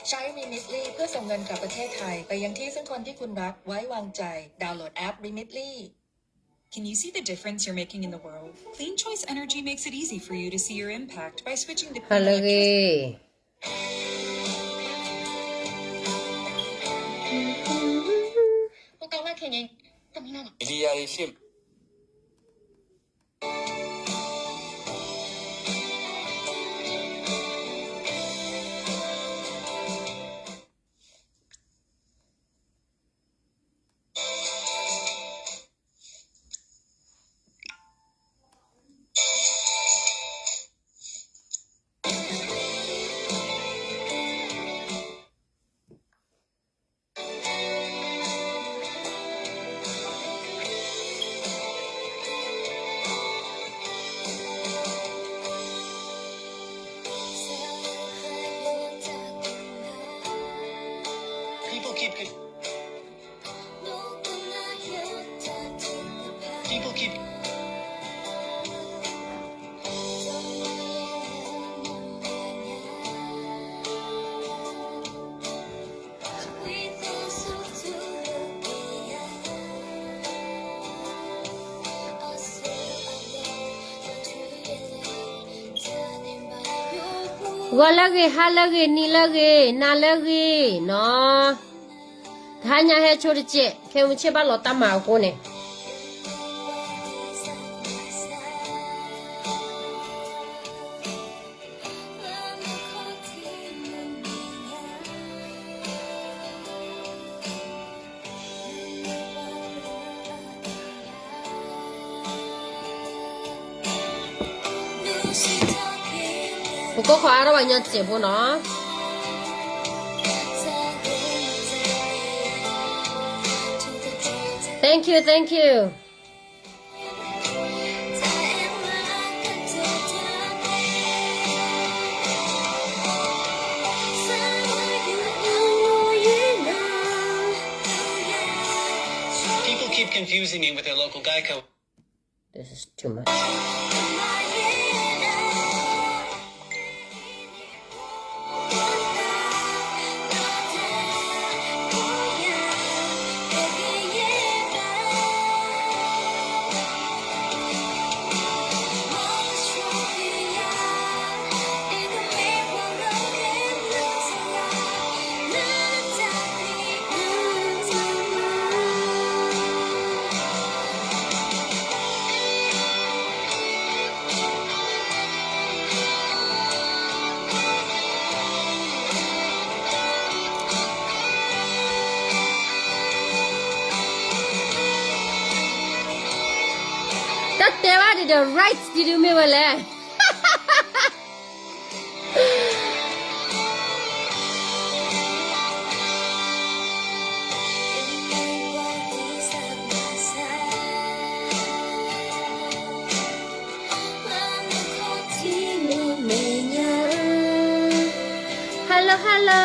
ใช้ Remitly เพื่อส่งเงินกลับประเทศไทยไปยังที่ซึ่งคนที่คุณรักไว้วางใจ ดาวน์โหลดแอป Remitly. Can you see the difference you're making in the world? Clean Choice Energy makes it easy for you to see your impact by switching to clean electricity. People keep con- People keep ဂီၤလၢအဂ့ၤ, ဟါလၢအဂ့ၤ, နံၤလၢအဂ့ၤ, နၤလၢအဂ့ၤနီၤ. တဟါညါဟဲဆိတစဲး, ခဲမုၢ်ဆ့ၣ်ဘၣ်လီၤတၢ်မၤအဃိန့ၣ် ပကိးခီအါထီၣ်ဘၣ်ညီစဲးဖိနီၤ. Thank you, thank you. People keep confusing me with their local Geico. This is too much. တၢ်တဲဘၣ်ဒံးဒီး rights ဒ်ဒုမ့ၢ်ဝဲလဲၣ်. Hello, hello.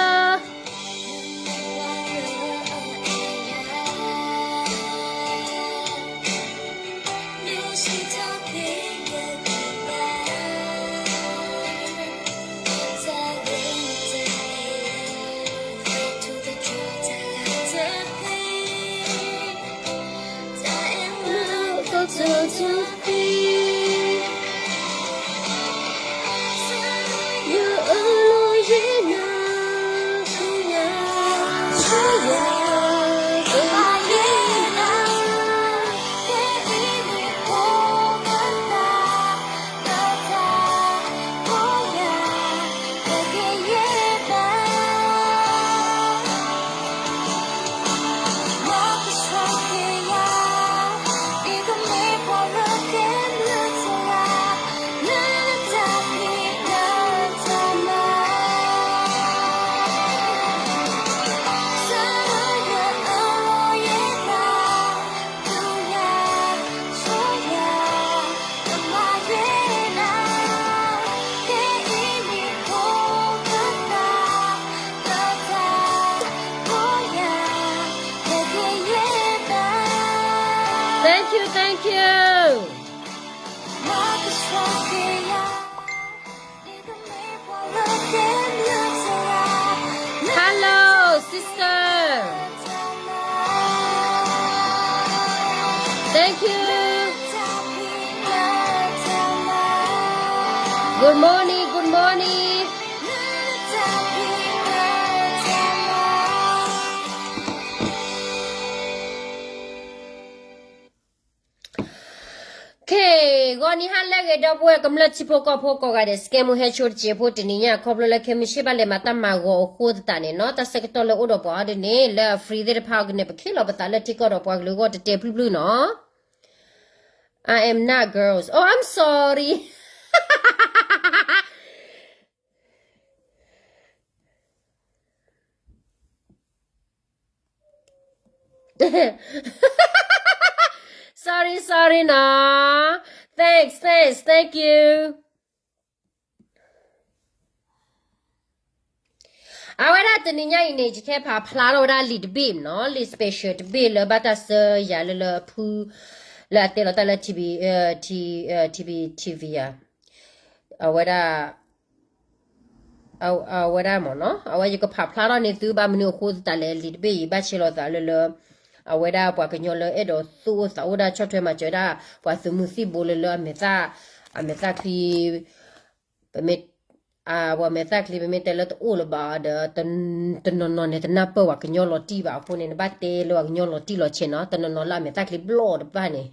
Sister. Thank you. Good morning, good morning. Okay, ဂီၤနံၤဟါလၢအဂ့ၤ ဒီပုၢ်ဝဲၢ်ကမျၢၢ်ထံဖိကီၢ်ဖိကိးဂၤဒဲး, စကဲမူဟဲဆိတစဲးဖိ တနံၤညါ ခီဖျိလၢခဲမုၢ်ဆ့ၣ်ဘၣ်လဲၤမၤတၢ်မၤဂီၤအဃိသတးန့ၣ်နီၤ, တၢ်ဆၢကတီၢ်လၢအိၣ်ဒီးပှၤအီၤဒ်န့ၣ် လၢအ free သ့ၣ်တဖၣ်အီၤကန့ၣ် ပခ့လီၤပသးလၢထံကီၢ်ဒီးပှၤကလုာ်အဂီၢ် တတဲဖျုဖျုနီၤ. I am not girls. Oh, I'm sorry. Sorry, sorry နီၤ. Thanks, thanks, thank you. အဝဲဒၣ်တနံၤညါအံၤန့ၣ် ယကဟဲဖးဖျါထီၣ်ဝဲဒၣ်လံာ်တဘ့ၣ်နီၤ, လံာ် special တဘ့ၣ်လၢဘၣ်တၢ်ဆှၢယၤလၢလၢအဖု လၢအတဲလီၤတၢ်လၢ ထံဘံ ထံ ထံဘံ ထံဘံ ယၤ အဝဲဒၣ် အဝဲဒၣ်မ့ၢ်နီၤ, အဝဲယကဖးဖျါထီၣ်န့ၢ်သုဘၣ်မနုၤအဃိသတးလဲၣ်, လံာ်တဘ့ၣ်အံၤ ဘၣ်ဆဲးလီၤသးလၢလၢ အဝဲဒၣ်ပှၤကညီလၢအဲၣ်ဒိးသူၣ်အိၣ်သးအိၣ်ဒၣ်ဆီၣ်ထွဲမၤစၢၤဒၣ် ပှၤသုးမုၢ်သံၣ်ဘိလၢလၢအမဲာ်သၣ် အမဲာ်သၣ်ချံ ပမ့ၢ် အဝဲမဲာ်သၣ်ချံ ပမ့ၢ်တဲလၢတအိၣ်လၢၤဘၣ်ဒီး တနီၤနီၤန့ၣ် တနၢ်ပၢၢ်ပှၤကညီလီၤတံၢ်ဘၣ်အဃိန့ၣ် နဘၣ်တဲလၢပှၤကညီလီၤတံၢ်လီၤဆဲးနီၤ, တနီၤနီၤလၢအမဲာ်သၣ်ချံဘျီၣ်တဖၣ်န့ၣ်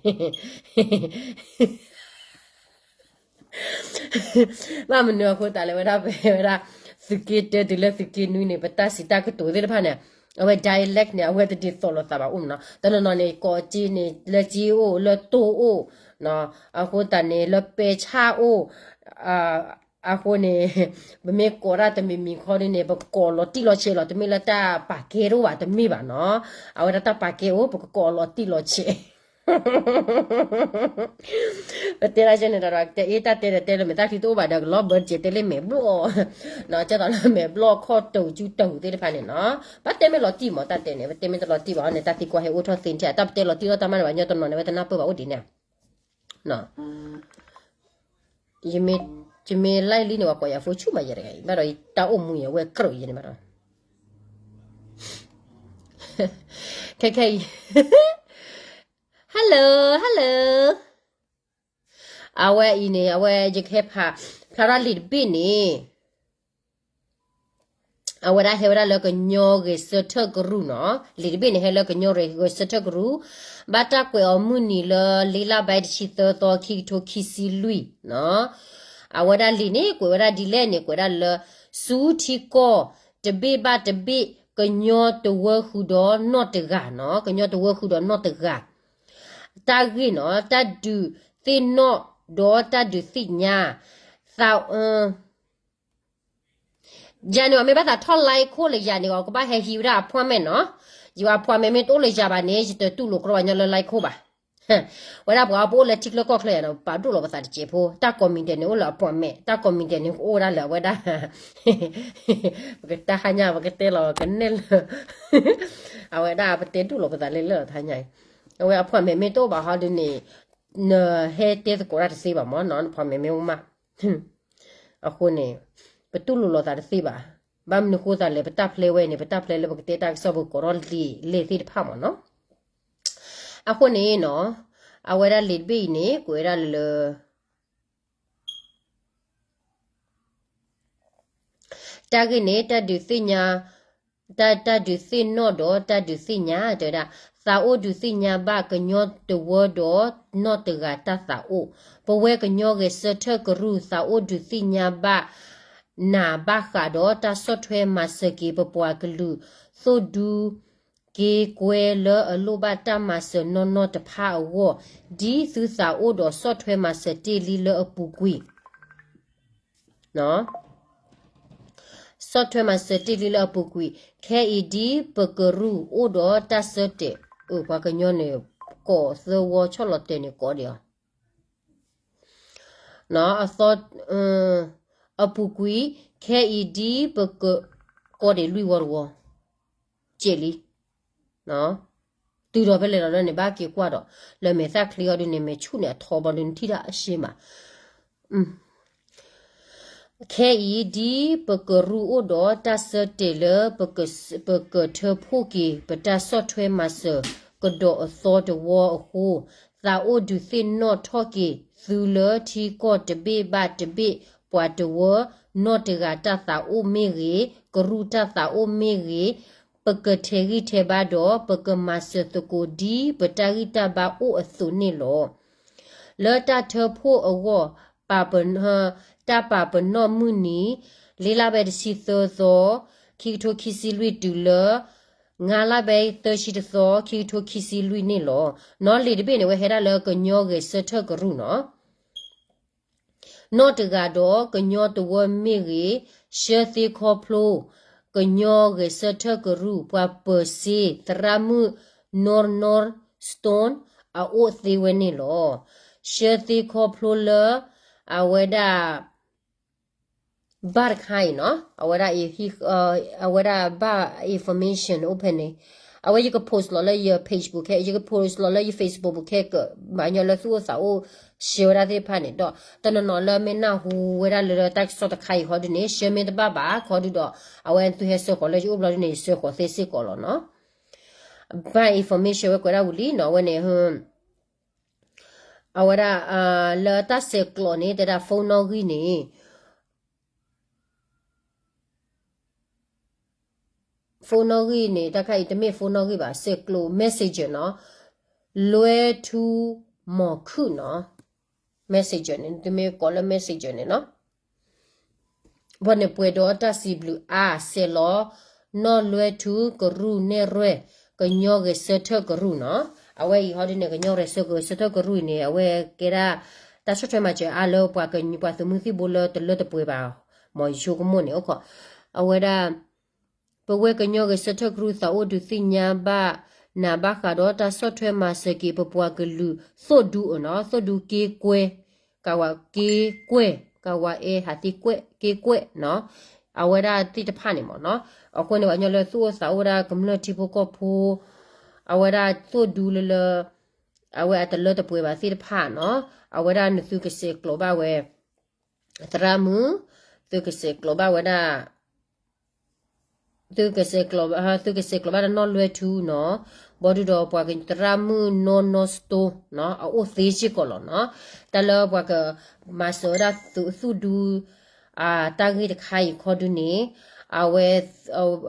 ဘၣ်မနုၤအဃိသတးလဲၣ် ဝဲဒၣ်ပဝဲဒၣ် သုးက့တၢတုၤလၢသုးက့နွံန့ၣ် ပတၢ်စံးတၢ်ကတိၤသ့ၣ်တဖၣ်န့ၣ် အဝဲ dialect န့ၣ် အဝဲတဒ်သိးလိာ်သးဘၣ်အိၣ်မ့ၢ်နီၤ, တနီၤနီၤန့ၣ် ကိးက့န့ၣ် လၢက့အိၣ် လၢတိၢ်အိၣ် အဃိသတးန့ၣ် လၢပဲဆၣ်အိၣ် အဃိန့ၣ် ပမ့ၢ်ကိးဒၣ်တမံၤမံၤခီဒ်န့ၣ် ပကိးလီၤတံၢ်လီၤဆဲးလီၤ, တမ့ၢ်လၢတၢ်ပာ်ကဲတအိၣ်ဘၣ် တမ့ၢ်ဘၣ်နီၤ, အဝဲဒၣ်တၢ်ပာ်ကဲအိၣ် ပကကိးလီၤတံၢ်လီၤဆဲး ပတဲဒၣ်ကဲန့ၣ်ဒီး တအဲၣ်တၢ်တဲဒီးတဲလၢမဲာ်သၣ်ချံတအိၣ်ဘၣ်ဒီး ကလီၤဘၢတကဲတဲလၢမဲာ်ဘျီၣ် ကဲသိးလၢမဲာ်ဘျီၣ်ခီၣ်တၢ်ကၠူတၢ်ဟူးသ့ၣ်တဖၣ်န့ၣ်နီၤ, ဘၣ်တဲမ့ၢ်လီၤတံၢ်မး တၢ်တဲန့ၣ် ပတဲမ့ၢ်တလီၤတံၢ်ဘၣ်ဟီန့ၣ် တၢ်သံကွၢ်ဟဲအိၣ်ထီၣ်သ့ထဲ တၢ်ပတဲလီၤတံၢ်ထီၣ်တၢ်မးန့ၣ် ပှၤကညီတနီၤန့ၣ် ဝဲတနၢ်ပၢၢ်ဘၣ်အိၣ်ဒ်န့ၣ် ယမ့ၢ် ယမ့ၢ်လၢလံန့ၣ် ပှၤကိးယၤဖိဆူၣ်မးယဲတဂၤအံၤ ဘၣ်ဒီးတၢ်အိၣ်မူအံၤ အဝဲကြၢးယဲန့ၣ်ဘၣ်ဒီး ခဲခဲအံၤ hello hello အဝဲအံၤန့ၣ် အဝဲယကဟဲဖး ဖျါထီၣ်လံာ်တဘ့ၣ်န့ၣ် အဝဲဒၣ်ဟဲဝဲဒၣ်လၢကညီဂဲၤဆၢထၢၣ်ကရူၢ်နီၤ, လံာ်တဘ့ၣ်န့ၣ် ဟဲလၢကညီဂဲၤဆၢထၢၣ်ကရူၢ်, ဘၣ်တၢ်ကွဲးအီၤမုၢ်နံၤလၢ လ့လၢ်ဘဲတဆံသၢသီ ခံကထိခံဆံလွံၢ်နီၤ, အဝဲဒၣ်လံာ်န့ၣ် ကွဲးဝဲဒၣ်ဒ်လဲၣ်န့ၣ် ကွဲးဒၣ်လၢ ဆူထံကီၢ် တဘ့ၣ်ဘၣ်တဘ့ၣ် ကညီတဝၢဃုာ်ဒီးနီၢ်တဂၤနီၤ, ကညီတဝၢဃုာ်ဒီးနီၢ်တဂၤ တၢ်ဂ့ၢ်နီၤ, တၢ်ဒုးသ့ၣ်နီၣ်ဒီးတၢ်ဒုးသ့ၣ်ညါ, သး ယၤန့ၣ် အမ့ၢ်ဘၣ်သးထီၣ် like ခိၣ်လၢယၤန့ၣ် အကဘၣ်ဟဲဟံးဝဲဒၣ်အ appointment နီၤ, ယ appointment မ့ၢ်တအိၣ်လၢယၤဘၣ်န့ၣ် ယတတူၢ်လိာ်ကရီပှၤကညီလၢ like ခိၣ်ဘၣ်, ဝဲဒၣ်ပှၤပအိၣ်လၢထံချၢကီၢ်ချၢယၤဒီး ပာ်ဒိၣ်လီၤပသးတစဲးဖိ, တၢ် committee န့ၣ် အိၣ်လၢအ appointment, တၢ် committee န့ၣ် ကအိၣ်ဝဲဒၣ်လၢအဝဲဒၣ် ပကတၢ်ဟါညါ ပကတဲလီၤကနဲၣ်လၢ အဝဲဒၣ်ပတဲဒိၣ်လီၤပသးလၢလၢာ်လီၤတဟါညါအံၤ, အဝဲ appointment မ့ၢ်တအိၣ်ဘၣ်ဟီဒ်န့ၣ် နဟဲတဲသကိးတၢ်တသ့ဘၣ်မးနီၤ, န appointment မ့ၢ်အိၣ်မး, အဃိန့ၣ် ပတူၢ်လိာ်လီၤသးတသ့ဘၣ်, ဘၣ်မနုၤဃိသးလဲၣ် ပတၢ်ဖျဲဝဲန့ၣ် ပတၢ်ဖျဲလၢပကတဲတၢ်ကစီၣ်ပကကိးထီၣ်လံာ်လဲၢ်သ့ၣ်တဖၣ်မးနီၤ, အဃိန့ၣ်နီၤ, အဝဲဒၣ်လံာ်တဘ့ၣ်အံၤန့ၣ် ကွဲးဝဲဒၣ်လၢ တၢ်ဂ့ၢ်န့ၣ် တၢ်ဒုးသ့ၣ်ညါ, တၢ် တၢ်ဒုးသ့ၣ်နီၣ်ဒီးတၢ်ဒုးသ့ၣ်ညါ တဲဝဲဒၣ်, သးအိၣ်ဒုးသ့ၣ်ညါဘၣ်ကညီတဝၢဒီးနီၢ်တဂၤတၢ်သးအိၣ်, ပဝဲကညီဂဲၤဆၢထၢၣ်ကရူၢ် သးအိၣ်ဒုးသ့ၣ်ညါဘၣ် နၤဘၣ်ဃးဒီးတၢ်ဆီၣ်ထွဲမၤစၢၤက့ၤပပှၤကလုာ် သိၣ်ဒူက့ၤကွဲလၢအလိၣ်ဘၣ်တၢ်မၤစၢၤနီၢ်နီၢ်တဖၣ်အဂီၢ်, ဒ်သုသးအိၣ်ဒီးဆီၣ်ထွဲမၤစၢၤတ့ၢ်လံလၢအပူၤကွံာ် ဆီၣ်ထွဲမၤစၢၤတ့ၢ်လံလၢအပူၤကွံာ်, ခဲအံၤဒ်ပကရူၢ်အိၣ်ဒီးတၢ်ဆၢတဲာ်, အၢ ပှၤကညီန့ၣ် ကိးသၢဝီဆီၣ်လီၤတဲာ်န့ၣ်ကိးဒံးအီၤ, အသီ, အပူၤကွံာ်, ခဲအံၤဒ်ပက, ကိးဒံးလွံၢ်ဝီတဝီ, ကဲးလံ တုၤဒီးဖဲလဲၣ်လီၤလၢန့ၣ် ဘၣ်က့ၤကွၢ်ဒီး လၢမဲာ်သၣ်ချံအီၤဒုန့ၣ် မဲာ်ဆူၣ်န့ၣ်အထီဘီဒုန့ၣ်ထံၣ်တၢ်အရှဲမး, ခဲအံၤ ဒ်ပကရူၢ်အိၣ်ဒီးတၢ်ဆၢတဲာ်လၢ ပကထၢဖှိၣ်က့ၤ ပတၢ်ဆီၣ်ထွဲမၤစၢၤ ကဒီးအသီတဝီအဃိ, သးအိၣ်ဒုးသ့ၣ်နီၣ်ထီၣ်က့ၤသုလၢထံကီၢ်တဘ့ၣ်ဘၣ်တဘ့ၣ် ပှၤတဝၢ နီၢ်တဂၤတၢ်သးအိၣ်မ့ၢ်ဂ့ၤ, ကရူၢ်တၢ်သးအိၣ်မ့ၢ်ဂ့ၤ, ပကထဲးဂံၢ်ထဲးဘါဒီး ပကမၤစၢၤသကိးဒ်ပတၢ်ဂံၢ်တၢ်ဘါအိၣ်အသိးန့ၣ်လီၤ. လၢတၢ်ထၢဖှိၣ်အဂီၢ် ပာ်ပ တၢ်ပာ်ပနီၣ်မုၢ်နံၤ လ့လါဘဲတဆံသၢသီ ခံကထိခံဆံလွံၢ်တုၤလၢ ငါးလါဘဲသၢဆံတသီ ခံကထိခံဆံလွံၢ်န့ၣ်လီၤ. နီၣ်လံာ်တဘ့ၣ်န့ၣ် အဝဲဟဲဒၣ်လၢကညီဂဲၤဆၢထၢၣ်ကရူၢ်နီၤ နီၢ်တဂၤဒီးကညီတဝၢမ့ၢ်ဂ့ၤ, ဆှၢသ့ခီဖျိ ကညီဂဲၤဆၢထၢၣ်ကရူၢ် ပှၤပၢၤစ့ သရၣ်မုၣ် North North Stone အအိၣ်သ့ဝဲန့ၣ်လီၤ. ဆှၢသ့ခီဖျိလၢ အဝဲဒၣ် ဘၣ်တခါအံၤနီၤ အဝဲဒၣ် အဝဲဒၣ်ဘၣ် information အိၣ်ဖဲန့ၣ် အဝဲယက post လီၤလၢယ page ပူၤခဲ ယက post လီၤလၢယ Facebook ပူၤခဲ ကမၤညီလၢသူၣ်အိၣ်သးအိၣ် share ဝဲဒၣ်သ့ၣ်တဖၣ်န့ၣ် ဒီးတနီၤနီၤလၢမ့ၢ်နၢ်ဟူဝဲဒၣ်လၢတၢ်ကစီၣ်တခါအံၤခီဒုန့ၣ် share မ့ၢ်တဘၣ်ဘၣ်ခီဒုဒီး အဝဲသုဟဲဆှၢဃီၤလၢယအိၣ်ဘျီဒုန့ၣ် ဆှၢဃီၤသ့စ့ၢ်ကီးလီၤနီၤ. ဘၣ် information ဝဲကွဲးဒၣ်ဝံၤလံနီၤ အဝဲန့ၣ် အဝဲဒၣ် လၢတၢ်ဆဲးကျိးန့ၣ် တဲဒၣ် phone နီၣ်ဂံၢ်န့ၣ် phone နီၣ်ဂံၢ်န့ၣ် တၢ်ခါအံၤတမ့ၢ် phone နီၣ်ဂံၢ်ဘၣ် ဆဲးကျိး messenger နီၤ လွဲထူ မီၤခုၣ်နီၤ messenger န့ၣ် တမ့ၢ်ကိးလၢ messenger န့ၣ်နီၤ ဘၣ်န့ၣ်ပှဲၤဒီးတၢ်စံးဘျုးအါ ဆဲးလီၤ နီၢ်လွဲထူ ကရူၢ်နဲၣ်ရွဲၣ် ကညီဂဲၤဆၢထၢၣ်ကရူၢ်နီၤ အဝဲအံၤဟီဒ်န့ၣ် ကညီဂဲၤဆၢထၢၣ်ကရူၢ်အံၤန့ၣ် အဝဲကဲဒၣ် တၢ်ဆီၣ်ထွဲမၤစၢၤအါလၢပှၤက ပှၤသုးမုၢ်သံၣ်ဘိလၢတလၢတပှဲၤဘၣ် မ်ယဆိကမိၣ်န့ၣ်အိၣ်ခိး အဝဲဒၣ် ပဝဲကညီဂဲၤဆၢထၢၣ်ကရူၢ်သးအိၣ်ဒုးသ့ၣ်ညါဘၣ် နၤဘၣ်ဃးဒီးတၢ်ဆီၣ်ထွဲမၤစၢၤက့ၤ ပပှၤကလုာ်သိၣ်ဒူအနီၤ သိၣ်ဒူက့ကွဲ ကဝးက့ကွဲ ကဝးအဲၣ်ဟးသ့ကွဲ က့ကွဲနီၤ အဝဲဒၣ်သ့ၣ်တဖၣ်န့ၣ်မ့ၢ်နီၤ အဃိန့ၣ် ပှၤကညီလၢသူၣ်အိၣ်သးအိၣ်ဝဲဒၣ်ကမျၢၢ်ထံဖိကီၢ်ဖိ အဝဲဒၣ်သိၣ်ဒူလၢလၢ အဝဲအတလၢတပှဲၤဘၣ်သ့ၣ်တဖၣ်နီၤ အဝဲဒၣ်နသုကစဲးကျိးဘၣ်ဝဲ သရၣ်မုၣ် သုကစဲးကျိးဘၣ်ဝဲဒၣ် သုကစဲးကျိး သုကစဲးကျိးဘၣ်တၢ်နီၣ်လွဲထူနီၤ ဘီဒုဒီးပှၤကသရၣ်မုၣ်နီၢ်နီၢ်စတိ အအိၣ်သ့စ့ၢ်ကီးလီၤနီၤ တၢ်လၢပှၤကမၤစၢၤဝဲဒၣ်သုးသူၣ်ဒူ တၢ်ဂ့ၢ်တခါအံၤခီဒုန့ၣ် အဝဲ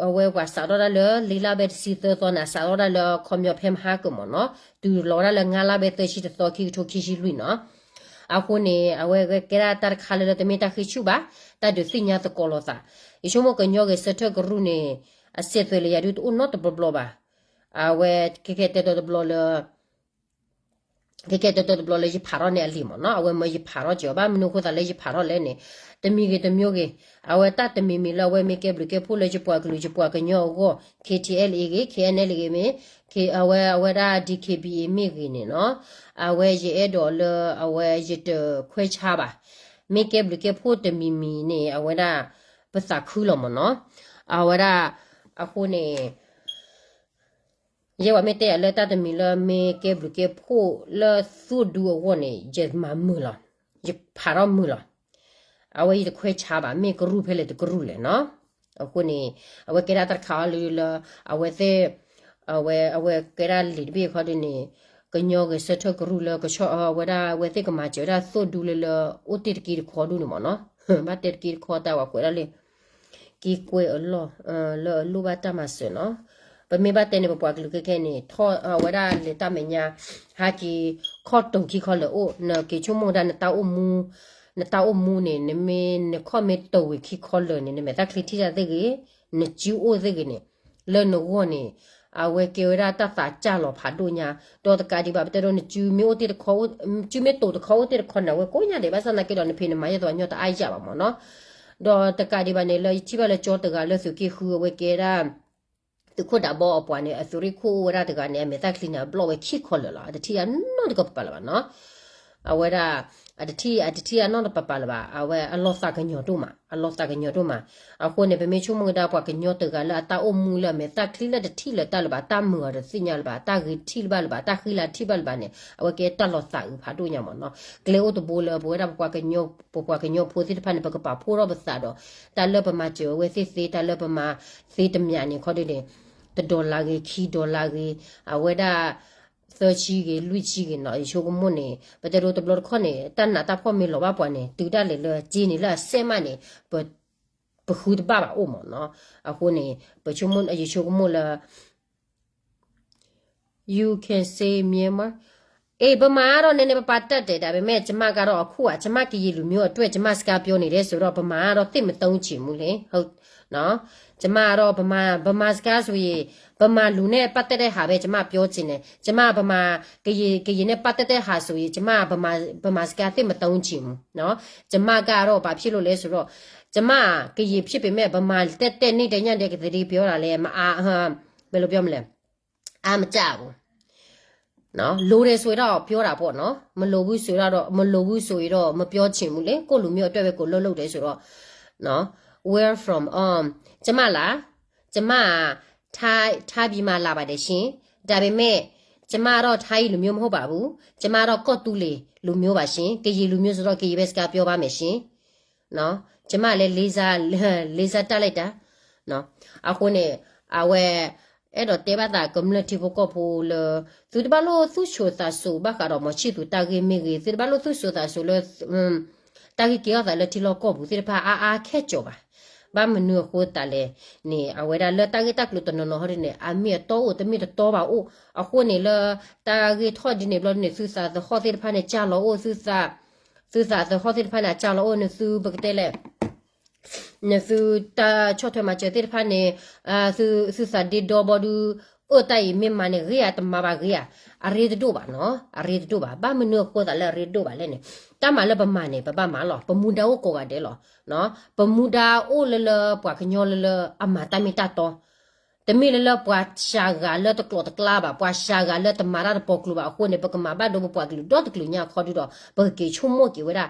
အဝဲပှၤစးထီၣ်တၢ်လၢ လ့လါဘဲတဆံသၢသီန့ၣ် အစးထီၣ်တၢ်လၢခီပညီဖဲမဟါကမ့ၢ်နီၤ တုၤလီၤဝဲဒၣ်လၢ ငါးလါဘဲသၢဆံတသီ ခံကထိခံဆံလွံၢ်နီၤ အဃိန့ၣ် အဝဲကဲဒၣ်တၢ်တခါလၢလၢတမ့ၢ်တၢ်ဃ့ဆူၣ်ဘၣ် တၢ်ဒုးသ့ၣ်ညါသကိးလိာ်သး ယဆိကမိၣ်ကညီဂဲၤဆၢထၢၣ်ကရူၢ်န့ၣ် အစဲးသွဲးလၢယၤဒုတအိၣ်နီတဘျီဘျီဘၣ် အဝဲခဲခဲတဲတီတဘျီလၢ ခဲခဲတဲတီတဘျီလၢယဖးထီၣ်န့ၢ်အလံာ်မ့ၢ်နီၤ အဝဲမၢယဖးထီၣ်က့ၤအီၤ ဘၣ်မနုၤအဃိသးလၢယဖးထီၣ်လဲၣ်န့ၣ် တမံၤဂ့ၤတမံၤဂ့ၤ အဝဲတၢ်တမံၤမံၤလၢအဝဲမ့ၢ်ကဲဘျုးကဲဖှိၣ်လၢယပှၤကလုာ်ယပှၤကညီအဂီၢ် ခ့ထံအဲလ်အ့ဂ့ၤ ခ့အဲၣ်အဲလ်အ့ဂ့ၤမ့ၢ် အဝဲအဝဲဒၣ် ဒံခ့ဘံအ့မ့ၢ်ဂ့ၤန့ၣ်နီၤ အဝဲယအဲၣ်ဒိးလၢအဝဲယတခွဲးဆါဘၣ် မ့ၢ်ကဲဘျုးကဲဖှိၣ်တမံၤမံၤန့ၣ် အဝဲဒၣ် ပသးခုလီၤမ့ၢ်နီၤ အဝဲဒၣ် အဃိန့ၣ် ယဲဝဲမ့ၢ်တဲယၤလၢတၢ်တမံၤလၢမ့ၢ်ကဲဘျုးကဲဖှိၣ်လၢသူၣ်ဒူအဂီၢ်န့ၣ် ယမၤမုာ်လီၤ ယဖးထီၣ်မုာ်လီၤ အဝဲယတခွဲးဆါဘၣ် မ့ၢ်ကရူၢ်ဖဲလဲၣ်တကရူၢ်လဲၣ်နီၤ အဃိန့ၣ် အဝဲကဲဒၣ်တၢ်တခါအီၤလၢလၢ အဝဲသ့ၣ် အဝဲ အဝဲကဲဒၣ်လံာ်တဘ့ၣ်ခီဒုန့ၣ် ကညီဂဲၤဆၢထၢၣ်ကရူၢ်လၢကဆီၣ်အဝဲဒၣ်အဝဲသ့ၣ်ကမၤစၢၤဝဲဒၣ်သိၣ်ဒူလၢလၢ အိၣ်တ့ၢ်တက့တခီဒူန့ၣ်မ့ၢ်နီၤ ဘၣ်တဲတက့တခီတၢ်ဝဲကွဲးဒၣ်လံ က့ၤကွဲးအလီၢ် လၢအလိၣ်ဘၣ်တၢ်မၤစၢၤနီၤ ပမ့ၢ်ဘၣ်တဲန့ၣ် ပပှၤကလုာ်ခဲခဲန့ၣ် ထီၣ်အဝဲဒၣ်လဲၤတၢ်မဲာ်ညါ ဟးက့ၤ ခီၣ်တိၤခံခီလၢာ်အိၣ် နက့ၤဆိကမိၣ်ဒၣ် နတၢ်အိၣ်မူန့ၣ် နမ့ၢ်နခီၣ်မ့ၢ်တိၤဝံၤခံခီလၢာ်န့ၣ် နမဲာ်သၣ်ချံထံၣ်တၢ်သ့ၣ်ဂ့ၤ နစုအိၣ်သ့ၣ်ဂ့ၤန့ၣ် လၢနဂီၢ်န့ၣ် အဝဲကဲဝဲဒၣ်တၢ်သးစၢ်လီၤဖးဒိၣ်ညါ ဒီးတကးဒံးဘၣ် ပတဲဒိ နစုမ့ၢ်အိၣ်တ့ၢ်တခီ စုမ့ၢ်တိၤတခီအိၣ်တ့ၢ်တခီန့ၣ် အဝဲကိးညါဒဲး ဘၣ်ဆၣ်သနာ်က့ဒီး နဖံးနမၤယဲၢ်သးညီတအါယၢ်ဘၣ်မ့ၢ်နီၤ ဒီးတကးဒံးဘၣ်န့ၣ် လၢယထံၣ်ဘၣ်လၢကၠီတဂၤလၢသုးက့ဃုအဝဲကဲဒၣ် သုးခိၣ်ဒးဘီအပှၤန့ၣ် အသုးရ့ၣ်ခိၣ်အိၣ်ဝဲဒၣ်တဂၤန့ၣ် အမဲာ်သၣ်ချံန့ၣ် အဘျီၣ်ဝဲခံခီလၢာ်လီၤ အတထံၣ်ယၤနီတကပၤလၢၤဘၣ်နီၤ အဝဲဒၣ် အတထံၣ် အတထံၣ်အနီၢ်တပၤပၤလၢၤဘၣ်, အဝဲအလီၤသးကညီၤဒိၣ်မး, အလီၤသးကညီၤဒိၣ်မး. အဃိန့ၣ် ပမ့ၢ်ဆိကမိၣ်ကဒါပှၤကညီတဂၤလၢအတၢ်အိၣ်မူလၢအမဲာ်သၣ်ချံလၢ တထံၣ်လၢၤတၢ်လၢၤဘၣ်, တၢ်မုာ်အီၤတသ့ၣ်ညါလၢၤဘၣ်, တၢ်ဂ့ၤထံၣ်လၢၤဘၣ်လၢၤဘၣ်, တၢ်ဃံလၤထံၣ်ဘၣ်လၢၤဘၣ်န့ၣ် အဝဲကဲတၢ်လီၤသးအုးဖးဒိၣ်ညါမ့ၢ်နီၤ. ကျဲအိၣ်တဘိလၢပဝဲဒၣ်ပပှၤကညီဖိသ့ၣ်တဖၣ်န့ၣ် ပကပာ်ဖှိၣ်ထီၣ်ပသးဒီး တၢ်လၢပမၤစၢၤအဝဲသ့ၣ်သ့, တၢ်လၢပမၤသ့တမံၤန့ၣ် ခီဒုန့ၣ် တဒီလါဂ့ၤ ခံဒီလါဂ့ၤ, အဝဲဒၣ် သၢဆံဂ့ၤ လွံၢ်ဆံဂ့ၤနီၤ, ယဆိကမိၣ်န့ၣ် ပတဲဒိတဘျီတခီၣ်န့ၣ် တၢ်နးတၢ်ဖှီၣ်မ့ၢ်လီၤဘၣ်ပှၤန့ၣ် တုၤဒၣ်လဲာ်လၢက့န့ၣ်လၢအစဲးမးန့ၣ် ပဃုတဘၣ်ဘၣ်အိၣ်မ့ၢ်နီၤ. အဃိန့ၣ် ပဆိကမိၣ် ယဆိကမိၣ်လၢ you can say Myanmar, အ့ ဗမာကတော့ နည်းနည်းပါးပါး တတ်တယ်, ဒါပေမဲ့ ကျမကတော့ အခုက ကျမ ကရင်လူမျိုးအတွက် ကျမ စကားပြောနေတယ်ဆိုတော့ ဗမာကတော့ သိပ်မသုံးချင်ဘူးလေ, ဟုတ်နော်. ကျမကတော့ ဗမာ ဗမာစကားဆိုရင် ဗမာလူနဲ့ပတ်သက်တဲ့ဟာပဲ ကျမ ပြောချင်တယ်. ကျမ ဗမာ ကရင် ကရင်နဲ့ပတ်သက်တဲ့ဟာဆိုရင် ကျမ ဗမာ ဗမာစကား သိပ်မသုံးချင်ဘူးနော်. ကျမကတော့ ဘာဖြစ်လို့လဲဆိုတော့ ကျမ ကရင်ဖြစ်ပေမဲ့ ဗမာတက်တဲ့နေ့တညတဲ့ကသတိပြောတာလဲ မအား ဘယ်လိုပြောမလဲ အားမကျဘူးနော်. လိုတယ်ဆိုရင်တော့ ပြောတာပေါ့နော်. မလိုဘူးဆိုတော့ မလိုဘူးဆိုရင်တော့ မပြောချင်ဘူးလေ. ကိုယ့်လူမျိုးအတွက်ပဲ ကိုယ်လုပ်လုပ်တယ်ဆိုတော့နော်. Where from? Um, ကျမလား? ကျမ ထိုင်း ထိုင်းပြည်မှာလာပါတယ်ရှင်. ဒါပေမဲ့ ကျမတော့ ထိုင်းလူမျိုးမဟုတ်ပါဘူး. ကျမတော့ ကော့တူးလေလူမျိုးပါရှင်. ကရင်လူမျိုးဆိုတော့ ကရင်ပဲစကားပြောပါမယ်ရှင်နော်. ကျမလည်း လေးစား လေးစားတတ်လိုက်တာနော်. အဃိန့ၣ် အဝဲ အဲၣ်ဒိးတဲဘၣ်သး ကမျၢၢ်ထံဖိကီၢ်ဖိလၢ သုတဘၣ်လိၣ်သူၣ်ဆိးသးဆိးဘၣ်ဃးဒီး မောင်ချစ်သူ တၢ်ဂ့ၢ်မ့ၢ်ဂ့ၤ, သုတဘၣ်လိၣ်သူၣ်ဆိးသးဆိးလၢ တၢ်ဂ့ၢ်ကဲထီၣ်သးလၢထံလီၢ်ကီၢ်ပူၤသ့ၣ်တဖၣ် အါအါခဲကၠီၤဘၣ်. ဘၣ်မနုၤအဃိသးလဲၣ်န့ၣ် အဝဲဒၣ်လၢတၢ်ဂ့ၢ်တၢ်ကျိၤတနီၤနီၤဟီဒ်န့ၣ် အမ့ၢ်အတီအိၣ် တမ့ၢ်တတီဘၣ်အိၣ်. အဃိန့ၣ်လၢ တၢ်ဂ့ၢ်ထီၣ်ဒ်န့ၣ်ဘျီန့ၣ် သုသးသဟီၣ်သ့ၣ်တဖၣ်န့ၣ် ကၢ်လီၤအိၣ်, သုသးသဟီၣ်သ့ၣ်တဖၣ်န့ၣ် အကၢ်လီၤအိၣ်န့ၣ် သုပကတဲလဲၣ် နသုတၢ်ဆီၣ်ထွဲမၤစၢၤသ့ၣ်တဖၣ်န့ၣ် သု သုသးဒ့ဒီဘီဒု အၢၣ်တၢ်အံၤမ့ၢ်မၤန့ၣ် ဂ့ၤဧါ တမၤဘၣ်ဂ့ၤဧါ. အရ့တဒိၣ်ဘၣ်နီၤ, အရ့တဒိၣ်ဘၣ်. ဘၣ်မနုၤအဃိသးလၢအရ့တဒိၣ်ဘၣ်လဲၣ်န့ၣ် တၢ်မၤလၢပမၤန့ၣ် ပဘၣ်မၤလီၤ. ပမူဒါအိၣ်ကိးဂၤဒဲးလီၤ. ပမူဒါအိၣ်လၢလၢပှၤကညီလၢလၢအမၤတၢ်မ့ၢ်တၢ်တီ တမ့ၢ်လၢလၢပှၤစှၤဂၤလၢတကျိၤတကျါဘၣ်, ပှၤစှၤဂၤလၢတမၤတၢ်တပီၤကျိၤဘၣ်. အဃိန့ၣ် ပကမၤဘၣ်ဒိပပှၤကလုာ်ဒီတကလုာ်ညါအခီဒုဒီး ပကက့ၤဆိကမိၣ်က့ၤဝဲဒၣ်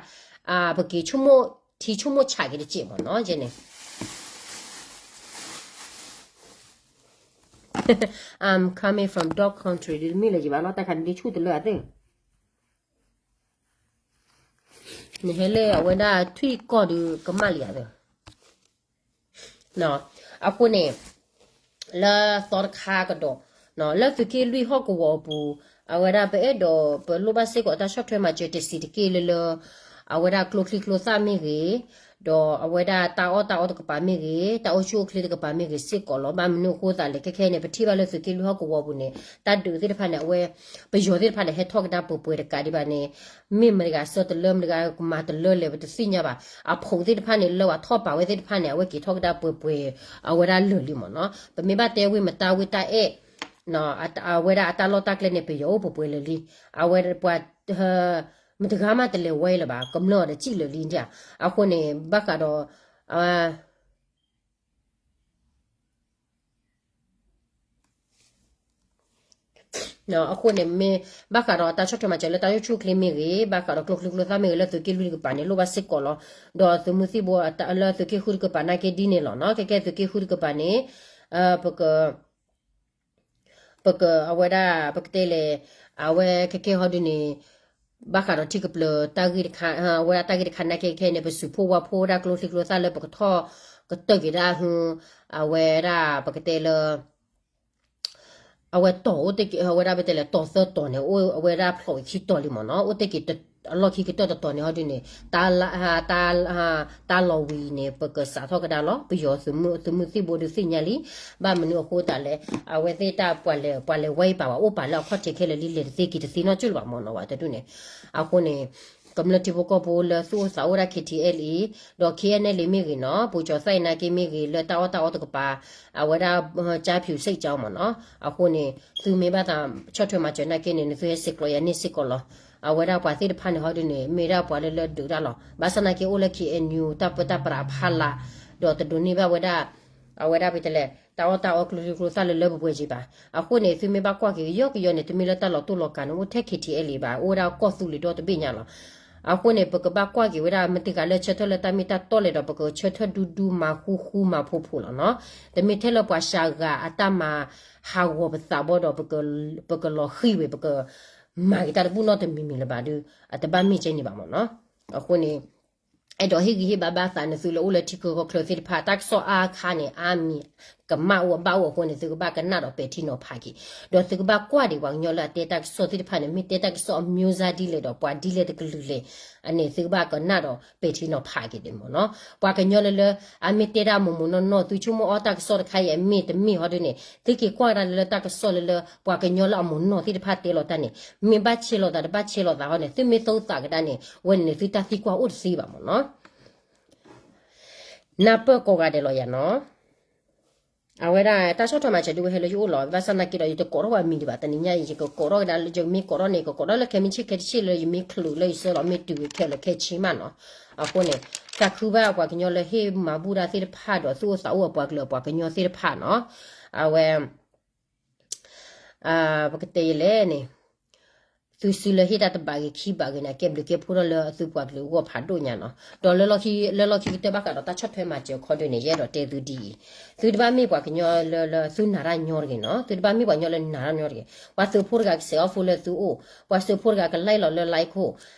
ပက့ၤဆိကမိၣ် ထံဆိကမိၣ်ဆးက့ၤတစဲးမ့ၢ်နီၤ ယဲန့ၣ် I'm coming from dog country ဒ်တမ့ၢ်လၢၤယဘၣ်နီၤ တၢ်ခါန့ၣ်ဒ်ဆူၣ်တလၢအသ့ၣ် နဟဲလၢအဝဲဒၣ်ထွံၣ်ကီၢ်ဒုးကမၣ်လံဧါသ့ၣ် အဃိန့ၣ် လၢသီတခါကဒီး လၢသုးက့လွံၢ်ဟီၣ်ကဝီၤအပူၤ အဝဲဒၣ်ပအဲၣ်ဒိး ပလိၣ်ဘၣ်စ့ၢ်ကီးတၢ်ဆီၣ်ထွဲမၤစၢၤတစဲးတက့ၢ်လၢလၢ အဝဲဒၣ်ကျိချံကျိသၣ်မ့ၢ်ဂ့ၤ, ဒီးအဝဲဒၣ်တၢ်အီၣ်တၢ်အီတကပၤမ့ၢ်ဂ့ၤ, တၢ်အိၣ်ဆူၣ်အိၣ်ချ့တကပၤမ့ၢ်ဂ့ၤစ့ၢ်ကီးလီၤ. ဘၣ်မနုၤအဃိသးလဲၣ် ခဲခဲအံၤန့ၣ် ပထံၣ်ဘၣ်လၢသုးက့လွံၢ်ဟီၣ်ကဝီၤပူၤန့ၣ် တၢ်ဒုးသ့ၣ်တဖၣ်န့ၣ် အဝဲ ပယီၤသ့ၣ်တဖၣ်န့ၣ် ဟဲထီၣ်ကဒါပှဲၤပှဲၤတကးဒံးဘၣ်န့ၣ် မ့ၢ်မတၤတဂၤဆှၢတလၢ မတၤတဂၤကမၤတလၢလဲၣ် ပတသ့ၣ်ညါဘၣ်. အဖိးသ့ၣ်တဖၣ်န့ၣ် လၢအထီၣ်ပာ်ဝဲသ့ၣ်တဖၣ်န့ၣ် အဝဲက့ၤထီၣ်ကဒါပှဲၤပှဲၤ အဝဲဒၣ်လၢာ်လံမ့ၢ်နီၤ. ပမ့ၢ်ဘၣ်တဲဝ့ၢ်မတၤဝ့ၢ်တၢ်အဲၣ် အဝဲဒၣ်အတၢ်လီၢ်တၢ်ကျဲန့ၣ် ပယီၤအိၣ်ပှဲၤပှဲၤလၢာ်လံ. အဝဲပှၤ မတၤတဂၤမးတလဲၤဝဲလၢၤဘၣ်, ကမျၢၢ်အီၤဒီးစံၣ်လၢာ်လံဒၣ်. အဃိန့ၣ် ဘၣ်ဃးဒီး အဃိန့ၣ်မ့ၢ် ဘၣ်ဃးဒီးတၢ်ဆီၣ်ထွဲမၤစၢၤလၢတၢ်အိၣ်ဆူၣ်အိၣ်ချ့မ့ၢ်ဂ့ၤ, ဘၣ်ဃးဒီးကျိချံကျိသၣ်မ့ၢ်ဂ့ၤ လၢသုးက့လွံၢ်တကပၤန့ၣ် လိၣ်ဘၣ်စ့ၢ်ကီးလီၤ. ဒီးသုးမုၢ်သံၣ်ဘိလၢသုးက့ဃုတကပၤနာ်က့ဒ်န့ၣ်လီၤနီၤ. ခဲကဲသုးက့ဃုတကပၤန့ၣ် ပက ပက အဝဲဒၣ် ပကတဲလဲၣ် အဝဲခဲကဲဟီဒုန့ၣ် ဘၣ်ဃးဒီးထံကပျၢၤတၢ်ဂ့ၢ်တခါ အဝဲဒၣ်တၢ်ဂ့ၢ်တခါနာ်က့ခဲန့ၣ် ပစူးဖှိၣ်ဝါဖှိၣ်ဝဲဒၣ်ကျိချံကျိသၣ်လၢပကထီၣ်ကတၢၢ်က့ၤဒၣ်ဟု အဝဲဒၣ်ပကတဲလၢ အဝဲတီၤအိၣ်တ့ၢ်က့ၤ အဝဲဒၣ်ပတဲလဲၣ် တီၤသၢတီၤန့ၣ် အိၣ်အဝဲဒၣ်ဖျိးအံၤခံတီၤလံမ့ၢ်နီၤ အိၣ်တ့ၢ်က့ၤ အလီၢ်ခံကတၢၢ်တတီၤန့ၣ်ဟီဒုန့ၣ် တၢ်လီၤဝံၤန့ၣ် ပကစးထီၣ်ကဒါလီၤ ပယီၤသုးမုၢ်သံၣ်ဘိဒုးသ့ၣ်ညါလံ ဘၣ်မနုၤအဃိသးလဲၣ် အဝဲသ့ၣ်တၢ်ပှၤလဲၤ ပှၤလဲၤဝဲအံၤပာ်ဝဲအိၣ်ပာ်လၢအခီၣ်ထံးခဲလၢာ်လံ လဲၤတသ့က့ၤတသ့နီတစဲးလၢၤဘၣ်မ့ၢ်နီၤ ဝဲတဒုန့ၣ် အဃိန့ၣ် ကမျၢၢ်ထံဖိကီၢ်ဖိလၢသူၣ်အိၣ်သးအိၣ်ဝဲဒၣ် K T L A ဒီး K N L A မ့ၢ်ဂ့ၤနီၤ ပူၤကၠီၤသၣ်အံၤနာ်က့မ့ၢ်ဂ့ၤ လၢတၢ်အီၣ်တၢ်အီတကပၤ အဝဲဒၣ် ကၠါဖၠူးစဲးကၠီမ့ၢ်နီၤ အဃိန့ၣ် သုမ့ၢ်ဘၣ်သးဆီၣ်ထွဲမၤစၢၤနာ်က့န့ၣ် နသုဟဲစ့းကျိးယၤန့ၢ်စ့ၢ်ကီးလီၤ အဝဲဒၣ်ပှၤသ့ၣ်တဖၣ်န့ၣ်ဟီဒုန့ၣ် မ့ၢ်ဒၣ်ပှၤလၢလၢဒုးဒၣ်လီၤ ဘၣ်ဆၣ်နာ်က့အိၣ်လၢ K N U တၢ်ပၢတၢ်ပြးဖးလး ဒီးတဒိးန့ၢ်ဘၣ်ဝဲဒၣ် အဝဲဒၣ်ပတဲလဲၣ် တၢ်အီၣ်တၢ်အီကျိချံကျိသၣ်လၢလၢပှဲၤပှဲၤက့ၤဘၣ်. အဃိန့ၣ် သုမ့ၢ်ဘၣ်ကွၢ်က့ၤကယီကယီန့ၣ် တမ့ၢ်လၢတၢ်လီၤတိၢ်လီၤကၤန့ၣ် အိၣ်ထဲ ခ့ထံအဲလံ ဘၣ်, အိၣ်ဝဲဒၣ်ကီၢ်သူလ့ၤဒီတဘ့ၣ်ညါလီၤ. အဃိန့ၣ် ပကဘၣ်ကွၢ်က့ၤဝဲဒၣ် မ့ၢ်တဂၤလၢဆၢထၢၣ်လၢတၢ်မ့ၢ်တၢ်တီလဲၣ်ဒီး ပကဆၢထၢၣ်ဒူဒူမၤဃူဃူမၤဖိးဖိးလီၤနီၤ. တမ့ၢ်ထဲလၢပှၤစှၤဂၤအတၢ်မၤဟးဂီၤပသးဘၣ်ဒီး ပကလီၤဃံၤဝဲ ပကမၤက့ၤတၢ်တဘူၣ်နီတမံၤမံၤလၢၤဘၣ်ဒီး အတဘၣ်မ့ၢ်ကဲန့ၣ်ဘၣ်မ့ၢ်နီၤ. အဃိန့ၣ် အဲၣ်ဒိးဟ့ၣ်ဂံၢ်ဟ့ၣ်ဘါဘၣ်သးနသုလၢအိၣ်လၢထံချၢကီၢ်ချၢသ့ၣ်တဖၣ် တၢ်ကစီၣ်အါခါန့ၣ် အါမံၤ ကမၣ်အိၣ်အဘၣ်အိၣ်အဃိန့ၣ် သုကဘၣ်ကနၣ်ဒီးပဲာ်ထံနီၤဖးက့ၤ, ဒီးသုကဘၣ်ကွၢ်ဒံးပှၤကညီလၢအတဲတၢ်ကစီၣ်သ့ၣ်တဖၣ်န့ၣ် မ့ၢ်တဲတၢ်ကစီၣ်အမျိုးစားဒ်လဲၣ်ဒီးပှၤဒ်လဲၣ်တကလုာ်လဲၣ်, အန့ၣ် သုကဘၣ်ကနၣ်ဒီးပဲာ်ထံနီၤဖးက့ၤဒံးမ့ၢ်နီၤ. ပှၤကညီလၢလၢ အမ့ၢ်တဲဒၣ်မိၢ်မိၢ်နီၢ်နီၢ် သုဆိကမိၣ်အီၣ်တၢ်ကစီၣ်တခါအံၤအမ့ၢ်တမ့ၢ်ဟီဒ်န့ၣ် သုက့ၤကွၢ်ကဒါလၢတၢ်ကစီၣ်လၢလၢ ပှၤကညီလၢအမိၢ်နီၢ်သ့ၣ်တဖၣ်တဲလီၤတၢ်န့ၣ် မ့ၢ်ဘၣ်ဆဲးလီၤသးတဘၣ်ဆဲးလီၤသးဟီန့ၣ် သုမ့ၢ်သူသးကဒါန့ၣ် ဝဲန့ၣ်န့ၣ် သုတၢ်သံကွၢ်အိၣ်တသ့ဘၣ်မ့ၢ်နီၤ. နၢ်ပၢၢ်ကိးဂၤဒဲးလီၤယၤနီၤ. အဝဲဒၣ်တၢ်ဆီၣ်ထွဲမၤစၢၤဒုးဝဲဟဲလၢယအိၣ်လီၤ. ဘၣ်ဆၣ်သနာ်က့ဒီး ယတကိးထီၣ်ပှၤမံၤဒံးဘၣ်. တနံၤညါအံၤ ယကကိးထီၣ်ကဒါလၢ ယမ့ၢ်ကိးထီၣ်န့ၣ် ကကိးထီၣ်လၢခဲမုၢ်ဆ့ၣ်ခဲတဆ့ၣ်လၢယမ့ၢ်ချုးလၢယဆှၢလီၤမ့ၢ်တုၤဝဲခဲလၢာ်ခဲဆ့မးနီၤ. အဃိန့ၣ် သးခုဘၣ်ပှၤကညီလၢဟ့ၣ်မၤဘူၣ်တၢ်သ့ၣ်တဖၣ်ဒီးသူၣ်အိၣ်သးအိၣ်အပှၤကလုာ်အပှၤကညီသ့ၣ်တဖၣ်နီၤ. အဝဲ ပကတဲယလဲၣ်န့ၣ် သုစုလၢဟ့ၣ်တၢ်တဘးဂ့ၤခံဘးဂ့ၤန့ၣ် ကဲဘျုးကဲဖှိၣ်ထီၣ်လၢသုပှၤကလုာ်အဂီၢ်ဖးဒိၣ်ညါနီၤ. ဒီးလၢလီၢ်ခံကတၢၢ်ဘၣ်ဃးဒီးတၢ်ဆီၣ်ထွဲမၤစၢၤအခီဒုန့ၣ် ယအဲၣ်ဒိးတဲသုဒ်အံၤ, သုတဘၣ်မ့ၢ်ပှၤကညီလၢလၢသုနာ်တၢ်ညီတဂ့ၤနီၤ. သုတဘၣ်မ့ၢ်ပှၤကညီလၢနာ်တၢ်ညီတဂ့ၤ. ပှၤသုးဖိတဂၤကစဲးအီၣ်ဖိလၢသုအိၣ်, ပှၤသုးဖိတဂၤကlikeလီၤလၢ like ခိၣ်,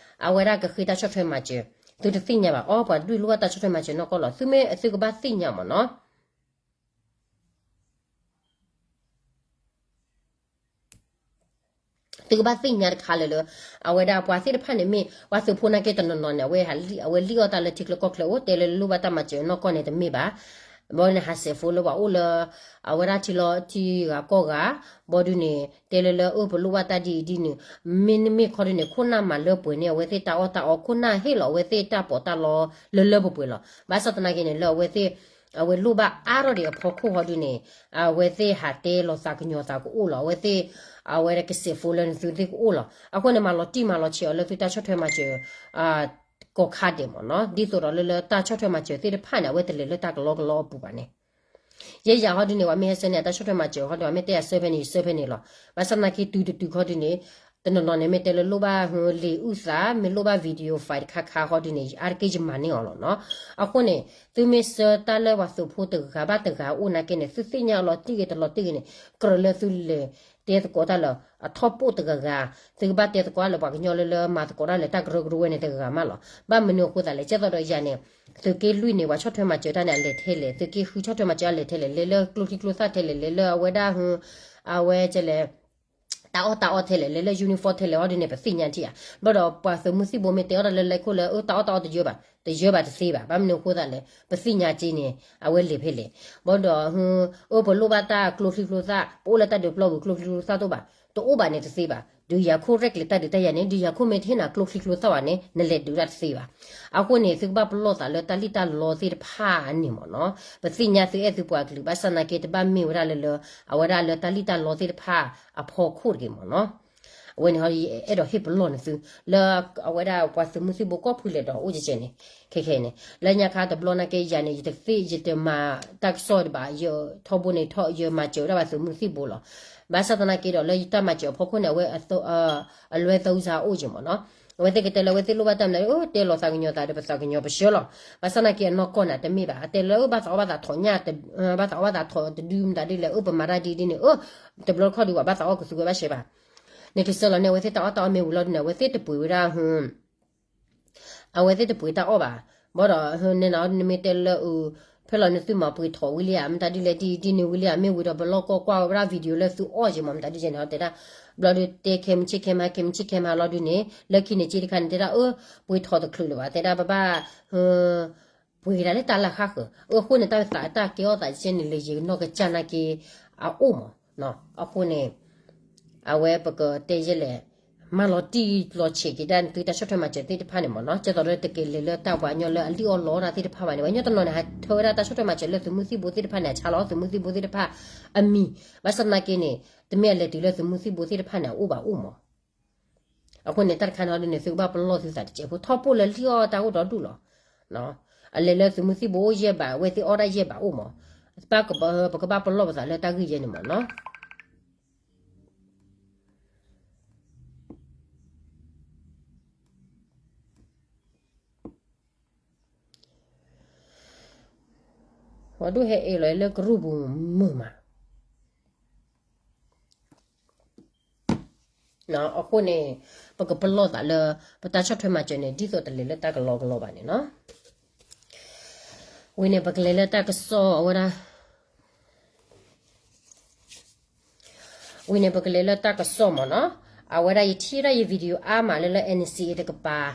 အဝဲဒၣ်ကဃ့တၢ်ဆီၣ်ထွဲမၤစၢၤ, သုတသ့ၣ်ညါဘၣ်. အီ ပှၤဒုးလိၣ်ဘၣ်တၢ်ဆီၣ်ထွဲမၤစၢၤနီၢ်ကီၢ်လီၤ. သုမ့ၢ်သုကဘၣ်သ့ၣ်ညါမ့ၢ်နီၤ. သုကဘၣ်သ့ၣ်ညါတခါလၢလၢ အဝဲဒၣ်ပှၤသ့ၣ်တဖၣ်န့ၣ်မ့ၢ် ပှၤသုးဖိနာ်က့တနီၤနီၤန့ၣ် အဝဲလံၣ်အီၣ်တၢ်လၢထံချၢကီၢ်ချၢအိၣ် တဲလၢလိၣ်ဘၣ်တၢ်မၤစၢၤနီၢ်ကီၢ်န့ၣ်တမ့ၢ်ဘၣ်. ဘီန့ၣ် ဟးစဲးဖိလၢပှၤအိၣ်လၢ အဝဲဒၣ်ထံလီၤထံဂၤကီၢ်ဂၤ, ဘီဒုန့ၣ် တဲလၢလၢအၢပလိၣ်ဘၣ်တၢ်ဒ်အံၤဒ်န့ၣ်, မ့မ့ၢ်ခီဒုန့ၣ် ခိၣ်နၢ်မၤလၢပှဲၤန့ၢ်အဝဲသ့ၣ်တၢ်အီၣ်တၢ်အီ, ခိၣ်နၢ်ဟ့ၣ်လီၤအဝဲသ့ၣ်တၢ်ပီးတၢ်လီလၢလၢပှဲၤပှဲၤလီၤ. ဘၣ်ဆၣ်သနာ်က့န့ၣ် လၢအဝဲသ့ၣ် အဝဲလိၣ်ဘၣ်အါထီၣ်ဒံးအဖီခိၣ်ဟီဒုန့ၣ် အဝဲသ့ၣ်ဟးတဲလီၤသးကညီၤသးကအိၣ်လီၤ. အဝဲသ့ၣ် အဝဲကစဲးဖိလၢနသုသ့ၣ်ကအိၣ်လီၤ. အဃိန့ၣ် မၤလီၤတံၢ်မၤလီၤဆဲးအီၤလၢသုတၢ်ဆီၣ်ထွဲမၤစၢၤ ကိးခါဒဲးမ့ၢ်နီၤ. ဒ်သိးဒီးလၢလၢတၢ်ဆီၣ်ထွဲမၤစၢၤသ့ၣ်တဖၣ်န့ၣ် အဝဲတလဲၤလၢတၢ်ကလီကလီအပူၤဘၣ်န့ၣ် ယဲယၤဟီဒုန့ၣ် ပှၤမ့ၢ်ဟဲဆှၢန့ၢ်အတၢ်ဆီၣ်ထွဲမၤစၢၤဟီဒု အမ့ၢ်တဲယၤဆှၢဖဲန့ၣ် ယဆှၢဖဲန့ၣ်လီၤ. ဘၣ်ဆၣ်သနာ်က့တုၤတတုၤခီဒုန့ၣ် တနီၤနီၤန့ၣ် မ့ၢ်တဲလၢလိၣ်ဘၣ်လံာ်အုၣ်သး မ့ၢ်လိၣ်ဘၣ် video file တခါခါဟီဒုန့ၣ် အါတက့ၢ်ယမၤန့ၢ်အီၤလီၤနီၤ. အဃိန့ၣ် သုမ့ၢ်ဆှၢတၢ်လၢပှၤသုးဖိတဂၤဘၣ်တဂၤအိၣ်နာ်က့န့ၣ် သုသ့ၣ်ညါလီၤတံၢ်ဂ့ၤတလီၤတံၢ်ဂ့ၤန့ၣ် ကြၢးလၢသုလဲၤတဲသကိးတၢ်လၢ အထီၣ်ပိၣ်တဂၤဂၤ, သုကဘၣ်တဲသကိးလၢပှၤကညီလၢလၢမၤသကိးတၢ်လၢတၢ်ကရၢကရိဝဲန့ၣ်တဂၤဂၤမးလီၤ. ဘၣ်မနုၤအဃိသတးလဲၣ် ကဲသိးဒီးယၤန့ၣ် သုးက့လွံၢ်န့ၣ် ပှၤဆီၣ်ထွဲမၤစၢၤတၢ်န့ၣ် အလဲၤထဲလဲၣ်, သုးက့ဃုဆီၣ်ထွဲမၤစၢၤအလဲၤထဲလဲၣ်, လဲၤလၢကျိချံကျိသၣ်ထဲလဲၣ်, လဲၤလၢအဝဲဒၣ် အဝဲကလဲၣ် တၢ်အီၣ်တၢ်အီထဲလဲၣ်, လဲၤလၢ uniform ထဲလဲၣ် ဟီဒုန့ၣ် ပသ့ၣ်ညါထံၣ်ဧါ. ဘၣ်ဒီးပှၤသုးမုၢ်သံၣ်ဘိမ့ၢ်တဲအီၣ်တၢ်လၢလဲၤခိၣ်လၢ အၢ တၢ်အီၣ်တၢ်အီတယၢဘၣ်, တယၢဘၣ်တသ့ဘၣ်. ဘၣ်မနုၤအဃိသတးလဲၣ် ပသ့ၣ်ညါက့န့ၣ် အဝဲလဲၤဖဲလဲၣ်. ဘၣ်ဒီး အၢ ပလိၣ်ဘၣ်တၢ်ကျိချံကျိသၣ်, ပအိၣ်လၢတၢ်ဒုးပျီပူၤ ကျိချံကျိသၣ်တအိၣ်ဘၣ်, တအိၣ်ဘၣ်န့ၣ်တသ့ဘၣ်. ဒုးယၤခိၣ်ရဲၣ်ကျဲၤတၢ်ဒုးတၢ်ယၤန့ၣ် ဒုးယၤခိၣ်မ့ၢ်တဟ့ၣ်နၤကျိချံကျိသၣ်ဘၣ်န့ၣ် နလဲၤဒုးတၢ်တသ့ဘၣ်. အဃိန့ၣ် သုကဘၣ်ပလီၢ်သးလၢတၢ်လံၣ်တၢ်လီသ့ၣ်တဖၣ်န့ၣ်မ့ၢ်နီၤ. ပသ့ၣ်ညါသုအဲၣ်သုပှၤကလုာ် ဘၣ်ဆၣ်သနာ်က့ တဘၣ်မ့ၢ်ဝဲဒၣ်လၢလၢ အဝဲဒၣ်လၢတၢ်လံၣ်တၢ်လီသ့ၣ်တဖၣ်အဖီခိၣ်တဂ့ၤမ့ၢ်နီၤ. အဝဲန့ၣ် အဲၣ်ဒိးဟ့ၣ်ပလီၢ်န့ၢ်သု လၢအဝဲဒၣ်ပှၤသုးမုၢ်သံၣ်ဘိကီၢ်ဖုလဲၤဒီးအိၣ်ကဲကဲန့ၣ် ခဲခဲန့ၣ် လၢညါခါတဘျီနာ်က့ယၤန့ၣ် ယတသ့ၣ်ယတမၤတၢ်ကစီၣ်တဘၣ်, ယထီဘိန့ၣ်ထီၣ် ယမၤစၢၤဝဲဒၣ်ပှၤသုးမုၢ်သံၣ်ဘိလီၤ. ဘၣ်ဆၣ်သနာ်က့ဒီး လၢယတၢ်မၤစၢၤအဖီခိၣ်န့ၣ် အဝဲ အလွဲသုံးစားအိၣ်က့ၤမ့ၢ်နီၤ. အဝဲသ့ၣ်ကတဲလၢအဝဲသ့ၣ်လိၣ်ဘၣ်တၢ်မနုၤ အၢ တဲလီၤသးကညီၤသးဒီးပသးကညီၤပဆၢလီၤ. ဘၣ်ဆၣ်သနာ်က့အနီၢ်ကီၢ်န့ၣ် တမ့ၢ်ဘၣ်. အတဲလၢအၢ ဘၣ်သးအီၣ်ဘၣ်သးထိးညၣ်, ဘၣ်သးအီၣ်ဘၣ်သးထိးတဒုမတၤဒ်လဲၣ်, အၢ ပမၤတၢ်ဒ်ဒ်န့ၣ် အၢ တဘျီတခီၣ်ဒုး ပှၤဘၣ်သးအီၣ်ကသူဝဲဘၣ်ရှဲဘၣ်. န့ၣ်ကစၢ်လီၤန့ၣ် အဝဲသ့ၣ်တၢ်အီၣ်တၢ်အီမ့ၢ်ဝံၤလီၤဒုးန့ၣ် အဝဲသ့ၣ်တပှ့ၤဝဲဒၣ် အဝဲသ့ၣ်တပှ့ၤတၢ်အီၣ်ဘၣ်. ဘၣ်ဒီး န့ၣ်နီၤ နမ့ၢ်တဲလၢအ ဖဲလီၤနသုမၤပှ့ၤထိးဝံၤလံဧါ မတၤဒ်လဲၣ် ဒ်ဒ်န့ၣ်ဝံၤလံဧါ မ့ၢ်ဝံၤဒီးပလီၢ်ကီၢ်ကွၢ်ဝဲဒၣ် video လၢသုအီၣ်က့ၤမး မတၤဒ်လဲၣ်န့ၣ် တဲဒၣ် ဘျီဒုးတဲခဲမုၢ်ဆ့ၣ်ခဲမုၢ်ဟါ ခဲမုၢ်ဆ့ၣ်ခဲမုၢ်ဟါလီၤဒုးန့ၣ် လၢခံန့ၣ်က့တခါန့ၣ် တဲဒၣ်အၢ ပှ့ၤထိးတချုးလၢၤဘၣ် တဲဒၣ်ပဘၣ် ပှ့ၤကဒါလၢတၢ်လၢဃၣ်ဃၢၤ အဃိန့ၣ် တၢ်သးတၢ်ကဲအီၣ်သးကဲန့ၣ် လၢယနီၢ်ကစၢ်နာ်က့ အအိၣ်မး အဃိန့ၣ် အဝဲပကတဲယဲလဲၣ် မၤလီၤတံၢ်လီၤဆဲးက့ၤဒၣ်သုတၢ်ဆီၣ်ထွဲမၤစၢၤသ့ၣ်တဖၣ်န့ၣ်မ့ၢ်နီၤ ကဲသိးလၢတက့ၤလဲၤလၢတၢ်ပှၤကညီလၢအလံၣ်အီၣ်လီအီၣ်တၢ်သ့ၣ်တဖၣ်ဘၣ်န့ၣ် ပှၤကညီတနီၤန့ၣ် ဟးထၢဝဲဒၣ်တၢ်ဆီၣ်ထွဲမၤစၢၤလၢသုးမုၢ်သံၣ်ဘိသ့ၣ်တဖၣ်န့ၣ် ဆါလီၤသုးမုၢ်သံၣ်ဘိသ့ၣ်တဖၣ်အမံၤ ဘၣ်ဆၣ်သနာ်က့န့ၣ် တမ့ၢ်အလဲၤတုၤလၢသုးမုၢ်သံၣ်ဘိသ့ၣ်တဖၣ်န့ၣ် အအိၣ်ဘၣ်အိၣ်မး အဃိန့ၣ် တၢ်တခါန့ၣ်ဟီဒုးန့ၣ် သုကဘၣ်ပလီၢ်သုသးတစဲးဖိ ထီဘိလၢလံၣ်အီၣ်တၢ်အိၣ်ဒီဒူၣ်လီၤ. အလဲၤလၢသုးမုၢ်သံၣ်ဘိအိၣ်ယဲၢ်ဘး အဝဲသ့ၣ်အီၣ်ဒၣ်ယဲၢ်ဘးအိၣ်မး. ပကဘၣ်ပလီၢ်ပသးလၢတၢ်ဂ့ၢ်ယဲန့ၣ်မ့ၢ်နီၤ. ပှၤဒိၣ်ဟဲအဲၣ်လီၤလၢကရူၢ်ပူၤမုာ်မး. အဃိန့ၣ် ပကပလီၢ်သးလၢ ပတၢ်ဆီၣ်ထွဲမၤစၢၤန့ၣ် ဒ်သိးတလဲၤလၢတၢ်ကလီကလီဘၣ်န့ၣ်နီၤ. ဝံၤန့ၣ်ပကလဲၤလၢတၢ်ကစီၣ်အဝဲဒၣ် ဝံၤန့ၣ်ပကလဲၤလၢတၢ်ကစီၣ်မ့ၢ်နီၤ. အဝဲဒၣ်ယထံၣ်ဒၣ်ယ video အါမးလၢလၢ N C A တကပၤ,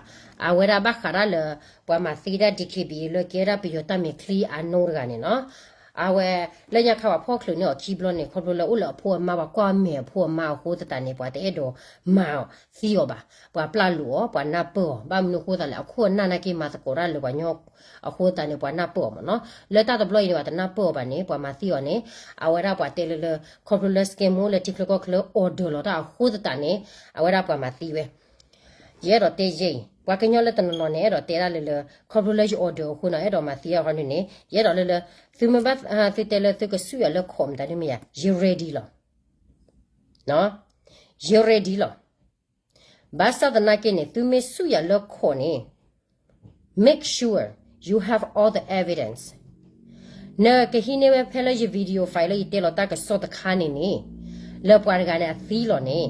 အဝဲဒၣ်ဘၣ်ဃးဒၣ်လၢ ပှၤမၤသံဒၣ် D K B A လၢကဲဒၣ်ပယီၤတၢ်မဲာ်ချံအနိတဂၤန့ၣ်နီၤ. အဝဲ လၢညါခါပှၤဖီၣ်ချုးန့ၢ်အီၤခံဘျီန့ၣ် ခီဖျိလၢအိၣ်လၢအဖိအမါ ပှၤကွၢ်မဲာ်အဖိအမါအဃိသတးန့ၣ် ပှၤတအဲၣ်ဒိးမၤအီၤသံအီၤဘၣ်. ပှၤပျၢ်လိာ်အီၤ ပှၤနၢ်ပၢၢ်အီၤ ဘၣ်မနုၤအဃိသတးလဲၣ် အခိၣ်အနၢ်နာ်က့မၤသကိးတၢ်လၢပှၤကညီအဃိသတးန့ၣ် ပှၤနၢ်ပၢၢ်အီၤမ့ၢ်နီၤ. လၢတၢ်တဘျီအံၤန့ၣ် ပှၤတနၢ်ပၢၢ်အီၤဘၣ်န့ၣ် ပှၤမၤသံအီၤန့ၣ် အဝဲဒၣ်ပှၤတဲလၢလၢ ခီဖျိလၢ scam အိၣ်လၢထံချၢကီၢ်ချၢ order လီၤတၢ်အဃိသတးန့ၣ် အဝဲဒၣ်ပှၤမၤသံဝဲ ယအဲၣ်ဒိးတဲယဲအံၤ ပှၤကညီလၢတနီၤနီၤန့ၣ် အဲၣ်ဒိးတဲဒၣ်လၢလၢ ခီဖျိလၢယ order အဃိန့ၣ် အဲၣ်ဒိးမၤသံအီၤခီန့ၣ်န့ၣ် ယအဲၣ်ဒိးလၢလၢ သုမ့ၢ်ဘၣ်သုတဲလၢသုကဆူၣ်ယၤလၢခိးမတၤဒ်မ့ၢ်ယၤ ယ ready လီၤ. ယ ready လီၤ. ဘၣ်ဆၣ်သနာ်က့န့ၣ် သုမ့ၢ်ဆူၣ်ယၤလၢခိးန့ၣ် make sure you have all the evidence. နကဟံးန့ၢ်ဝဲဖဲလၢယ video file လၢယတဲလီၤတၢ်ကစီၣ်တခါန့ၣ်န့ၣ် လၢပှၤတဂၤန့ၣ်အသံလီၤန့ၣ်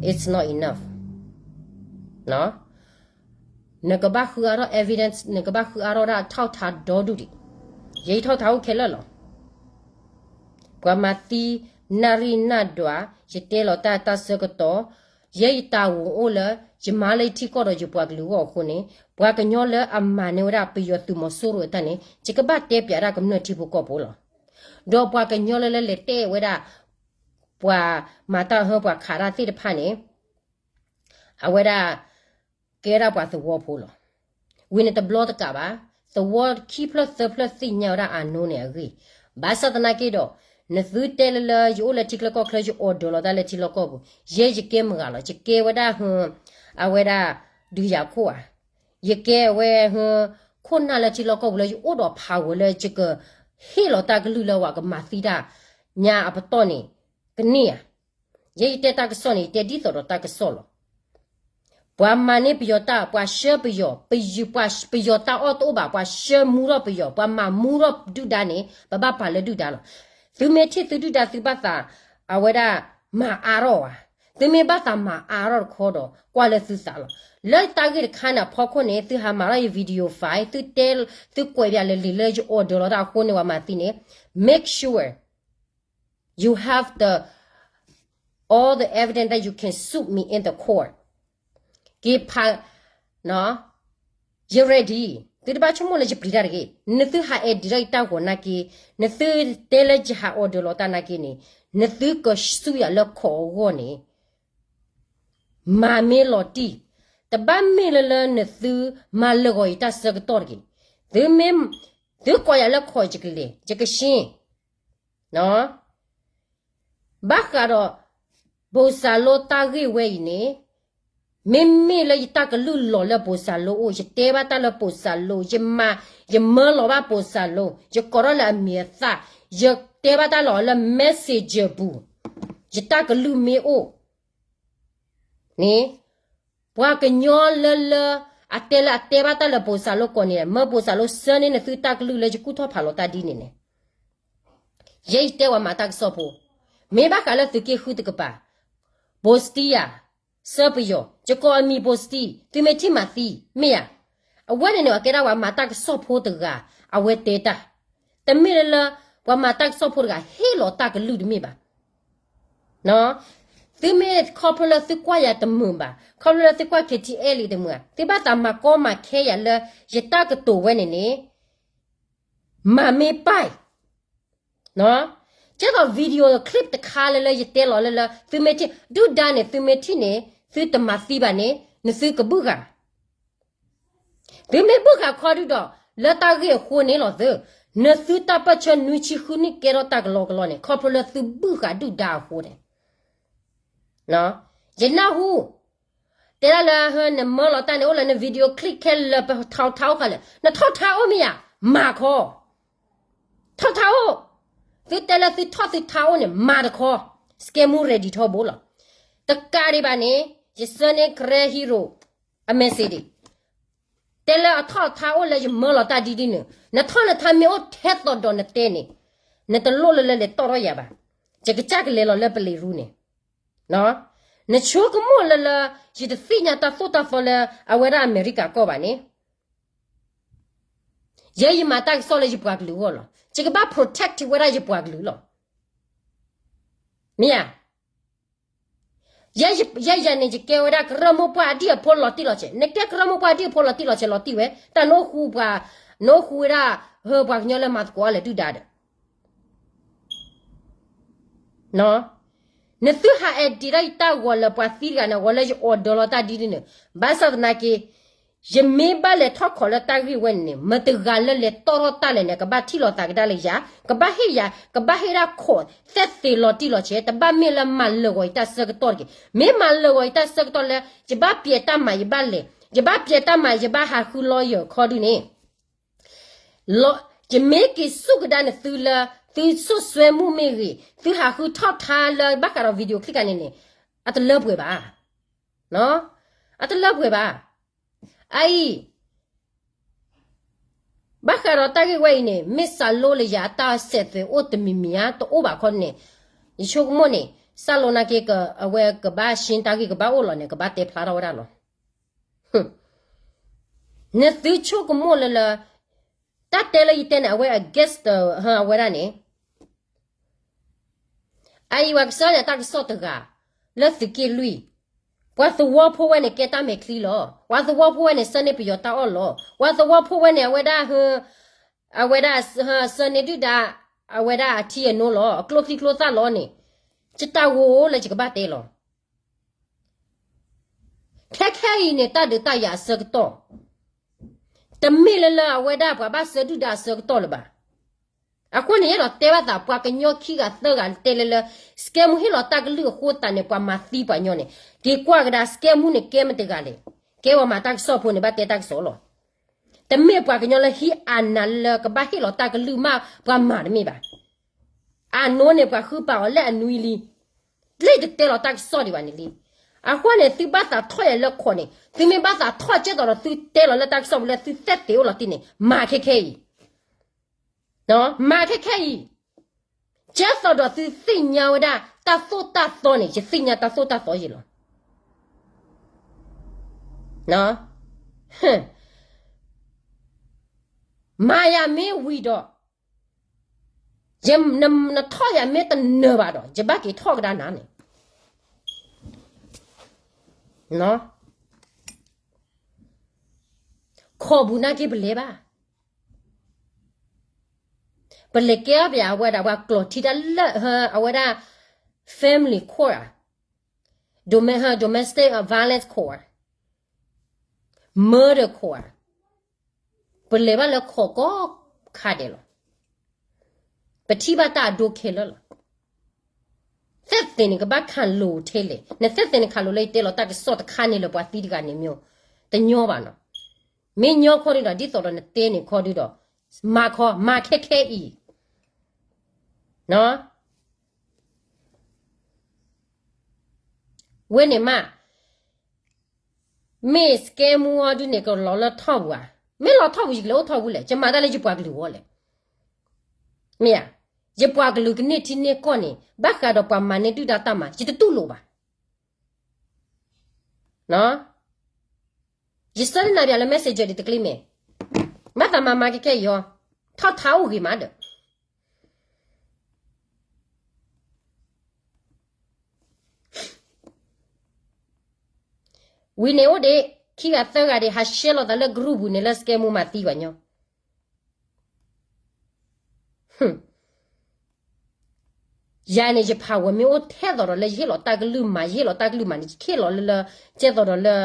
it's not enough. နကဘၣ်ဃုအါထီၣ် evidence နကဘၣ်ဃုအါထီၣ်ဒၣ် ထောက်ထား ဒီဒူၣ်ဒံး. ယ ထောက်ထား အိၣ်ခဲလၢာ်လီၤ. ပှၤမၤသံ နၣ်ရံၣ်နၣ်ဒွး ယတဲလီၤတၢ်တၢ်ဆၢကတီၢ် ယဲယတၢ်ဂီၤအိၣ်လၢ ယမၤလၢယထံကီၢ်ဒီးယပှၤကလုာ်အဂီၢ်အဃိန့ၣ် ပှၤကညီလၢအမၤန့ၢ်ဝဲဒၣ်ပယီၤသုးမီၤစိရိၤအတၢ်န့ၣ် ယကဘၣ်တဲပၠးဒၣ်ကမျၢၢ်ထံဖိကီၢ်ဖိလီၤ. ဒီးပှၤကညီလၢလၢလဲၤတဲဝဲဒၣ် ပှၤမၤတၢ်ဟၢပှၤခးတၢ်သ့ၣ်တဖၣ်န့ၣ် အဝဲဒၣ် ကဲဒၣ်ပှၤသဝီဖိလီၤ. ဝံၤန့ၣ်တဘျီတကးဘၣ်, သဝီခံဖျၢၣ်သၢဖျၢၣ်သ့ၣ်ညါဝဲဒၣ်အနိန့ၣ်အဂ့ၢ်, ဘၣ်ဆၣ်သနာ်က့ဒီး နသုတဲလၢလၢယအိၣ်လၢထံချၢကီၢ်ချၢ ယ order လီၤတၢ်လၢထံလီၢ်ကီၢ်ပူၤ, ယဲယကဲမုၢ်ဂၤလီၤ, ယကဲဝဲဒၣ်ဟၢ အဝဲဒၣ် ဒုးယၤခိၣ်ဧါ, ယကဲဝဲဟၢ ခိၣ်နၢ်လၢထံလီၢ်ကီၢ်ပူၤလၢယအိၣ်ဒီး power လၢယကဟ့ၣ်လီၤတၢ်ကလုၢ်လၢပှၤကမၤသံတၢ်ညါအပတီၢ်န့ၣ် ကန့ၢ်ဧါ. ယဲယတဲတၢ်ကစီၣ်န့ၣ် ယတဲဒ်သိးဒီးတၢ်ကစီၣ်လီၤ. ပှၤမၤန့ၢ်ပယီၤတၢ် ပှၤဆှၢပယီၤ, ပယီၤတၢ်အီၣ်တအိၣ်ဘၣ်, ပှၤဆှၢမူထီၣ်ပယီၤ, ပှၤမၤမူထီၣ်ဒုၣ်ဒါန့ၣ် ပဘၣ်ပာ်လၢဒုၣ်ဒါလီၤ. သုမ့ၢ်ထံၣ်သုဒုၣ်ဒါသုဘၣ်သး အဝဲဒၣ်မၤအါထီၣ်ဧါ, သုမ့ၢ်ဘၣ်သးမၤအါထီၣ်တခီဒီး ကွၢ်လၢသုသးလီၤ. လၢတၢ်ဂ့ၢ်တခါန့ၣ်အဖီခိၣ်န့ၣ် သုဟးမၤထီၣ်ယ video file, သုတဲ သုကွဲးပၠးလၢလံာ်လၢယ order လီၤတၢ်အဃိန့ၣ် ပှၤမၤသံန့ၣ် make sure you have the all the evidence that you can sue me in the court. က့ၤဖး ယ ready, သုတဘၣ်ဆိကမိၣ်လၢယပျံၤတၢ်တဂ့ၤ. နသုဟး edit ဒီးယတၢ်ဂီၤနာ်က့, နသုတဲလၢယဟး order လီၤတၢ်နာ်က့န့ၣ် နသုကဆူၣ်ယၤလၢခိးအဂီၢ်န့ၣ် မၤမ့ၢ်လီၤတံၢ်, တဘၣ်မ့ၢ်လၢလၢနသုမၤလၢာ်ဂီၤယတၢ်ဆၢကတီၢ်တဂ့ၤ. သုမ့ၢ် သုကိးယၤလၢခိး ယကလဲၤ ယကဆှၢ ဘၣ်ဃးဒီး ဘိၣ်စၢ်လိတၢ်ဂ့ၢ်ဝဲအံၤန့ၣ် မ့မ့ၢ်လၢယတၢ်ကလုၢ်လီၤလၢ ဘိၣ်စၢ်လိအိၣ်, ယတဲဘၣ်တၢ်လၢ ဘိၣ်စၢ်လိ, ယမၤ ယမၢလီၤဘၣ် ဘိၣ်စၢ်လိ, ယကိးထီၣ်လၢအမံၤအသၣ်, ယတဲဘၣ်တၢ်လီၤလၢ messenger ပူၤ, ယတၢ်ကလုၢ်မ့ၢ်အိၣ်န့ၣ် ပှၤကညီလၢလၢ အတဲလၢအတဲဘၣ်တၢ်လၢ ဘိၣ်စၢ်လိကိးန့ၣ် မၢ ဘိၣ်စၢ်လိ ဆှၢန့ၢ်နသုတၢ်ကလုၢ်လၢ ယကူၣ်ထီၣ်ဖးလီၤတၢ်ဒ်န့ၣ်န့ၣ် ယဲယတဲပှၤမၤတၢ်ကစီၣ်ဖိ, မ့ၢ်ဘၣ်ဃးလၢသုးက့ဃုတကပၤ, ဘိၣ်စတံယၤ, ဆှၢပယီၤ, ယကိးအမံၤ ဘိၣ်စတံ, သုမ့ၢ်ထံၣ်မၤသံ, မ့ၢ်ဧါ. အဝဲန့ၣ်န့ၣ် အကဲဒၣ်ပှၤမၤတၢ်ကစီၣ်ဖိတဂၤ အဝဲတဲတၢ်, တမ့ၢ်လၢလၢ ပှၤမၤတၢ်ကစီၣ်ဖိတဂၤ ဟ့ၣ်လီၤတၢ်ကလုၢ်တမ့ၢ်ဘၣ်. သုမ့ၢ်ခီဖျိလၢသုကွၢ်ယၤတမုာ်ဘၣ်, ခီဖျိလၢသုကွၢ် K T L တမုာ်ဧါ, သုဘၣ်သးမၤကီမၤခဲယၤလၢ ယတၢ်ကတိၤဝဲန့ၣ်န့ၣ် မၤမ့ၢ်ပၢ်အံၤ, ကဲသိး video clip တခါလၢလၢယတဲလီၤလၢလၢ သုမ့ၢ်ထံၣ် ဒုၣ်ဒါန့ၣ် သုမ့ၢ်ထံၣ်န့ၣ် သုတမၤသံဘၣ်န့ၣ် နသုကဘုၣ်ဃာ် သုမ့ၢ်ဘုၣ်ဃာ်ခီဒုဒီး လၢတၢ်ဂ့ၢ်အဃိန့ၣ်လီၤသု, နသုတၢ်ပၢၢ်ဆၢနွံဆံဃုနံၣ်ကဲထီၣ်တၢ်ကလီကလီန့ၣ် ခီဖျိလၢသုဘုၣ်ဃာ်ဒုၣ်ဒါအဃိန့ၣ် ယနၢ်ဟူ တဲဒၣ်လၢနမၢလီၤတၢ်န့ၣ် အိၣ်လၢန video clip ခဲလၢာ် ပထောက်ထား အိၣ်ဃာ်လဲၣ်, နထောက်ထား အိၣ်မ့ၢ်ဧါ, မၤခီ ထီၣ်ထါအိၣ်, သုတဲလၢသုထီၣ်သုထါအိၣ်န့ၣ် မၤတခီ, scam မူ ready ထီဘိလီၤ. တကးဒံးဘၣ်န့ၣ် ယဆၢန့ၢ် Karen Hero အ message ဒံး, တဲလၢအထီၣ်ထါအိၣ်လၢယမၢလီၤတၢ်ဒ်ဒ်န့ၣ်, နထီၣ်နထါမ့ၢ်အိၣ်ထဲသိးဒီးနတဲန့ၣ်, နတလိၣ်လၢလၢလဲၤတီၣ်ထီၣ်ယၤဘၣ်. ယကစၢ်ကလဲၤလီၤလၢပလံးရူန့ၣ် နဆိကမိၣ်လၢလၢ ယတသ့ၣ်ညါတၢ်သိၣ်တၢ်သီလၢအဝဲဒၣ်အမဲရကၤကီၢ်ဘၣ်န့ၣ်, ယဲယမၤတၢ်ကစီၣ်လၢယပှၤကလုာ်အဂီၢ်လီၤ. ယကဘၣ် protect ဝဲဒၣ်ယပှၤကလုာ်လီၤ. မ့ၢ်ဧါ. ယဲယၤန့ၣ် ယကဲဝဲဒၣ်ကရၢမိၢ်ပှၢ်အဒံၣ်အဖိလီၤတံၢ်လီၤဆဲး, နကဲကရၢမိၢ်ပှၢ်အဒံၣ်အဖိလီၤတံၢ်လီၤဆဲးလီၤတံၢ်ဝဲ, တၢ်နအိၣ်ဃူပှၤ, နအိၣ်ဃူဝဲဒၣ်, ဟၢပှၤကညီလၢမၤသကိးအီၤလဲၤဒုၣ်ဒါဒီး နသုဟးအဲၣ်တ့ၢ်ဒၣ်ယတၢ်ဂီၤလၢပှၤသံတဂၤန့ၣ် အဂီၤလၢယ order လီၤတၢ်ဒ်န့ၣ်, ဘၣ်ဆၣ်သနာ်က့ ယမ့ၢ်ဘၣ်လဲၤထီၣ်ခိးလၢတၢ်ဂ့ၢ်ဝဲန့ၣ်န့ၣ် မတၤတဂၤလၢလဲၤတီၣ်ထီၣ်တၢ်လဲၣ်န့ၣ် ကဘၣ်ထံၣ်လိာ်သးကဒါလၢယၤ, ကဘၣ်ဟ့ၣ်ယၤ, ကဘၣ်ဟ့ၣ်ဒၣ်ခိးသဲသ့လီၤတံၢ်လီၤဆဲး, တဘၣ်မ့ၢ်လၢမၤလၢာ်ဂီၤယတၢ်ဆၢကတီၢ်တဂ့ၤ. မ့ၢ်မၤလၢာ်ဂီၤယတၢ်ဆၢကတီၢ်လၢ ယဘၣ်ပျဲတၢ်မၤယဘၣ်လဲၤ, ယဘၣ်ပျဲတၢ်မၤယဘၣ်ဟးဃု lawyer ခီဒုန့ၣ် ယမ့ၢ်က့ၤစူၢ်ကဒါနသုလၢ သုစိာ်စွဲမူမ့ၢ်ဂ့ၤ, သုဟးဃုထီၣ်ထါလၢဘၣ်ဃးဒီး video clip တခါန့ၣ်န့ၣ်, အတလၢပှဲၤဘၣ်, အတလၢပှဲၤဘၣ်. အအံၤ ဘၣ်ဃးဒီးတၢ်ဂ့ၢ်ဝဲအံၤန့ၣ် မ့ၢ်စးလိလၢယၤအတၢ်စဲးသွဲးအိၣ်တမံၤမံၤဧါ, တအိၣ်ဘၣ်ခီန့ၣ်, ယဆိကမိၣ်န့ၣ် စးလိနာ်က့ အဝဲကဘၣ်ရှင်းတၢ်ဂ့ၢ်ကဘၣ်အိၣ်လီၤန့ၣ် ကဘၣ်တဲဖျါထီၣ်ဝဲဒၣ်လီၤ. နသုဆိကမိၣ်လၢလၢ တၢ်တဲလၢယတဲန့ၣ် အဝဲ against အဝဲဒၣ်န့ၣ်, အအံၤပှၤကစၢ်န့ၣ်တၢ်ကစီၣ်တဂၤ လၢသုးက့လွံၢ်, ပှၤသဝီဖိဝဲန့ၣ်ကဲတၢ်မဲာ်ချံလီၤ. ပှၤသဝီဖိဝဲန့ၣ် ဆၢန့ၢ်ပယီၤတၢ်အီၣ်လီၤ. ပှၤသဝီဖိဝဲန့ၣ် အဝဲဒၣ်, အဝဲဒၣ်, ဆၢန့ၢ်ဒုၣ်ဒါ, အဝဲဒၣ်အထံအနိလီၤ. အကျိချံကျိသၣ်လီၤန့ၣ်, ယတၢ်ဂီၤလၢယကဘၣ်တဲလီၤ. ခဲခဲအံၤန့ၣ် တၢ်ဒုးတၢ်ယၤအဆၢကတီၢ်, တမ့ၢ်လၢလၢအဝဲဒၣ်ပှၤဘၣ်ဆၢဒုၣ်ဒါအဆၢကတီၢ်လၢၤဘၣ်. အဃိန့ၣ် ယအဲၣ်ဒိးတဲဘၣ်သး ပှၤကညီခံဂၤသၢဂၤတဲလၢလၢ scam ဟ့ၣ်လီၤတၢ်ကလုၢ်အဃိသတးန့ၣ် ပှၤမၤသံပှၤကညီန့ၣ်, က့ၤကွၢ်ကဒါ scam မူန့ၣ် ကဲမတၤတဂၤလဲၣ်. ကဲပှၤမၤတၢ်ကစီၣ်ဖိန့ၣ် ဘၣ်တဲတၢ်ကစီၣ်လီၤ. တမ့ၢ်ပှၤကညီလၢဟံးအနးလၢကဘၣ်ဟ့ၣ်လီၤတၢ်ကလုၢ်မး ပှၤမၤတမ့ၢ်ဘၣ်. အနိန့ၣ် ပှၤဃုပာ်အီၤလၢအနွံလံ. လၢယတတဲလီၤတၢ်ကစီၣ်ဒံးဘၣ်န့ၣ်လံ. အဃိန့ၣ် သုဘၣ်သးထီၣ်ယၤလၢခိးန့ၣ်, သုမ့ၢ်ဘၣ်သးထီၣ်ကဲသိးဒီးသုတဲလီၤလၢတၢ်ကစီၣ်ပူၤလၢသုသဲသ့အိၣ်လီၤတံၢ်န့ၣ် မၤခဲခဲအံၤ, မၤခဲခဲအံၤ, ကဲသိးဒီးသုသ့ၣ်ညါဝဲဒၣ် တၢ်သိၣ်တၢ်သီန့ၣ် ယသ့ၣ်ညါတၢ်သိၣ်တၢ်သီယံၤလီၤ. မၤယၤမ့ၢ်ဝံၤဒီး နထီၣ်ယၤမ့ၢ်တနၢၤဘၣ်ဒီး ယဘၣ်က့ၤထီၣ်ကဒါနၤန့ၣ်, ခိးပူၤနာ်က့ပလဲၤဘၣ်. ပလဲၤကဲအီၣ်ပယၤအဝဲဒၣ်ပှၤကျိာ်ထံတၢ်လၢ အဝဲဒၣ် family court ဧါ, domestic violence court ဧါ, murder court ဧါ, ပလဲၤဘၣ်လၢခိးကိးခါဒဲးလီၤ. ပထံၣ်ဘၣ်တၢ်အဒိခဲလၢာ်လီၤ. သဲသ့ၣ်န့ၣ် ကဘၣ်ခးလိာ်ထဲလဲၣ်, နသဲသ့ၣ်န့ၣ် ခးလိာ်လၢယတဲလီၤတၢ်ကစီၣ်တခါန့ၣ်လၢပှၤသံတဂၤန့ၣ်မ့ၢ်, တညီဘၣ်နီၤ. မ့ၢ်ညီခီဒုဒီး ဒ်သိးဒီးနတဲန့ၣ်ခီဒုဒီး, မၤခီ, မၤခဲခဲအံၤ, ဝဲန့ၣ်မး မ့ၢ် scam မူအီၤဒုန့ၣ် ကလီၤလၢထီၣ်ပူၤဧါ. မ့ၢ်လီၤထီၣ်ပူၤ ယကလဲၤအိၣ်ထီၣ်ပူၤလဲၣ်, ယမၤတၢ်လၢယပှၤကလုာ်အဂီၢ်လဲၣ်. မ့ၢ်ဧါ, ယပှၤကလုာ်ကန့ၢ်ထံန့ၢ်ကီၢ်န့ၣ် ဘၣ်ဃးဒီးပှၤမၤန့ၢ်ဒုၣ်ဒါတၢ်မၤ ယတတူၢ်လိာ်ဘၣ်. ယဆၢနၤပၠးလၢ messenger ဒ်တကျ့မဲာ်, ဘၣ်သးမၤမၤကဲကဲအံၤအီၤ, ထီၣ်ထါအိၣ်ဂ့ၤမးဒီး ဝံၤန့ၣ်အိၣ်ဒံး ခံဂၤသၢဂၤဒံး ဟးရှဲလိာ်သးလၢ group ပူၤန့ၣ်လၢ scam မူမၤသံပှၤညီ. ယၤန့ၣ် ယ power မ့ၢ်အိၣ်ထဲသိးဒီးလၢယဟ့ၣ်လီၤတၢ်ကလုၢ်မၤ ယဟ့ၣ်လီၤတၢ်ကလုၢ်မၤန့ၣ် ယခ့ၣ်လီၤလၢလၢ ကဲသိးဒီးလၢ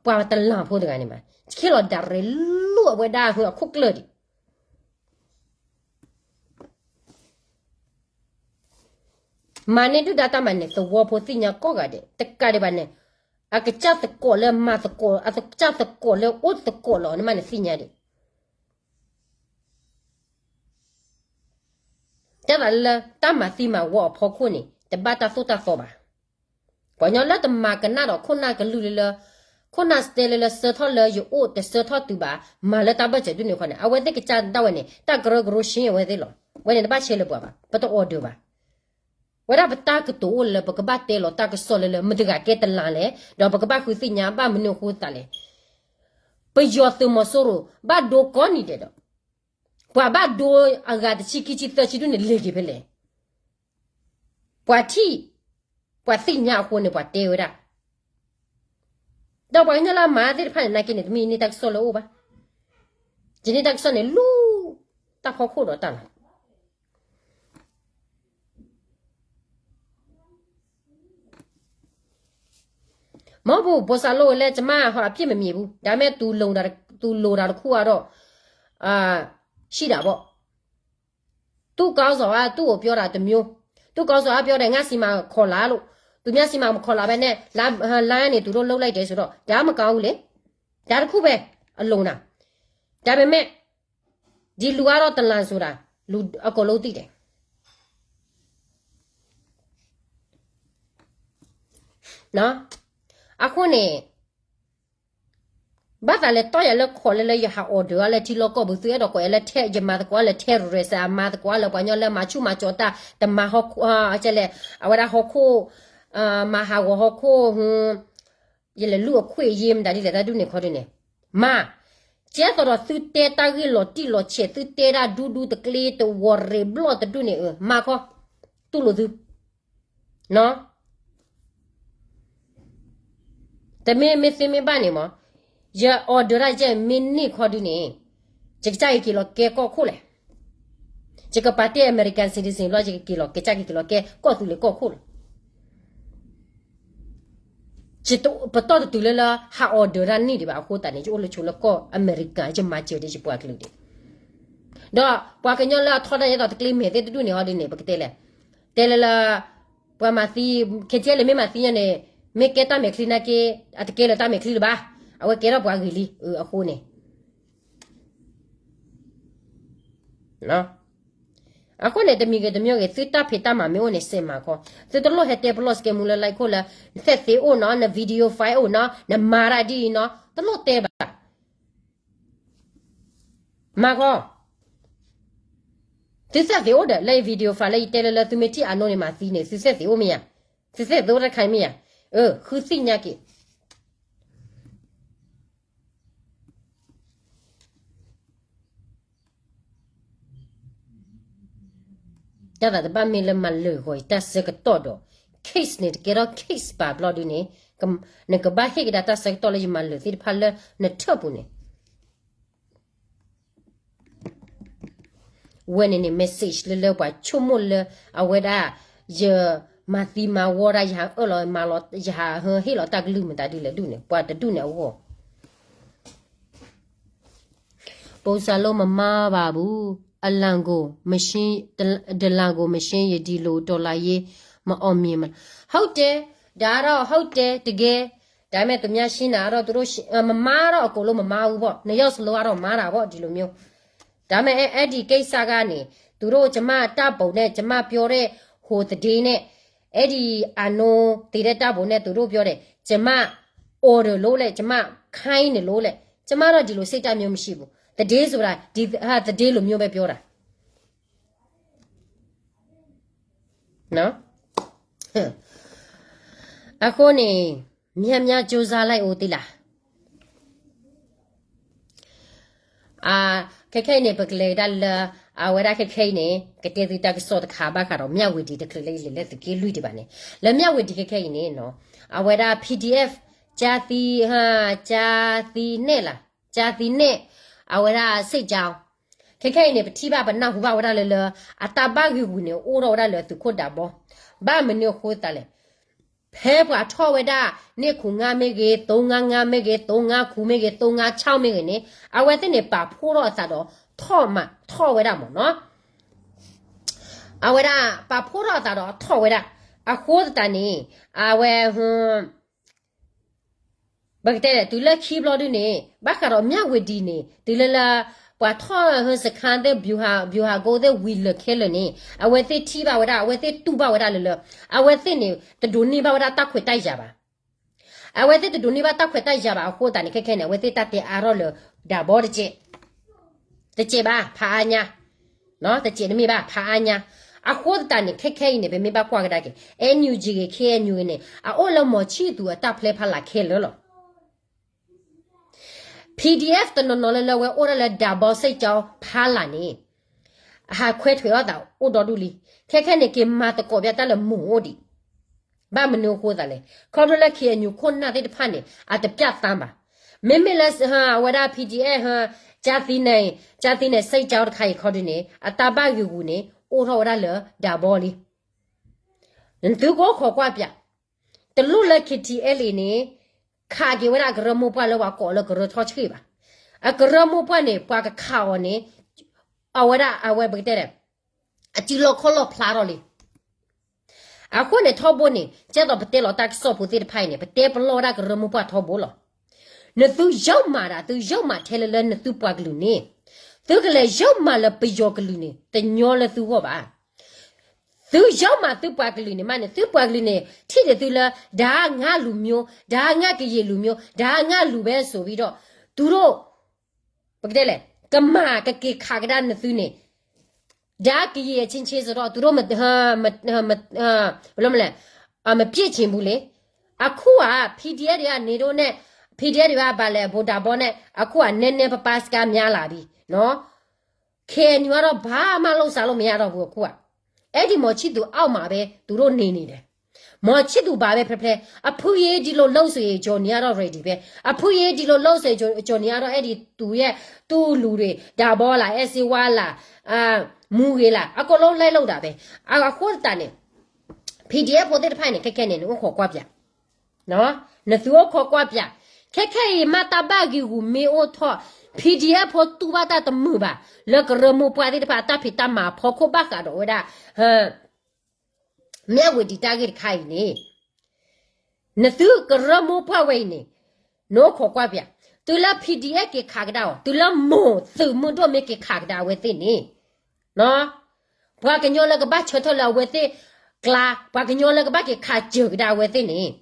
ပှၤတလၢဖိတဂၤန့ၣ်မး ယခ့ၣ်လီၤဒၣ်ရဲၣ်လိာ်အဝဲဒၣ်အခိၣ်ကျၢၢ်ဒံး မၤန့ၢ်ဒုၣ်ဒါတၢ်မၤန့ၣ် သဝီဖိသ့ၣ်ညါကိးဂၤဒဲး တကးဒံးဘၣ်န့ၣ် အကစၢ်သကိးလၢမၤသကိး အကစၢ်သကိးလၢအိၣ်သကိးလီၤ နမ့ၢ်နသ့ၣ်ညါဒံး တဲသးလၢ တၢ်မၤသံမၤဝီအဖီခိၣ်န့ၣ် တဘၣ်တၢ်သိၣ်တၢ်သီဘၣ်. ပှၤကညီလၢတမၤကနၣ်ဒီးခိၣ်နၢ်ကလုၢ်လၢလၢ ခိၣ်နၢ်တဲလၢလၢ ဆၢထၢၣ်လၢယအိၣ် တဆၢထၢၣ်တုၤဘၣ် မၤလၢတၢ်ဘၢၣ်စၢၤဒ်န့ၣ်ခီန့ၣ် အဝဲသ့ၣ်ကစၢ်ဒၣ်ဝဲန့ၣ် တၢ်ကရၢကရိရှ့အဝဲသ့ၣ်လီၤ. ဝဲန့ၣ်တဘၣ်ဆဲးလၢပှၤဘၣ်, ပတ order ဘၣ်. ဝဲဒၣ်ပတၢ်ကတိၤအိၣ်လၢ ပကဘၣ်တဲလီၤတၢ်ကစီၣ်လၢလၢ မတၤဂၤကဲတလါလဲၣ်, ဒီးပကဘၣ်ဃုသ့ၣ်ညါဘၣ်မနုၤအဃိသတးလဲၣ်. ပယီၤသုးမီၤစိရိၤ ဘၣ်ဒိကိးနံၤဒဲးဒီး ပှၤဘၣ်ဒိအဂၤတဆံခံဆံသၢဆံဒူၣ်န့ၣ် လဲၤက့ၤဖဲလဲၣ်. ပှၤထံၣ် ပှၤသ့ၣ်ညါအဃိန့ၣ် ပှၤတဲဝဲဒၣ်. ဒီးပှၤကညီလၢအမၤသ့ၣ်တဖၣ်န့ၣ် နာ်က့န့ၣ် တမ့ၢ်န့ၢ်တၢ်ကစီၣ်လၢအအိၣ်ဘၣ်. ယန့ၢ်တၢ်ကစီၣ်န့ၣ် လူၤတၢ်ဖီခိၣ်ဒီးတၢ်လီၤ. မ့ၢ်ပူၤ ဘိၣ်စၢ်လိလၢ ကျမဟိအပြစ်မမြင်ဘူး, ဒါပေမဲ့ သူလိမ်တာတစ်ခုကတော့ ရှိတာပေါ့. သူ့ခေါင်းဆောင်က သူ့ကိုပြောတာတစ်မျိုး, သူ့ခေါင်းဆောင်ကပြောတယ် ငါ့ဆီမှာခေါ်လာလို့, သူများဆီမှာမခေါ်လာဘဲနဲ့ လမ်းလမ်းကနေ သူတို့လုပ်လိုက်တယ်ဆိုတော့ ဒါမကောင်းဘူးလေ. ဒါတစ်ခုပဲ အလုံတာ. ဒါပေမဲ့ ဒီလူကတော့ တလန်ဆိုတာ လူအကုန်လုံးသိတယ်. နော်, အဃိန့ၣ် ဘၣ်သးလဲၤတီၢ်ယၤလၢ call လၢလၢ ယဟး order အီၤလၢထံလီၢ်ကီၢ်ပူၤ, သုအဲၣ်ဒိးကိးယၤလၢ ထဲ ယမၤသကိးလၢ terrorist, အမၤသကိးလၢ ပှၤကညီလၢမၤဆူၣ်မၤကၠီၤတၢ်, တမၤဟီ, ကဲလဲၣ်, အဝဲဒၣ်ဟီၣ်ခိၣ်, မၤဟးဂီၤဟီၣ်ခိၣ်, ယလဲၤလုၢ်အခွင့်အရေး မတၤဒ်လဲၣ် တၢ်ဒ်န့ၣ်ခီဒ်န့ၣ်, မၤ, ကဲသိးဒီးသုတဲတၢ်ဂ့ၢ်လီၤတံၢ်လီၤဆဲး, သုတဲဒၣ်ဒူဒူတကျ့တဝီၤရ့းဘျီၣ်တဒူၣ်န့ၣ်, မၤခီ, တူၢ်လိာ်သု နော်, တမ့ၢ်မ့ၢ်သ့မ့ၢ်ဘၣ်န့ၣ်မး, ယ order ဒၣ်ယဲ မ့ၢ်န့ၢ်ခီဒုန့ၣ်, ယကစၢ်က့ၤလီၤကဲကီၢ်ခိၣ်လဲၣ်. ယကပာ်တ့ၢ် American citizen ဘျီ ယကက့ၤလီၤကဲ ကစၢ်က့ၤလီၤကဲကီၢ်သူလ့ၤကီၢ်ခိၣ်လဲၣ်. ပတီၢ်တတုၤလၢလၢ ဟး order ဒၣ်န့ၢ်ဒံးဘၣ်အဃိသတးန့ၣ် ယအိၣ်လၢဆိလၢကီၢ် American, ယမၤစၢၤဒံးယပှၤကလုာ်ဒံး. ဒီးပှၤကညီလၢအထီဒါယဲသိးတကျ့မဲာ်သ့ၣ်တဒူၣ်န့ၣ် ဟီဒ်န့ၣ် ပကတဲလဲၣ်, တဲလၢလၢ ပှၤမၤသံ, ခဲကဲလၢ မ့ၢ်မၤသံညါန့ၣ်, မ့ၢ်ကဲတၢ်မဲာ်ချံနာ်က့, အတကဲလၢတၢ်မဲာ်ချံလၢၤဘၣ်, အဝဲကဲထီၣ်ပှၤဂ့ၤလံ, အဃိန့ၣ် အဃိန့ၣ် တမံၤဂ့ၤတမံၤဂ့ၤ သုတၢ်ဖံးတၢ်မၤမ့ၢ်အိၣ်န့ၣ် စဲးမၤခီ, သုတလိၣ်ဟဲတဲပလီၢ်စကဲမူလၢ like ခိၣ်လၢ နသဲၣ်သ့အိၣ်နီၤ, န video file အိၣ်နီၤ, နမၤတၢ်ဒ်အံၤနီၤ, တလိၣ်တဲဘၣ်. မၤခီ, သုသဲၣ်သ့အိၣ်ဒီး လၢ video file လၢယတဲလၢလၢ သုမ့ၢ်ထံၣ်အနိန့ၣ် မၤသံန့ၣ် သုသဲၣ်သ့အိၣ်မ့ၢ်ဧါ, သုသဲၣ်သ့အိၣ်တခါမ့ၢ်ဧါ, အၢ ဃုသ့ၣ်ညါက့ၤ တၢ်သးတဘၣ်မ့ၢ်လၢမၤလၢာ်ဂီၤအံၤတၢ်ဆၢကတီၢ်ဒီး case န့ၣ် တကဲထီၣ် case ပာ်ဘျီဒုန့ၣ်, နကဘၣ်ဟ့ၣ်ကဒါတၢ်ဆၢကတီၢ်လၢယမၤလၢာ်သ့ၣ်တဖၣ်လၢနထၢၣ်ပူၤန့ၣ်, ဝဲန့ၣ်န့ၣ် message လၢလၢပှၤဆိကမိၣ်လၢ အဝဲဒၣ် ယမၤသံမၤဝီဒၣ် ယဟးအၢၣ်လီၤမၤလီၤ ယဟးဟ့ၣ်လီၤတၢ်ကလုၢ်မတၤဒ်လဲၣ်ဒုန့ၣ် ပှၤတဒူၣ်န့ၣ်အဂီၢ် ဘိးစၢ်လိမမါဘၣ်ဘူး, အလၣ်ကိၣ် machine, ဒလၣ်ကိၣ် machine ယဒ်လိာ် တော်လှန်ရေး မအောင်မြင်မလား, ဟုတ်တယ်, ဒါကတော့ ဟုတ်တယ်, တကယ်, ဒါပေမဲ့ သူများရှင်းတာကတော့ သူတို့ရှင်း, မမါတော့ အကုန်လုံး မမါဘူးပေါ့, နှစ်ယောက်စလုံးကတော့ မါတာပေါ့, ဒီလိုမျိုး. ဒါပေမဲ့ အဲ့ဒီကိစ္စကနေ သူတို့ ကျမ ဓာတ်ပုံနဲ့ ကျမ ပြောတဲ့ ဟိုသတင်းနဲ့ အဲ့ဒီ အနိသေတဲ့ ဓာတ်ပုံနဲ့ သူတို့ ပြောတယ်, ကျမ order လို့လဲ, ကျမ ခိုင်းတယ်လို့လဲ, ကျမတော့ ဒီလိုစိတ်ဓာတ်မျိုး မရှိဘူး. သတင်းဆိုတာ ဒီ ဟာ သတင်းလိုမျိုးပဲ ပြောတာ. နော်, အဃိန့ၣ် များများကြိုးစားလိုက်ဦးသီလၢ်. ခဲခဲအံၤန့ၣ် ပကလဲၤဒၣ်လၢ အဝဲဒၣ်ခဲခဲအံၤန့ၣ် ကတဲသုတၢ်ကစီၣ်တခါဘၣ်ဃးဒီး မြဝတီ တချုးလၢယလဲၤလၢသုးက့လွံၢ်ဒံးဘၣ်န့ၣ်, လၢ မြဝတီ ခဲခဲအံၤန့ၣ်နီၤ, အဝဲဒၣ် PDF ကျားသီး, ကျားသီးနဲ့လား, ကျားသီးနဲ့ အဝဲဒၣ် စစ်ကြောင်း ခဲခဲအံၤန့ၣ် ပထံၣ်ဘၣ်ပနၢ်ဟူဘၣ်ဝဲဒၣ်လၢလၢ အတၢ်ဘၣ်ဂံာ်ဂူာ်န့ၣ် အိၣ်ထီၣ်ဝဲဒၣ်လၢသုးခိၣ်ဒးဘီ, ဘၣ်မနုၤအဃိသတးလဲၣ်. ဖဲပှၤထီၣ်ဝဲဒၣ် နှစ်ခုငါးမ့ၢ်ဂ့ၤ, သုံးငါးငါးမ့ၢ်ဂ့ၤ, သုံးငါးခုမ့ၢ်ဂ့ၤ, သုံးငါးခြောက်မ့ၢ်ဂ့ၤန့ၣ်, အဝဲသ့ၣ်န့ၣ် ပာ်ဖှိၣ်ထီၣ်အသးဒီး ထီၣ်မး ထီၣ်ဝဲဒၣ်မ့ၢ်နီၤ. အဝဲဒၣ် ပာ်ဖှိၣ်ထီၣ်အသးဒီး ထီၣ်ဝဲဒၣ်. အဃိသတးန့ၣ် အဝဲ ပကတဲလဲၣ် တုၤလၢခံဘျီဒုန့ၣ် ဘၣ်ဃးဒီး မြဝတီ န့ၣ် တုၤလၢလၢ ပှၤထီၣ်ဟၢစခါသ့ၣ် ဗျူဟာကုန်း သ့ၣ်ဝံၤလၢာ်ခဲလၢာ်န့ၣ် အဝဲသ့ၣ်ထံၣ်ဘၣ်ဝဲဒၣ် အဝဲသ့ၣ်တူၢ်ဘၣ်ဝဲဒၣ်လၢလၢ အဝဲသ့ၣ်န့ၣ် တဒိးန့ၢ်ဘၣ်ဝဲဒၣ်တၢ်ခွဲးတၢ်ယာ်ဘၣ်. အဝဲသ့ၣ်တဒိးန့ၢ်ဘၣ်တၢ်ခွဲးတၢ်ယာ်ဘၣ်အဃိသတးန့ၣ် ခဲခဲန့ၣ် အဝဲသ့ၣ်တၢ်တဲအါထီၣ်လၢ ဒၢဘီတကဲး တကဲးဘၣ် ဖးအါညါ, တကဲးတမ့ၢ်ဘၣ် ဖးအါညါ. အဃိသတးန့ၣ် ခဲခဲအံၤန့ၣ် ပမ့ၢ်ဘၣ်ကွၢ်ကဒါက့ၤ NUG ဂ့ၤ KNU ဂ့ၤန့ၣ် အအိၣ်လၢမီၤဆံၣ်သူၤအတၢ်ဖျဲဖးလာ်ခဲလၢာ်လီၤ. PDF တနီၤနီၤလၢလၢဝဲအိၣ်ဒၣ်လၢဒၢဘီစ့ၣ်ကၠီဖးလာ်န့ၣ် အဟးခွဲးထွဲးအီၣ်သးအိၣ်ဒီဒူၣ်လံ. ခဲခဲန့ၣ် က့ၤမၤသကိးပျးတၢ်လၢမုာ်အိၣ်ဒံး. ဘၣ်မနုၤအဃိသးလဲၣ်. ခီဖျိလၢ KNU ခိၣ်နၢ်သ့ၣ်တဖၣ်န့ၣ် အတပျးသးဘၣ်. မ့မ့ၢ်လၢ အဝဲဒၣ် PDF ဟ ကၠါသံန့ၣ် ကၠါသံန့ၣ် စ့ၣ်ကၠီတခါအံၤခီဒုန့ၣ် အတၢ်ဘၣ်ဂ့ၤဂူၤန့ၣ် အိၣ်ထီၣ်ဝဲဒၣ်လၢဒၢဘီလံ. နသုကအိၣ်ခိးကွၢ်ပၠး, တလိၣ်လၢ KTLA န့ၣ် ခးက့ၤဝဲဒၣ်အကရၢမိၢ်ပှၢ်လၢပှၤကိးလၢကရၢထီၣ်ဆှံဘၣ်. အကရၢမိၢ်ပှၢ်န့ၣ် ပှၤကခးအီၤန့ၣ် အဝဲဒၣ်အဝဲပကတဲလဲၣ် အစုလီၢ်ခီၣ်လီၢ်ဖျါထီၣ်လံ. အဃိန့ၣ်ထီဘိန့ၣ် ကဲသိးပတဲလီၤတၢ်ကစီၣ်ဖိသ့ၣ်တဖၣ်အံၤန့ၣ် ပတဲပလီၢ်ဝဲဒၣ်ကရၢမိၢ်ပှၢ်ထီဘိလီၤ. နသုယုၢ်မးဒၣ် သုယုၢ်မးထဲလၢလၢနသုပှၤကလုာ်န့ၣ်, သုကလဲၤယုၢ်မးလၢပယီၤကလုာ်န့ၣ် တညီလၢသုဂီၢ်ဘၣ်. သုယုၢ်မးသုပှၤကလုာ်န့ၣ်မးန့ၣ် သုပှၤကလုာ်န့ၣ် ထံၣ်ဒံးသုလၢ ဒါကငါလူမျိုး, ဒါကငါကရင်လူမျိုး, ဒါကငါလူပဲဆိုပြီးတော့ သူတို့ ပကတဲလဲၣ် ကမၤကက့ၤခးကဒါနသုန့ၣ် ဒါကရင်အချင်းချင်းဆိုတော့ သူတို့မ မ မ ဘယ်လိုမလဲ မဖြစ်ချင်ဘူးလေ. အခုက PDF တွေကနေတို့နဲ့ PDF တွေကဘာလဲ ဗိုလ်ဒၣ်ဘီနဲ့ အခုကနည်းနည်းပါးပါးစကားများလာပြီနော်. KNU ကတော့ဘာမှလုပ်စားလို့မရတော့ဘူးအခုက. အဲ့ဒီမောင်ချစ်သူအောက်မှာပဲသူတို့နေနေတယ်. မောင်ချစ်သူဘာပဲဖဲဖဲ အဖုရေးဒီလိုလုပ်ဆိုရင် Johnny ကတော့ ready ပဲ. အဖုရေးဒီလိုလုပ်ဆိုရင် Johnny ကတော့အဲ့ဒီသူရဲ့ သူ့လူတွေ ဒါဘီလာ အဲစဝါလာ မူဂေလာ အကုန်လုံးလိုက်လုပ်တာပဲ. အဃိသတးန့ၣ် PDF ဖိသ့ၣ်တဖၣ်န့ၣ် ခဲခဲန့ၣ် နအိၣ်ခိးကွၢ်ပျး နသုအိၣ်ခိးကွၢ်ပျး, ခဲခဲအံၤမ့ၢ်တၢ်ဘၣ်ဂံာ်ဂူာ်မ့ၢ်အိၣ်ထီၣ် PDF ဖိတူၢ်ဘၣ်တၢ်တမုာ်ဘၣ် လၢကရၢမိၢ်ပှၢ်သ့ၣ်တဖၣ်အတၢ်ဖံးတၢ်မၤအဖီခိၣ်ဘၣ်ဃးဒီးဝဲဒၣ် မြဝတီ တၢ်ဂ့ၢ်တခါအံၤန့ၣ် နသုကရၢမိၢ်ပှၢ်ဝဲအံၤန့ၣ် နအိၣ်ခိးကွၢ်ပျး, တုၤလၢ PDF က့ၤခးကဒါအီၤ တုၤလၢမိၢ်သုးမုၢ်ဒိၣ်မ့ၢ်က့ၤခးကဒါအဝဲသ့ၣ်န့ၣ် ပှၤကညီလၢကဘၣ်ဆၢထၢၣ်လၢအဝဲသ့ၣ်ကျါ ပှၤကညီလၢကဘၣ်က့ၤခးစၢၤကဒါအဝဲသ့ၣ်န့ၣ်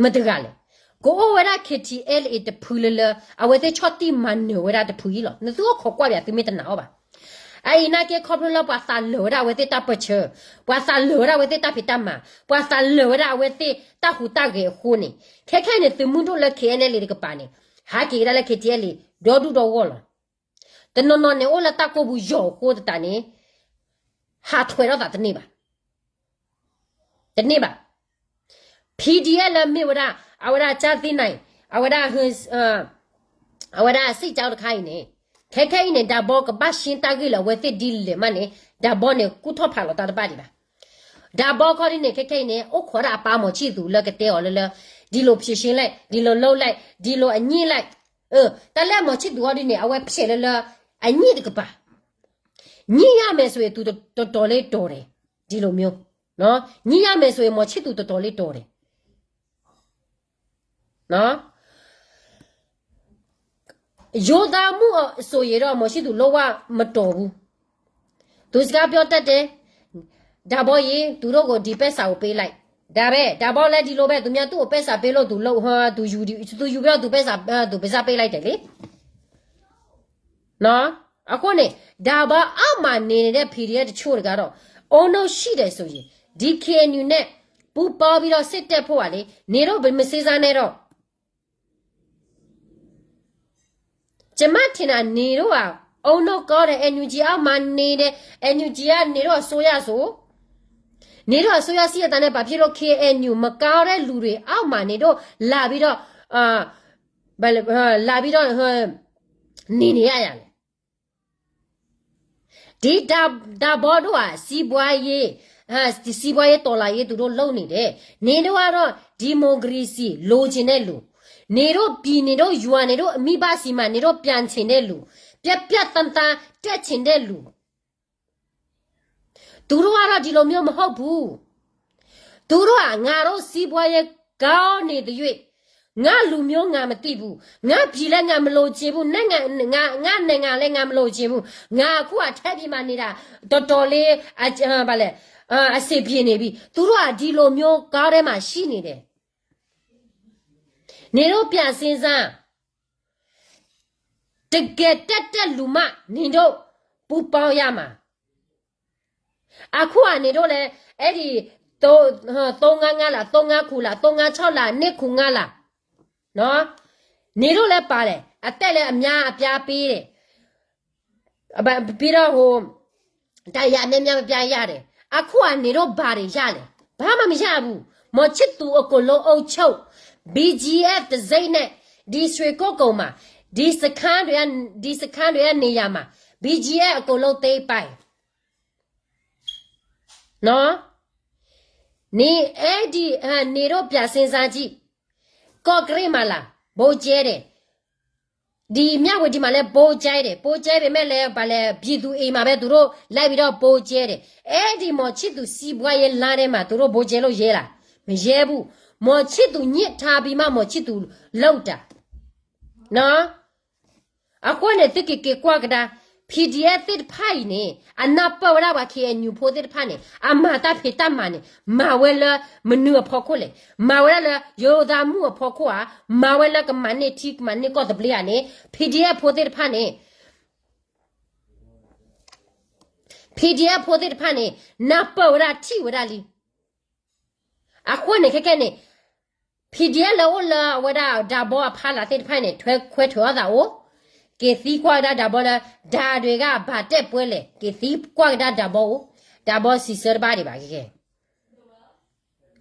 မတဂၤလဲၣ်. ကအိၣ်ဝဲဒၣ် KTLA တဖုလၢလၢ အဝဲသ့ၣ်ဆီၣ်တံၢ်မၤနၢၤဝဲဒၣ်တဖုအံၤလီၤ. နသုအိၣ်ခိးကွၢ်ပျး သုမ့ၢ်တနာ်အီၤဘၣ်. အအံၤနာ်က့ခီဖျိလၢပှၤသးလၢာ်ဝဲဒၣ်အဝဲသ့ၣ်တၢ်ပၢဆှၢ, ပှၤသးလၢာ်ဝဲဒၣ်အဝဲသ့ၣ်တၢ်ဖံးတၢ်မၤ, ပှၤသးလၢာ်ဝဲဒၣ်အဝဲသ့ၣ်တၢ်ဟူးတၢ်ဂဲၤအဃိန့ၣ် ခဲခဲအံၤန့ၣ် သုးမုၢ်ဒိၣ်လၢ KNLA တကပၤန့ၣ် ဟးက့ၤကဒါလၢ KTLA ဒီဒူၣ်ဒီဂီၢ်လီၤ. တနီၤနီၤန့ၣ် အိၣ်လၢတၢ်ကိၢ်ပူၤယီၤအဃိသတးန့ၣ် ဟးထွဲးထီၣ်သးတန့ၢ်ဘၣ်. တန့ၢ်ဘၣ်. PDF လၢမ့ၢ်ဝဲဒၣ် အဝဲဒၣ်ကၠါသ့ၣ်နၤအံၤ အဝဲဒၣ် အဝဲဒၣ်စ့ၣ်ကၠီတခါအံၤန့ၣ် ခဲခဲအံၤန့ၣ် ဒၢဘီကဘၣ်ရှင်းတၢ်ဂ့ၢ်လၢအဝဲသ့ၣ်ဒ်လဲၣ်မးန့ၣ် ဒၢဘီန့ၣ် ကူၣ်ထီၣ်ဖးလီၤတၢ်တဘၣ်ဒံးဘၣ်. ဒၢဘီခီဒ်န့ၣ် ခဲခဲအံၤန့ၣ် အိၣ်ခိးဒၣ်အပၢ်မောင်ချစ်သူလၢကတဲအီၤလၢလၢ ဒီလိုဖြေရှင်းလိုက်, ဒီလိုလုပ်လိုက်, ဒီလိုအညှိလိုက်, တၢ်လၢမောင်ချစ်သူအီၤဒ်န့ၣ် အဝဲဖျဲးလၢလၢ အညှိတကပၤ ညှိရမယ်ဆိုရင် သူတော်တော်လေးတော်တယ်, ဒီလိုမျိုးနော်, ညှိရမယ်ဆိုရင် မောင်ချစ်သူတော်တော်လေးတော်တယ်. ရိုးသားမှုဆိုရင်တော့ မောင်ချစ်သူ လုံးဝမတော်ဘူး. သူစကားပြောတတ်တယ်. ဒါဘီရေ သူတို့ကို ဒီပိုက်ဆံကို ပေးလိုက်. ဒါပဲ, ဒါဘီလည်း ဒီလိုပဲ, သူများသူ့ကို ပိုက်ဆံပေးလို့ သူလုပ်, ဟို, သူယူ, သူယူပြီးတော့ သူပိုက်ဆံ, သူပိုက်ဆံပေးလိုက်တယ်လေ. နော်, အဃိန့ၣ် ဒါဘီအောက်မှာနေနေတဲ့ PDF တချို့တကားတော့ အုံနောက်ရှိတယ်ဆိုရင် ဒီ KNU နဲ့ ပူးပေါင်းပြီးတော့ စစ်တပ်ဖို့ပါလေ, နေတော့ မစင်းစားနဲ့တော့. ကျမထင်တာ နေတော့ အုံနောက်ကောင်းတယ်, NUG အောက်မှာနေတယ်, NUG ကနေတော့ အစိုးရဆို, နေတော့ အစိုးရရှိရတာနဲ့ ဘာဖြစ်လို့ KNU မကောင်းတဲ့လူတွေအောက်မှာနေတော့ လာပြီးတော့, အာ, ဘာလဲ, အာ, လာပြီးတော့, အာ, နေနေရရလဲ. ဒီဒါ, ဒါဘီတို့ဟာ စီးပွားရေး, အာ, စီးပွားရေးတော်လှန်ရေး သူတို့လုပ်နေတယ်. နေတော့ကတော့ ဒီမိုကရေစီ လိုချင်တဲ့လူ, နေတော့ ပြည်နယ်တို့ ရွာနယ်တို့ မိဘဆီမှာ နေတော့ ပြန်ချင်တဲ့လူ, ပြတ်ပြတ်သားသား တက်ချင်တဲ့လူ. သူတို့ကတော့ ဒီလိုမျိုးမဟုတ်ဘူး. သူတို့က ငါတို့စီးပွားရေးကောင်းနေသရွေ့, ငါလူမျိုးငါမသိဘူး, ငါပြည်လည်းငါမလိုချင်ဘူး, ငါနိုင်ငံလည်းငါမလိုချင်ဘူး, ငါအခုအထက်ပြည်မှာနေတာ တော်တော်လေး အ, ဘာလဲ, အဆင်ပြေနေပြီ. သူတို့ကဒီလိုမျိုးကားထဲမှာရှိနေတယ်. နင်တို့ပြန်စဉ်းစား, တကယ်တတ်တတ်လူမှ နင်တို့ပူပေါင်းရမှာ. အခုကနင်တို့လည်း အဲ့ဒီ သုံးငါးငါးလား, သုံးငါးခုလား, သုံးငါးခြောက်လား, နှစ်ခုငါးလား, နော်, နင်တို့လည်းပါတယ်, အသက်လည်းအများအပြားပေးတယ်, ပြီးတော့ဟို တန်းရအများများပြရတယ်, အခုကနင်တို့ဘာတွေရလဲ, ဘာမှမရဘူး. မော်ချစ်သူအကုန်လုံးအုပ်ချုပ်, BGF တစ်စိမ့်နဲ့, ဒီရွှေကုက္ကိုမှာ, ဒီစခန်းတွေက, ဒီစခန်းတွေကနေရာမှာ, BGF အကုန်လုံးသိမ်းပိုက်. နော်, နင်အဲ့ဒီ, နင်တို့ပြန်စဉ်းစားကြည့်, ကော့ကရိတ်မှာလား, ဗုံးကျဲတယ်, ဒီမြဝတီမှာလည်းဗုံးကျဲတယ်, ဗုံးကျဲပေမဲ့လည်း ဘာလဲ, ပြည်သူ့အိမ်မှာပဲ သူတို့လိုက်ပြီးတော့ဗုံးကျဲတယ်. အဲ့ဒီမော်ချစ်သူစီးပွားရေးလမ်းထဲမှာ သူတို့ဗုံးကျဲလို့ရဲလား, မရဲဘူး. မော်ချစ်သူညစ်ထားပြီးမှ မော်ချစ်သူလုပ်တာ, နော်. အဃိန့ၣ် သုက့ၤက့ၤကွၢ်ကဒါ, PDF သ့ၣ်တဖၣ်အံၤန့ၣ် အနၢ်ပၢၢ်ဝဲဒၣ်ပှၤ KNU ဖိသ့ၣ်တဖၣ်န့ၣ် အမၤတၢ်ဖံးတၢ်မၤန့ၣ် မၤဝဲလၢမနုၤအဖီခိၣ်လဲၣ်. မၤဝဲဒၣ်လၢယိၤသးမုၣ်အဖီခိၣ်ဧါ, မၤဝဲလၢကမၤန့ၢ်ထံကမၤန့ၢ်ကီၢ်သဘျ့ဧါန့ၣ် PDF ဖိသ့ၣ်တဖၣ်န့ၣ် PDF ဖိသ့ၣ်တဖၣ်န့ၣ် နၢ်ပၢၢ်ဝဲဒၣ်ထံၣ်ဝဲဒၣ်လံ. အဃိန့ၣ်ခဲကဲန့ၣ် PDF လၢအိၣ်လၢအဝဲဒၣ်ဒးဘီအဖီလာ်သ့ၣ်တဖၣ်န့ၣ် ထွဲခွဲးထွဲးအီၣ်သးအိၣ်, က့ၤသံကွၢ်ကဒါဒးဘီလၢ ဒါတွေကဘာတက်ပွဲလဲၣ်, က့ၤသံကွၢ်ကဒါဒးဘီအိၣ်, ဒးဘီစံးဆၢတဘၣ်ဒံးဘၣ်ကဲကဲ,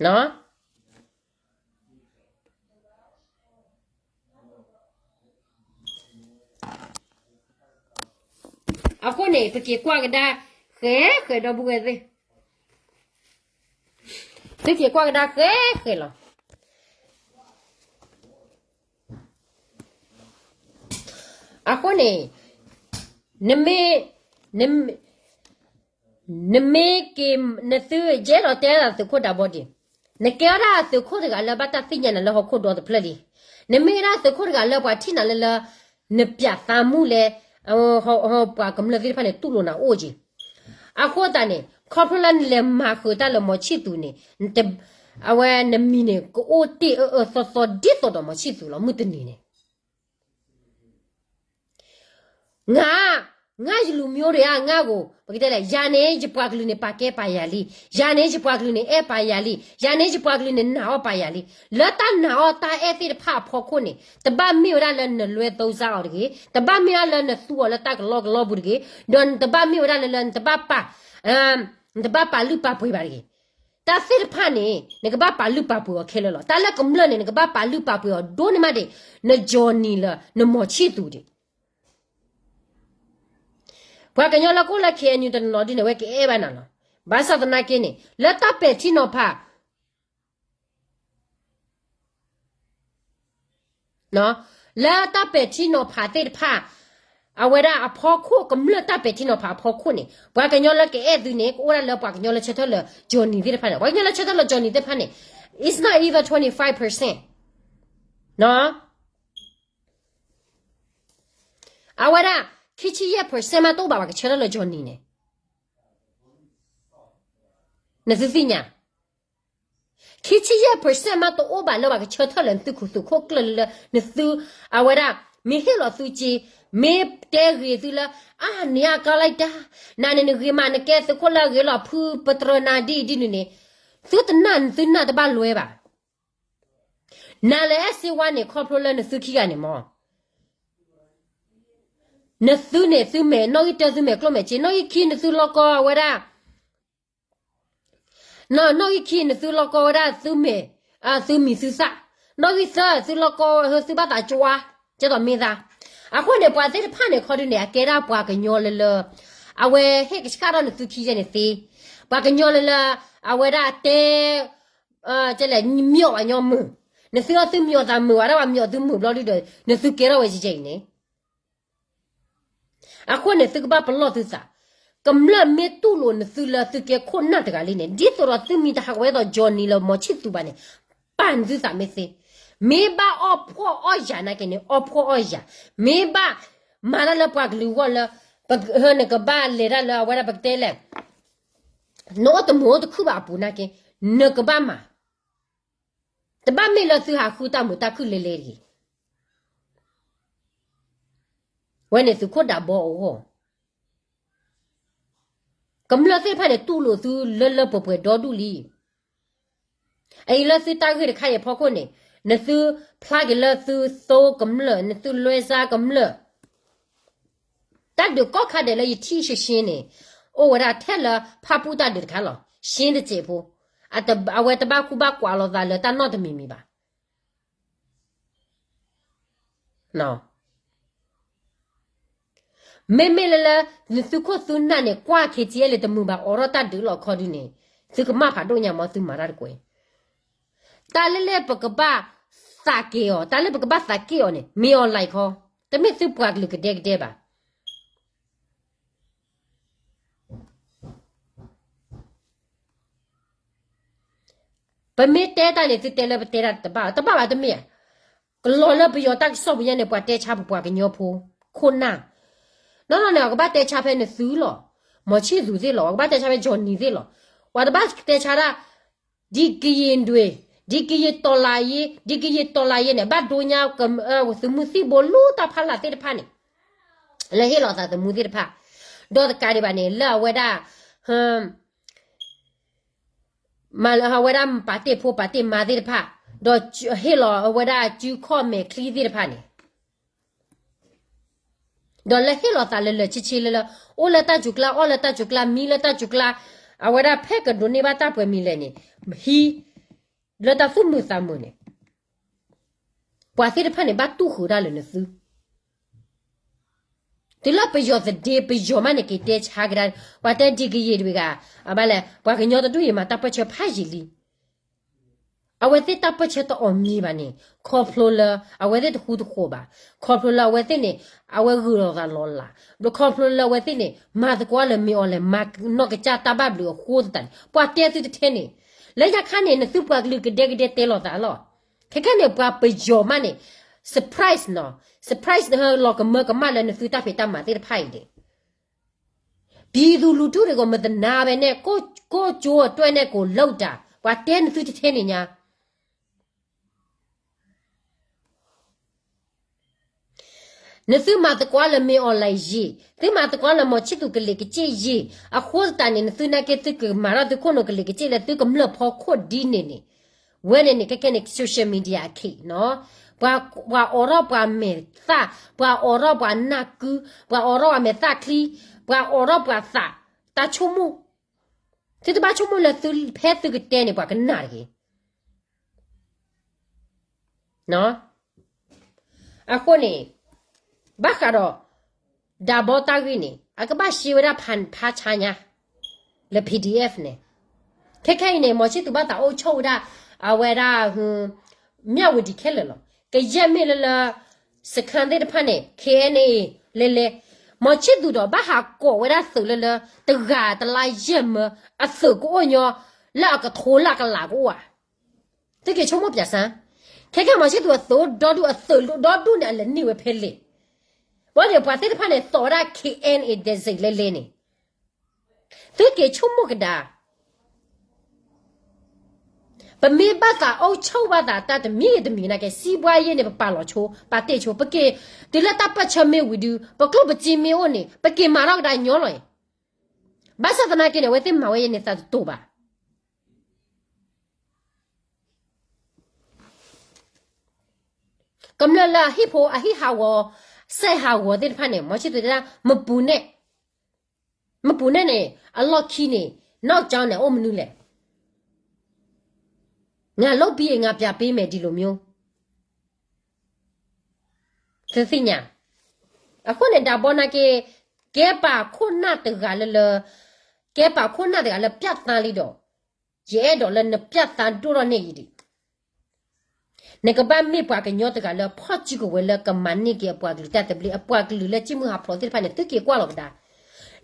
နော်. အဃိန့ၣ် ပက့ၤကွၢ်ကဒါ ဃဲဃဲဒီပုၢ်ဝဲၢ်သ့ၣ်, သုက့ၤကွၢ်ကဒါဃဲဃဲလီၤ. အဃိန့ၣ် နမ့ၢ်, နမ့ၢ်က့ၤ, နသုယဲဒီးတဲဒၣ်သုးခိၣ်ဒးဘီဒံး, နကဲဝဲဒၣ်သုးခိၣ်တဂၤလၢဘၣ်တၢ်သ့ၣ်ညါနၤလၢဟီၣ်ခိၣ်ဒီတဖျၢၣ်လံ. နမ့ၢ်ဝဲဒၣ်သုးခိၣ်တဂၤလၢပှၤထံၣ်နၤလၢလၢ နပျးသးမူလဲၣ်, ပှၤကမျၢၢ်သ့ၣ်တဖၣ်န့ၣ် တူၢ်လိာ်နၤအိၣ်က့ၤ. အဃိသတးန့ၣ် ခီဖျိလၢနလဲၤမၤဃုာ်တၢ်လၢမီၤဆံၣ်သူးန့ၣ်, အဝဲနမံၤန့ၣ် ကအိၣ်တ့ၢ်အၢအၢသီသီဒ်သိးဒီးမီၤဆံၣ်သူးလီၤ မုၢ်တနံၤန့ၣ် ငါ, ငါယလူၤမျိုးတွေဧါ, ငါကို, ပကတဲလဲၣ်, ယၤန့ၣ်ယပှၤကလုာ်န့ၣ် ပာ်ကဲပာ်ယၤလံ, ယၤန့ၣ်ယပှၤကလုာ်န့ၣ် အဲၣ်ပာ်ယၤလံ, ယၤန့ၣ်ယပှၤကလုာ်န့ၣ် နာ်အီၣ်ပာ်ယၤလံ. လၢတၢ်နာ်အီၣ်တၢ်အဲၣ်သ့ၣ်တဖၣ်အဖီခိၣ်န့ၣ် တဘၣ်မ့ၢ်ဝဲဒၣ်လၢနလွဲသုံးစားအီၤတဂ့ၤ, တဘၣ်မ့ၢ်ဒၣ်လၢနသူအီၤလၢတၢ်ကလီကလီပူၤတဂ့ၤ, ဒီးနတဘၣ်မ့ၢ်ဝဲဒၣ်လၢလၢနတဘၣ်ပာ်, နတဘၣ်ပာ်လုၢ်ပာ်ပှ့ၤဘၣ်တဂ့ၤ. တၢ်သ့ၣ်တဖၣ်န့ၣ် နကဘၣ်ပာ်လုၢ်ပာ်ပှ့ၤအီၤခဲလၢာ်လီၤ. တၢ်လၢကမျၢၢ်န့ၣ် နကဘၣ်ပာ်လုၢ်ပာ်ပှ့ၤအီၤဒိၣ်န့ၢ်မးဒံး, န Johnny လၢနမီၤဆံၣ်သူးဒံး. ပှၤကညီလၢကအိၣ်လၢ KNU တနီၤဒ်န့ၣ် ဝဲကအဲၣ်ဘၣ်နၤလီၤ. ဘၣ်ဆၣ်သနာ်က့န့ၣ် လၢတၢ်ပဲာ်ထံနီၤဖး လၢတၢ်ပဲာ်ထံနီၤဖးသ့ၣ်တဖၣ် အဝဲဒၣ်အဖီခိၣ် ကမျၢၢ်တၢ်ပဲာ်ထံနီၤဖးအဖီခိၣ်န့ၣ် ပှၤကညီလၢကအဲၣ်သုန့ၣ် ကအိၣ်ဒၣ်လၢပှၤကညီလၢဆၢထၢၣ်လၢ Johnny သ့ၣ်တဖၣ်န့ၣ်, ပှၤကညီလၢဆၢထၢၣ်လၢ Johnny သ့ၣ်တဖၣ်န့ၣ် it's not even twenty-five percent. အဝဲဒၣ် ခံဆံယဲၢ် percent မးတအိၣ်ဘၣ် ပှၤကဆၢထၢၣ်လၢ Johnny န့ၣ်, နသုသ့ၣ်ညါ, ခံဆံယဲၢ် percent မးတအိၣ်ဘၣ်လၢပှၤကဆၢထၢၣ်လၢ နသုခိၣ်သုးခိၣ်ကျၢၢ်လၢ နသု အဝဲဒၣ် မ့ၢ်ဟ့ၣ်လီၤသုစ့, မ့ၢ်တဲဂ့ၤသုလၢ အါန့ၢ်အကါလိုက်တၢ်, နၤန့ၣ်နဂ့ၤမး နကဲသုးခိၣ်လၢအဂ့ၤလီၤ ဖုပတြၢၤနၤဒ်အံၤဒ်နုၤန့ၣ်, သုတနာ် သုနာ်တဘၣ်လွဲဘၣ်. နၤလၢအဲၣ်စ့ဝါန့ၣ် ခီဖျိလၢနသုခံဂၤန့ၣ်မး, နသုန့ၣ် သုမဲာ် နီၣ်ဂံၢ်တၢ သုမဲာ်ကျိၣ်မဲာ်စ့, နီၣ်ဂံၢ်ခံ နသုလီၢ်ကီဝဲဒၣ် နီၣ်ဂံၢ်ခံ နသုလီၢ်ကီဝဲဒၣ်သုမဲာ်, သုမံၤသုသၣ်, နီၣ်ဂံၢ်သၢ သုလီၢ်ကီ သုဘၣ်သးကွၢ်, ကဲသိးမ့ၢ်သး. အဃိန့ၣ် ပှၤသ့ၣ်တဖၣ်န့ၣ် ခီဒုန့ၣ် အကဲဒၣ်ပှၤကညီလၢလၢ, အဝဲဟ့ၣ်ကဆှၣ်ထီၣ်နသုခံယဲၢ်န့ၣ်သ့, ပှၤကညီလၢလၢ, အဝဲဒၣ်တဲ, ကလဲၣ်, မၠိးပှၤကညီမုာ်, နသုအီၣ်သုမၠိးသးမုာ်ဝဲဒၣ် ပှၤမၠိးသုမုာ်ဘျီဒုဒီး နသုကဲထီၣ်ဝဲယဲၢ်ယဲၢ်အံၤန့ၣ် အဃိန့ၣ် သုကဘၣ်ပလီၢ်သုသး, ကမျၢၢ်မ့ၢ်တူၢ်လိာ်နသုလၢသုကဲခိၣ်နၢ်တဂၤလံန့ၣ် ဒ်သိးဒီးသုမံၤတဟးဂီၤဝဲဒၣ် Johnny လၢမီၤဆံၣ်သူးဘၣ်န့ၣ်, ပာ်နသုသးမ့ၢ်သ့, မ့ၢ်ဘၣ်အီၣ်ဖှီၣ်အီၣ်ယာ်နာ်က့န့ၣ် အီၣ်ဖှီၣ်အီၣ်ယာ်, မ့ၢ်ဘၣ်မၤတၢ်လၢပှၤကလုာ်အဂီၢ်လၢ နကဘၣ်လဲၤတၢ်လၢအဝဲဒၣ်ပကတဲလဲၣ်, နအိၣ်တမုာ်အိၣ်တခုၣ်ဘၣ်အပူၤနာ်က့ နကဘၣ်မၤ, တဘၣ်မ့ၢ်လၢသုဟးဃုတၢ်မုာ်တၢ်ခုၣ်လဲၤလဲၤတဂ့ၤ. ဝဲန့ၣ်သုးခိၣ်ဒးဘီအဂီၢ်, ကမျၢၢ်သ့ၣ်တဖၣ်န့ၣ် တူၢ်လိာ်သုလၢလၢပှဲၤပှဲၤဒီဒူၣ်လံ. အအံၤလၢသုတၢ်ဂ့ၢ်တခါအံၤအဖီခိၣ်န့ၣ် နသုဖျါက့ၤလၢသုသိကမျၢၢ် နသုလွဲၢ်စါကမျၢၢ်, တၢ်ဒုးကိးခါဒဲးလၢယထံၣ်ရှဲရှဲန့ၣ် အိၣ်ဝဲဒၣ်ထဲလၢဖၣ်ပူၣ်တၢ်ဒုးတခါလီၤ. ရှဲတစဲးဖိ, အဝဲတဘၣ်ဃူဘၣ်ကွးလိာ်သးလၢတၢ်နီတမံၤမံၤဘၣ်. မ့မ့ၢ်လၢလၢ နသုခိၣ်သုနၢ်န့ၣ် ကွၢ် KTLA တမုာ်ဘၣ် အိးထီၣ်တၢ်ဒုးလီၤခီဒုန့ၣ် သုကမၣ်ဖးဒိၣ်ညါမ့ၢ်သုမၤတၢ်တကွဲး. တၢ်လၢလၢပကဘၣ်သးက့ၤအီၤ, တၢ်လၢပကဘၣ်သးက့ၤအီၤန့ၣ် မ့ၢ်အီၤလၢခီ, တမ့ၢ်သုပှၤကလုာ်ကဒဲကဒဲဘၣ်. ပမ့ၢ်တဲတၢ်န့ၣ် သုတဲလၢပတဲတၢ်တဘၣ်, တဘၣ်ဘၣ်တမ့ၢ်ဧါ. ကလီၤလၢပယီၤတၢ်ကစီၣ်ပူၤညါန့ၣ် ပှၤတဲဆါပပှၤကညီဖိ ခိၣ်နၢ်, နီၢ်နီၢ်န့ၣ် အကဘၣ်တဲဆါဖဲနသုလီၤ, မီၤဆံၣ်သူးသ့ၣ်လီၤ, အကဘၣ်တဲဆါဖဲ Johnny သ့ၣ်လီၤ. ပှၤတဘၣ်တဲဆါဒၣ် ဒံကယံၤဒွံ, ဒံကယံၤတီၤလးယ့, ဒံကယံၤတီၤလးယ့န့ၣ် ဘၣ်ဒိညါ သုးမုၢ်သံၣ်ဘိလူတၢ်ဖးလၢ်သ့ၣ်တဖၣ်န့ၣ်, လၢဟ့ၣ်လီၤသးသမူသ့ၣ်တဖၣ်, ဒီးတကးဒံးဘၣ်န့ၣ် လၢအဝဲဒၣ် မၤလၢအဝဲဒၣ်ပာ်တ့ၢ်ဖိပာ်တ့ၢ်မါသ့ၣ်တဖၣ်, ဒီးဟ့ၣ်လီၤအဝဲဒၣ်စုခီၣ်မဲာ်ချံသ့ၣ်တဖၣ်န့ၣ်, ဒီးလၢဟ့ၣ်လီၤသးလၢလၢာ်ဆ့ဆ့လၢလၢ အိၣ်လၢတၢ်စူၤကျါ အီၣ်လၢတၢ်စူၤကျါ မံလၢတၢ်စူၤကျါ, အဝဲဒၣ်ဖဲကဒိးန့ၢ်ဘၣ်တၢ်ပှဲၤမံၤလဲၣ်န့ၣ်, ဟံး လၢတၢ်သူၣ်မုာ်သးမုာ်န့ၣ် ပှၤသ့ၣ်တဖၣ်န့ၣ် ဘၣ်တူၢ်ဃုာ်ဒၣ်လၢနသု, တုၤလၢပယီၤသဒ့ ပယီၤမးန့ၣ် က့ၤတဲဆါကဒါ, ပှၤတဲဒံကယံၤတဂၤ, အဘၣ်လဲၣ် ပှၤကညီတဒူၣ်အံၤမၤတၢ်ပၢၢ်ဆၢဖးယံာ်လံ. အဝဲသ့ၣ်တၢ်ပၢၢ်ဆၢတအီၣ်မံၤဘၣ်န့ၣ် ခီဖျိလၢ အဝဲသ့ၣ်တဃူတဃီၤဘၣ်, ခီဖျိလၢအဝဲသ့ၣ်န့ၣ် အဝဲဂုာ်လီၤသးလီၤလး, ခီဖျိလၢအဝဲသ့ၣ်န့ၣ် မၤသကိးလၢမ့ၢ်အီၤလဲၣ် မၤနီၢ်ကစၢ်တၢ်ဘၣ်ဘျုးအဃိသတးန့ၣ် ပှၤတဲသုတထဲန့ၣ်, လၢညါခါန့ၣ် နသုပှၤကလုာ်ကဒဲကဒဲတဲလိာ်သးလီၤ. ခဲခဲန့ၣ် ပှၤပယီၤမးန့ၣ် surprise နီၤ, surprise လီၤကမၢကမၣ်လၢနသုတၢ်ဖံးတၢ်မၤသ့ၣ်တဖၣ်အံၤန့ၣ်, ပြည်သူလူထုတွေကို မသနားဘဲနဲ့ ကိုယ့်ကျိုးအတွက်နဲ့ ကိုယ်လုပ်တာ, ပှၤတဲနသုတထဲန့ၣ်ညါ နသုမၤသကိးလၢမ့ၢ်အီၤလဲၣ်ယ့ၢ်, သုမၤသကိးလၢမီၤဆံၣ်သူးကလံၤကစ့ၢ်ယ့ၢ်, အဃိသတးန့ၣ် နသုနာ်က့သုကမၤထီၣ်သုခိၣ်နူာ်ကလံၤကစ့ၢ်လၢသုကမျၢၢ်ဖီခိၣ်ဒ်န့ၣ်န့ၣ်, ဝဲန့ၣ်န့ၣ် ခဲခဲန့ၣ် social media အခ့နီၤ, ပှၤအိးထီၣ်ပှၤမဲာ်သၣ်, ပှၤအိးထီၣ်ပှၤနၢ်ကု, ပှၤအိးထီၣ်ပှၤမဲာ်သၣ်ချံ, ပှၤအိးထီၣ်ပှၤသး, တၢ်ဆိကမိၣ်, သုတဘၣ်ဆိကမိၣ်လၢသုဖဲသုကတဲန့ၣ် ပှၤကနၣ်တဂ့ၤ အဃိန့ၣ် ဘၣ်ဃးဒီး ဒၤဘီတၢ်ဂ့ၢ်န့ၣ် အကဘၣ်ရှဲဝဲဒၣ်ဖးဆါညါ လၢ PDF န့ၣ်, ခဲခဲအံၤန့ၣ် မီၤဆံၣ်သူးဘၣ်သးအိၣ်ဆိၣ်ဝဲဒၣ် အဝဲဒၣ် မၠၣ်ဝတံၤခဲလၢာ်လီၤ. ကယဲၢ်မ့ၢ်လၢလၢ စခန်းသ့ၣ်တဖၣ်န့ၣ် KNA လဲၤလဲၤ, မီၤဆံၣ်သူးဒီးဘၣ်ဟးကိးဝဲဒၣ်သုးလၢလၢ တဂၤတလါယဲၢ်မၢ အသုးကအိၣ်ညီ လၢအကထိလၢအကလးကအိၣ်ဧါ. သုက့ၤဆိကမိၣ်ပၠးစၢ်, ခဲခဲမီၤဆံၣ်သူးအသုးဒီဒူၣ်အသုးဒီဒူၣ်န့ၣ် အလဲၤန့ၢ်ဝဲဖဲလဲၣ်. ဘၣ်န့ၣ်ပှၤသ့ၣ်တဖၣ်န့ၣ် သိးဝဲဒၣ် KNA ဒဲးစံးလဲၤလဲၤန့ၣ်, သုက့ၤဆိကမိၣ်ကဒါ ပမ့ၢ်ဘၣ်သးအိၣ်ဆိၣ်ဘၣ်သးတၢ်တမံၤတမံၤနာ်က့ စံးဘှါယဲၢ်န့ၣ် ပပာ်လီၤဆိ ပာ်တ့ၢ်ဆိ ပက့ၤ တုၤလၢတၢ်ပၢၢ်ဆၢမ့ၢ်ဝံၤဒု ပကျိၣ်ပစ့မ့ၢ်အိၣ်န့ၣ် ပက့ၤမၤထီၣ်ကဒါညီလီၤအံၤ. ဘၣ်ဆၣ်သနာ်က့န့ၣ် အဝဲသ့ၣ်မၤဝဲယဲၢ်န့ၣ်သးတတိာ်ဘၣ်. ကမျၢၢ်လၢအဟံၣ်ဖိအဟံၣ်ဟးဂီၤ စဲးဟးဂီၤသ့ၣ်တဖၣ်န့ၣ် မီၤဆံၣ်သူးတဲဒၣ် မပူၤနဲၣ်, မပူၤနဲၣ်န့ၣ် အလီၢ်ခံန့ၣ် နောက်ကြောင်းန့ၣ် အိၣ်မနုၤလဲၣ်. ငါလုပ်ပြီးရင် ငါပြန်ပေးမယ် ဒီလိုမျိုး သုသ့ၣ်ညါ. အဃိန့ၣ် ဒၤဘီနာ်က့ ကဲပာ်ခိၣ်နၢ်တဂၤလၢလၢ ကဲပာ်ခိၣ်နၢ်တဂၤလၢ ပြတ်သားလံဒီး ယအဲၣ်ဒိးလၢနပြတ်သားဒိၣ်ထီၣ်န့ၢ်အံၤဒံး နကဘၣ်မ့ၢ်ပှၤကညီတဂၤလၢ ဖီၣ်စုကဝဲၤလၢကမၤန့ၢ်က့ၤအပှၤကလုာ်တၢ်သဘျ့ အပှၤကလုာ်လၢစံၣ်မုၢ်ဟးဖျိးသ့ၣ်တဖၣ်န့ၣ် သုက့ၤကွၢ်လီၤကဒါ.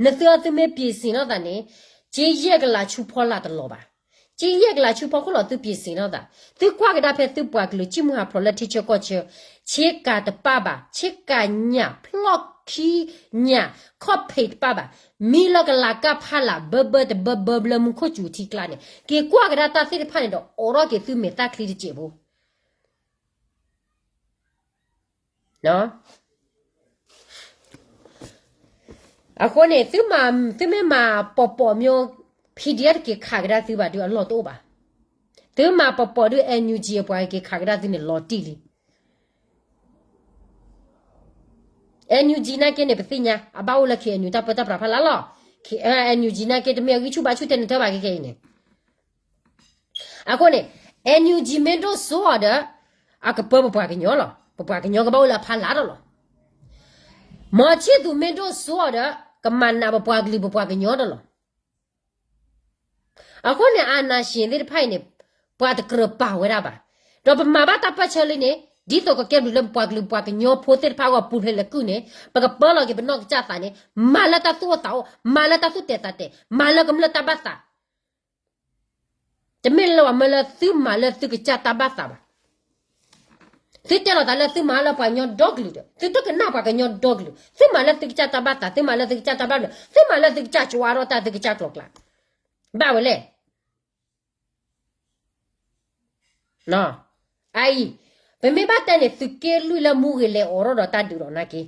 နသုအသုမ့ၢ်ပျံၤစ့ၣ်နီၣ်သးန့ၣ် က့ယဲၢ်ကလးဆူဖီလာ်တလီၤဘၣ်. ကံယဲၢ်ကလးဆူဖီခိၣ်လီၤ သုပ့ၤစ့းထီၣ်သး, သုကွၢ်ကဒါဖဲသုပှၤကလုာ် ကံၢ်မုၢ်ဟးဖျိးလၢထံဆၢကီၢ်ဆၢ, ဆ့ကၤတပၢ်ဘၣ်, ဆ့ကၤညၣ်ဖျီၣ်ခံညၣ်, ခီၣ်ဖံးတပၢ်ဘၣ်, မံလၢကလၤကၢ်ဖးလၢ် ဘၢဘၢတဘၢဘၢလၢမူခိၣ်စူၤထံကျါန့ၣ် က့ၤကွၢ်ကဒါတၢ်သ့ၣ်တဖၣ်န့ၣ်ဒီး အိးထီၣ်က့ၤသုမဲာ်သၣ်ချံတစဲးဖိ အဃိန့ၣ် သုမ့ၢ်မၤပိာ်ပိာ်မျိုး PDF တက့ၤခးကဒါသုဘၣ်ဒီးအလီၢ်တအိၣ်ဘၣ်. သုမၤပိာ်ပိာ်ဒီး NUG အပှၤက့ၤခးကဒါသုန့ၣ် လီၤတံၢ်လံ. NUG နာ်က့န့ၣ် ပသ့ၣ်ညါ အဘၣ်အိၣ်လၢ KNU တၢ်ပၢတၢ်ပြးဖးလၢ်လီၤ. NUG နာ်က့ တမ့ၢ်အဂံၢ်ဆူၣ်ဘါဆူၣ်ထဲန့ၣ်တၢ်ဘၣ်ခဲခဲအံၤန့ၣ် အဃိန့ၣ် NUG မ့ၢ်ဒိၣ်စိအီၤဒီး အကပၢပပှၤကညီလီၤ. ပပှၤကညီကဘၣ်အိၣ်လၢအဖီလာ်ဒီးလီၤ. မီၤဆံၣ်သူးမ့ၢ်ဒိၣ်စိအီၤဒီး ကမၤနးပပှၤကလုာ်ပပှၤကညီဒီးလီၤ. အဃိန့ၣ် အာဏာရှင် သ့ၣ်တဖၣ်အံၤန့ၣ် ပှၤတကြၢးပာ်ဝဲဒၣ်ဘၣ်. ဒီးပမၤဘၣ်တၢ်ပၢၢ်ဆၢလံန့ၣ် ဒ်သိးကကဲဘျုးလၢပပှၤကလုာ်ပှၤကညီဖိသ့ၣ်တဖၣ်အဂီၢ် ပူၤဖျဲးလဲၤကုၢ်န့ၣ် ပကပၢလီၤက့ၤပနီၢ်ကစၢ်သးန့ၣ် မၤလၢတၢ်သူၣ်အိၣ်သးအိၣ်, မၤလၢတၢ်သူၣ်တဲာ်သးတဲာ်, မၤလၢကမျၢၢ်တၢ်ဘၣ်သး တမ့ၢ်လၢပှၤမၢလၢသုမၤလၢသုကစၢ်တၢ်ဘၣ်သးဘၣ်. သုတဲလီၤသးလၢသုမၤလၢပှၤကညီဒီကလုာ်ဒီး သုတကနၣ်ပှၤကညီဒီကလုာ်, သုမၤလၢသုကစၢ်တၢ်ဘၣ်သး, သုမၤလၢသုကစၢ်တၢ်ဘၣ်ဘျုး, သုမၤလၢသုကစၢ်ကၠီအါထီၣ်တၢ် သုကစၢ်ကျိၤကျါ ဘၣ်ဝဲလဲၣ်. အအံၤ ပမ့ၢ်ဘၣ်တဲန့ၣ် သုးက့လွံၢ်လၢမူဂ့ၤလဲၤအိးထီၣ်ဒီးတၢ်ဒုးဒီးနာ်က့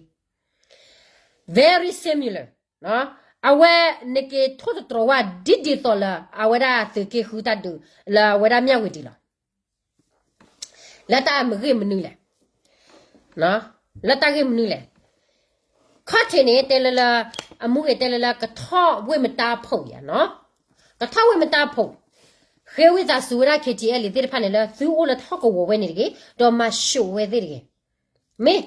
very similar. အဝဲနက့ၤထိၣ်သတြီၤဝဲဒ်ဒ်သိးလၢ အဝဲဒၣ်သုးက့ဃုတၢ်ဒုး လၢအဝဲဒၣ်မၠၣ်ဝတံၤလီၤ. လၢတၢ်မဂ့ၢ်မနုၤလဲၣ်, လၢတၢ်ဂ့ၢ်မနုၤလဲၣ်. ခီၣ်ထံးန့ၣ် တဲလၢလၢ အမူဂ့ၤတဲလၢလၢ ကထီၣ်ဝ့ၢ်မတါဖိးယၤ, ကထီၣ်ဝ့ၢ်မတါဖိး, ဃ့ဝံသးစူၤဝဲဒၣ် KTLA သ့ၣ်တဖၣ်န့ၣ်လၢ သုအိၣ်လၢထီၣ်ကဝီၤဝဲန့ၣ်တဂ့ၤ, ဒီးမၤၡိးဝဲသ့ၣ်တဂ့ၤ. မ့ၢ်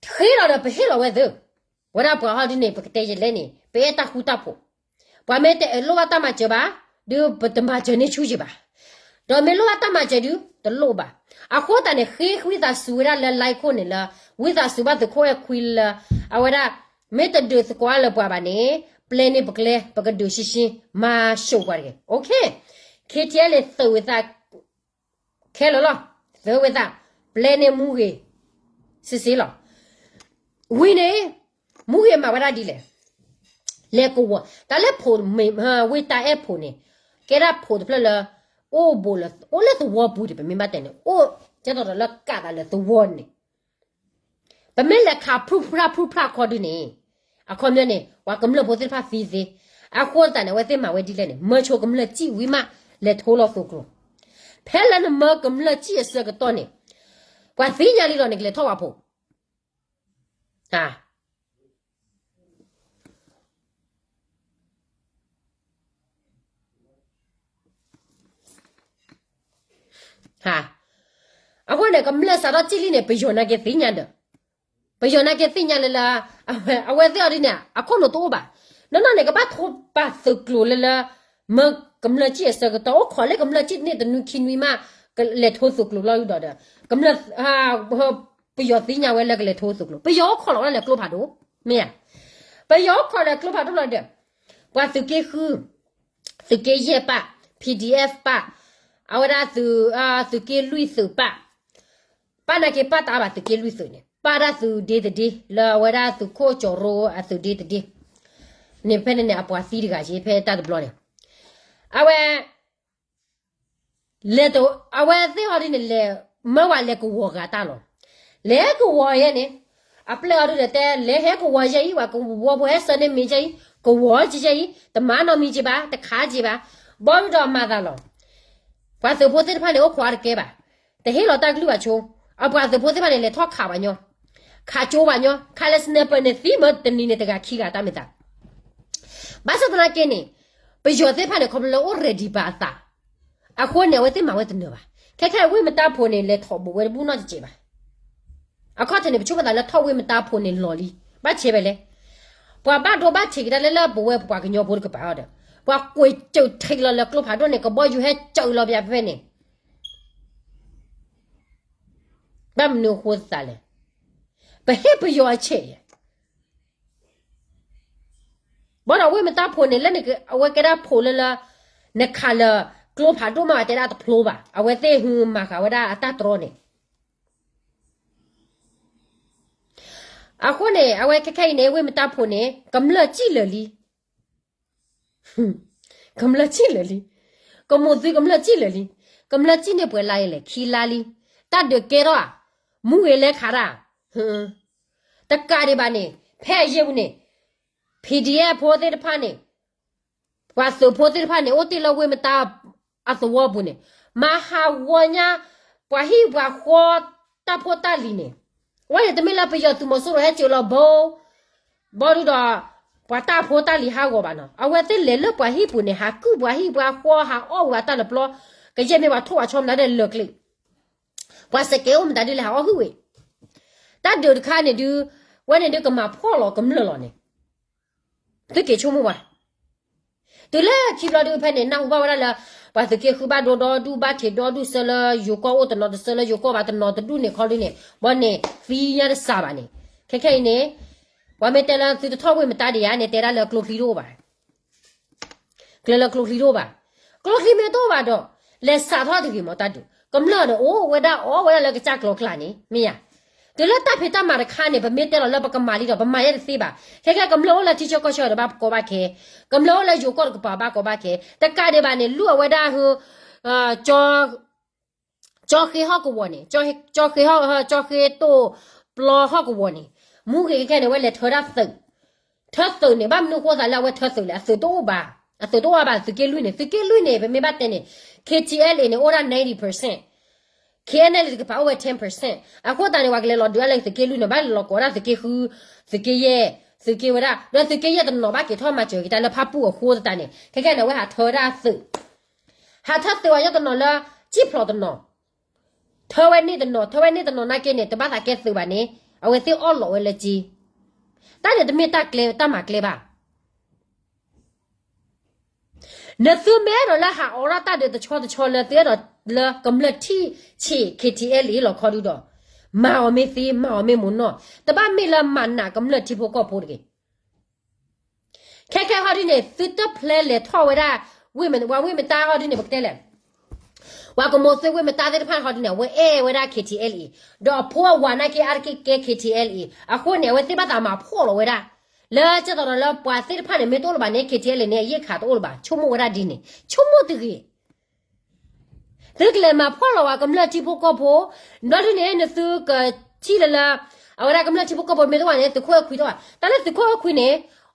ဃ့လီၤဒီးပဟ့ၣ်လီၤဝဲသု, ဝဲဒၣ်ပှၤဟီဒ်န့ၣ် ပကတဲယလဲၣ်န့ၣ် ပအဲၣ်တၢ်ဃူတၢ်ဖိး, ပှၤမ့ၢ်တအဲၣ်လိၣ်ဘၣ်တၢ်မၤစၢၤဘၣ်, ဒီးပတမၤစၢၤန့ၢ်ဆူၣ်ယံၤဘၣ်, ဒီးမ့ၢ်လိၣ်ဘၣ်တၢ်မၤစၢၤဒုး တလိၣ်ဘၣ်. အဃိသတးန့ၣ် ဃ့ဝံသးစူၤဝဲဒၣ်လၢ line ခိၣ်န့ၣ်လၢ ဝံသးစူၤဘၣ်သုးခိၣ်အဲၣ်ခွံလၢ အဝဲဒၣ် မ့ၢ်တဒုးသကိးလၢပှၤဘၣ်န့ၣ် ပျဲန့ၢ်ပကျဲ ပကဒုးရှင်းရှင်း မၤၡိးပှၤတဂ့ၤ. Okay, KTLA သုးဝဲသး ခဲလၢာ်လီၤ, သုးဝဲသး ပျဲန့ၢ်မူဂ့ၤ စ့စ့လီၤ. ဝံၤန့ၣ် မူဂ့ၤမၤဝဲဒၣ်ဒ်လဲၣ်, လဲၤကဝီၤ တၢ်လၢဖိး ဝ့ၢ်တၢ်အဲၣ်ဖိးန့ၣ် ကဲဒၣ်ဖိးတဖျၢၣ်လၢ အိၣ်ဘူးလၢ အိၣ်လၢသဝီပူၤဒီး ပမ့ၢ်ဘၣ်တဲန့ၣ် အိၣ်ကဲသိးဒီးလၢကးသးလၢသဝီန့ၣ် ပမ့ၢ်လဲၤခးဖုၣ်ဖျၣ်ဖုၣ်ဖျၣ်ခီဒုန့ၣ် အခီပညီန့ၣ် ပှၤကမျၢၢ်ဖိသ့ၣ်တဖၣ်သံသ့. အဃိသတးန့ၣ် အဝဲသ့ၣ်မၤဝဲဒ်လဲၣ်န့ၣ် မၢဆိကမျၢၢ်စံၣ်ဝံၤမး လဲၤထိလီၤသုးကျိၤ. ဖဲလၢနမၢကမျၢၢ်စံၣ်အဆၢကတီၢ်န့ၣ် ပှၤသ့ၣ်ညါလံဒီးန့ၣ် ကလဲၤထီၣ်ဝဲဖိး အဃိန့ၣ် ကမျၢၢ်စးထီၣ်စံၣ်လံန့ၣ် ပယီၤနာ်က့သ့ၣ်ညါဒီး ပယီၤနာ်က့သ့ၣ်ညါလၢလၢ အဝဲသ့ၣ်အီၤဒ်န့ၣ် အခိၣ်နူာ်တအိၣ်ဘၣ်. နီၢ်နီၢ်န့ၣ် ကဘၣ်ထိပာ်သုးကျိၤလၢလၢ မၢကမျၢၢ်စံၣ်အဆၢကတီၢ် အိၣ်ခိးလၢကမျၢၢ်စံၣ်န့ၣ်တနွံခံနွံမး ကလဲၤထိသုးကျိၤလီၤဒီး ကမျၢၢ် ပယီၤသ့ၣ်ညါဝဲလၢကလဲၤထိသုးကျိၤ ပယီၤအိၣ်ခိးလီၤဝဲဒၣ်လဲၤကျိဖးဒိၣ် မ့ၢ်ဧါ. ပယီၤအိၣ်ခိးလဲၤကျိဖးဒိၣ်လီၤဒီး ပှၤသုးက့ဃု သုးက့ယဲၢ်ပၢ် PDF ပၢ် အဝဲဒၣ်သုး သုးက့လွံၢ်သုးပၢ် ပၢ်နာ်က့ပၢ်တအါဘၣ်သုးက့လွံၢ်သုးန့ၣ် ပၢ်ဒၣ်သုးဒ့တဒ့ လၢအဝဲဒၣ်သုးခိၣ်ကၠီၤရိအသုးဒ့တဒ့ န့ၣ်ဖဲန့ၣ်န့ၣ် အပှၤသံတဂၤက့ ဖဲတၢ်တဘျီန့ၣ် အဝဲ လဲၤတ အဝဲသ့ၣ်ဟီဒ်န့ၣ် လဲၤမၢဝဲလဲၤကဝီၤဂၤတၢ်လီၤ. လဲၤကဝီၤယဲန့ၣ် အပျဲၢ်အီၤဒုးဒီးတဲ လဲၤဟဲကဝီၤယဲအံၤ ပှၤကဝီၤဖိဟဲဆှၢန့ၢ်မ့ၤယဲအံၤ ကဝီၤကယဲအံၤ တမၤနီတမံၤက့ဘၣ် တခးက့ဘၣ် ဘီဒုဒီးမၤသးလီၤ. ပှၤသုးဖိသ့ၣ်တဖၣ်န့ၣ် အိၣ်ခိးအါတကဲဘၣ်. တဟ့ၣ်လီၤတၢ်ကလုၢ်ဘၣ်ဆိ အပှၤသုးဖိသ့ၣ်တဖၣ်န့ၣ် လဲၤထီၣ်ခးဘၣ်ညီ ခးကၠိဘၣ်ညီ ခးလၢ sniper န့ၣ် သံမၢတနံၤန့ၣ် တဂၤခံဂၤတၢ်မ့ၢ်သး ဘၣ်ဆၣ်သနာ်က့န့ၣ် ပယီၤသ့ၣ်တဖၣ်န့ၣ် ခီဖျိလၢအိၣ် ready ဘၣ်အသး အဃိန့ၣ် အဝဲသ့ၣ်မၤဝဲတနၢၤဘၣ်. ခဲခဲဝ့ၢ်မတါဖိန့ၣ် လဲၤထီၣ်ဘူးဝဲတဘူၣ်နီတစဲးဘၣ်. အခီၣ်ထံးန့ၣ် ပဆိကမိၣ်သးလၢထီၣ်ဝ့ၢ်မတါဖိန့ၣ်လီၤလံ. ဘၣ်ဆဲးဝဲလဲၣ်. ပှၤဘၣ်ဒိဘၣ်ထံးကဒါလၢလၢပဝဲပပှၤကညီဖိတကပၤအီၤဒီး ပှၤကွဲးစၢးထံးလီၤလၢကျိဖးဒိၣ်န့ၣ် ကဘီယူၤဟဲစၢးလီၤပယၤဖဲဖဲန့ၣ် ဘၣ်မနုၤအဃိသးလဲၣ်. ပဟ့ၣ်ပယီၤအဆဲးယဲ ဘၣ်ဒီးဝ့ၢ်မတါဖိန့ၣ် လၢန့ၣ် အဝဲကဲဒၣ်ဖိလၢလၢ နခးလၢကျိဖးဒိၣ်မး ပတဲဒၣ်တဖျိဘၣ်, အဝဲသ့ၣ်ဟုမၤဃာ်ဝဲဒၣ်အတၢ်တြီန့ၣ်. အဃိန့ၣ် အဝဲခဲခဲအံၤန့ၣ် ဝ့ၢ်မတၢ်ဖိန့ၣ် ကမျၢၢ်စံၣ်လၢာ်လံ. ကမျၢၢ်စံၣ်လၢာ်လံ. ကမိၢ်သုကမျၢၢ်စံၣ်လၢာ်လံ. ကမျၢၢ်စံၣ်န့ၢ်ပှဲၤလါလဲၣ်, ခံလါလံ. တၢ်ဒုးကဲထီၣ်ဧါ, မူဂ့ၤလဲၤခးတၢ်, တကးဒံးဘၣ်န့ၣ် ဖဲအယံာ်ပူၤန့ၣ် PDF ဖိသ့ၣ်တဖၣ်န့ၣ် ပှၤသုးဖိသ့ၣ်တဖၣ်န့ၣ် အိၣ်တ့ၢ်လၢဝ့ၢ်မတၢ်အသဝီပူၤန့ၣ် မၤဟးဂီၤညါ ပှၤဟံၣ်ပှၤဃီ တၢ်ဖိတၢ်လံၤန့ၣ်, အဝဲန့ၣ်တမ့ၢ်လၢပယီၤသုးမီၤစိရိၤဟဲစိာ်လီၤဘီ ဘီဒုဒီး ပှၤတၢ်ဖိတၢ်လံၤဟးဂီၤဘၣ်နီၤ. အဝဲသ့ၣ်လဲၤလၢပှၤဟံၣ်ပူၤန့ၣ် ဟးကုၢ်ပှၤဟံၣ်ပှၤဃီ ဟးအီၣ်ဝဲတၢ်လၢပျီ, ကယဲၢ်မ့ၢ်ပှၤထိၣ်ပှၤဆီမနုၤဒဲးလၢာ်ကျ့ ပှၤစကဲအိၣ်မတၤဒ်လဲၣ် ဟးအီၣ်ဟုၣ်ဝဲ, တၢ်ဒုးတခါန့ၣ်ဒုး ဝဲန့ၣ်ဒုးကမၤဖှီၣ်လီၤကမျၢၢ်လီၤန့ၣ်, သုက့ၤဆိကမိၣ်ဝဲ, တုၤလၢခံဘျီဒုးဖဲန့ၣ် နၢ်ဟူဘၣ်ဝဲဒၣ်လၢ ပှၤသုးက့ဃုဘၣ်ဒိဒီဒူၣ်ဘၣ်ထံးဒီဒူၣ်ဆၢလၢယိၤကီၢ်အိၣ်တနီၤတဆၢလၢယိၤကီၢ်ဘၣ်တနီၤတဒူၣ်န့ၣ်ခီဒုးန့ၣ် ဘီန့ၣ်သံညါတစှၤဘၣ်န့ၣ်, ခဲခဲအံၤန့ၣ် ပှၤမ့ၢ်တဲလၢသုတထီၣ်ဝ့ၢ်မတၤဒံးဧါန့ၣ် တဲဒၣ်လၢကျိချံတအိၣ်ဘၣ် ကျဲလၢကျိချံတအိၣ်ဘၣ်. ကျိချံမ့ၢ်တအိၣ်ဘၣ်ဒီး လဲၤစးထီၣ်တဂ့ၤမးတၢ်ဒုး, ကမျၢၢ်ဒီးအိၣ်ဝဲဒၣ်အီၣ်ဝဲဒၣ်လၢကစၢ်ကျီကျါန့ၣ် မ့ၢ်ယါ. တုၤလၢတၢ်ဖံးတၢ်မၤတခါန့ၣ် ပမ့ၢ်တဲလီၤလၢပကမၤလံဒီး ပမၤယဲတသ့ဘၣ်. ခဲခဲကမျၢၢ်အိၣ်လၢထံဆၢကီၢ်ဆၢဒီးဘၣ်ကီဘၣ်ခဲ, ကမျၢၢ်အိၣ်လၢယိၤကီၢ်တကပၤဘၣ်ကီဘၣ်ခဲ, တကးဒံးဘၣ်န့ၣ် လူၢ်အဝဲဒၣ်ဟု ကၠီဃ့ဟီၣ်ကဝီၤန့ၣ်, ကၠီဃ့ဟီၣ်, ကၠီဃ့တိၢ်ပျီဟီၣ်ကဝီၤန့ၣ်, မူဂ့ၤခဲခဲန့ၣ် ဝဲလဲၤထၢဒၣ်သုး, ထၢသုးန့ၣ် ဘၣ်မနုၤဃိသးလၢအဝဲထၢသုးလဲၣ်, အသုးတအိၣ်ဘၣ်, အသုးတအိၣ်ဘၣ် သုးက့လွံၢ်န့ၣ်, သုးက့လွံၢ်န့ၣ် ပမ့ၢ်ဘၣ်တဲန့ၣ် K T L A န့ၣ် အိၣ်ဒၣ် ninety percent, K N L A တကပၤအိၣ်ဝဲ ten percent, အဃိသတးန့ၣ် ပှၤကလဲၤလီၤဒုးဒၣ်လၢသုးက့လွံၢ်န့ၣ် ဘၣ်လဲၤလီၤကိးဒၣ်သုးက့ဃု, သုးက့ယဲၢ်, သုးက့ဝဲဒၣ် ဒီးသုးက့ယဲၢ်တနီၤဘၣ်က့ၤထီၣ်မၤစၢၤက့ၤတၢ်လၢဖၣ်ပူၣ်အဃိသတးန့ၣ် ခဲခဲန့ၣ် အဝဲဟးထၢဒၣ်သုး ဟးထၢသုးဝဲညီတနီၤလၢ ကံၣ်ဖျိးတနီၤ, ထၢဝဲန့ၣ်တနီၤ, ထၢဝဲန့ၣ်တနီၤနာ်က့န့ၣ် တဘၣ်သးကဲသုးဘၣ်န့ၣ် အဝဲသ့ၣ်အီၣ်လီးဝဲလၢက့, တၢ်န့ၣ်တမ့ၢ်တၢ်ကျဲ တၢ်မၤကျဲဘၣ်. နသုမ့ၢ်အဲၣ်ဒိးလၢဟးအိးထီၣ်တၢ်ဒုးတဆီတဆီလၢသုအဲၣ်ဒိးလၢကမျၢၢ်ထံၣ်ဆံး K T L A လီၤခီဒုဒီး မၤအီၤမ့ၢ်သ့ မၤအီၤမ့ၢ်မိၢ်နီၢ်, တဘၣ်မ့ၢ်လၢမၤနးကမျၢၢ်ထံဖိကီၢ်ဖိတဂ့ၤ. ခဲခဲဟီဒုန့ၣ် သုတဖျဲလဲၤထီၣ်ဝဲဒၣ် ဝ့ၢ်မ, ဝ့ၢ်မတၤဟီဒုန့ၣ် ပကတဲလဲၣ်, ပှၤကမိၢ်သ့ၣ်ဝ့ၢ်မတၤသ့ၣ်တဖၣ်ဟီဒုန့ၣ် အဝဲအဲၣ်ဝဲဒၣ် K T L A, ဒီးအဖိအဝၤနာ်က့အါတက့ၢ်ကဲ K T L A, အဃိန့ၣ် အဝဲသ့ၣ်ဘၣ်သးမၤဖှီၣ်လီၤဝဲဒၣ်, လၢကဲသိးဒီးလၢပှၤသ့ၣ်တဖၣ်န့ၣ် မ့ၢ်တအိၣ်လၢၤဘၣ်န့ၣ် K T L A န့ၣ် အယ့ၣ်ခးတအိၣ်လၢၤဘၣ်, ဆိကမိၣ်ဝဲဒၣ်ဒ်န့ၣ်, ဆိကမိၣ်တဂ့ၤ သုကလဲၤမၤဖှီၣ်လီၤဝဲကမျၢၢ်ထံဖိကီၢ်ဖိ, ဒီးဒ်န့ၣ် နသုကထံၣ်လၢလၢ အဝဲဒၣ်ကမျၢၢ်ထံဖိကီၢ်ဖိမ့ၢ်တအိၣ်ဘၣ်န့ၣ် သုးခိၣ်အဲၣ်ခွံတ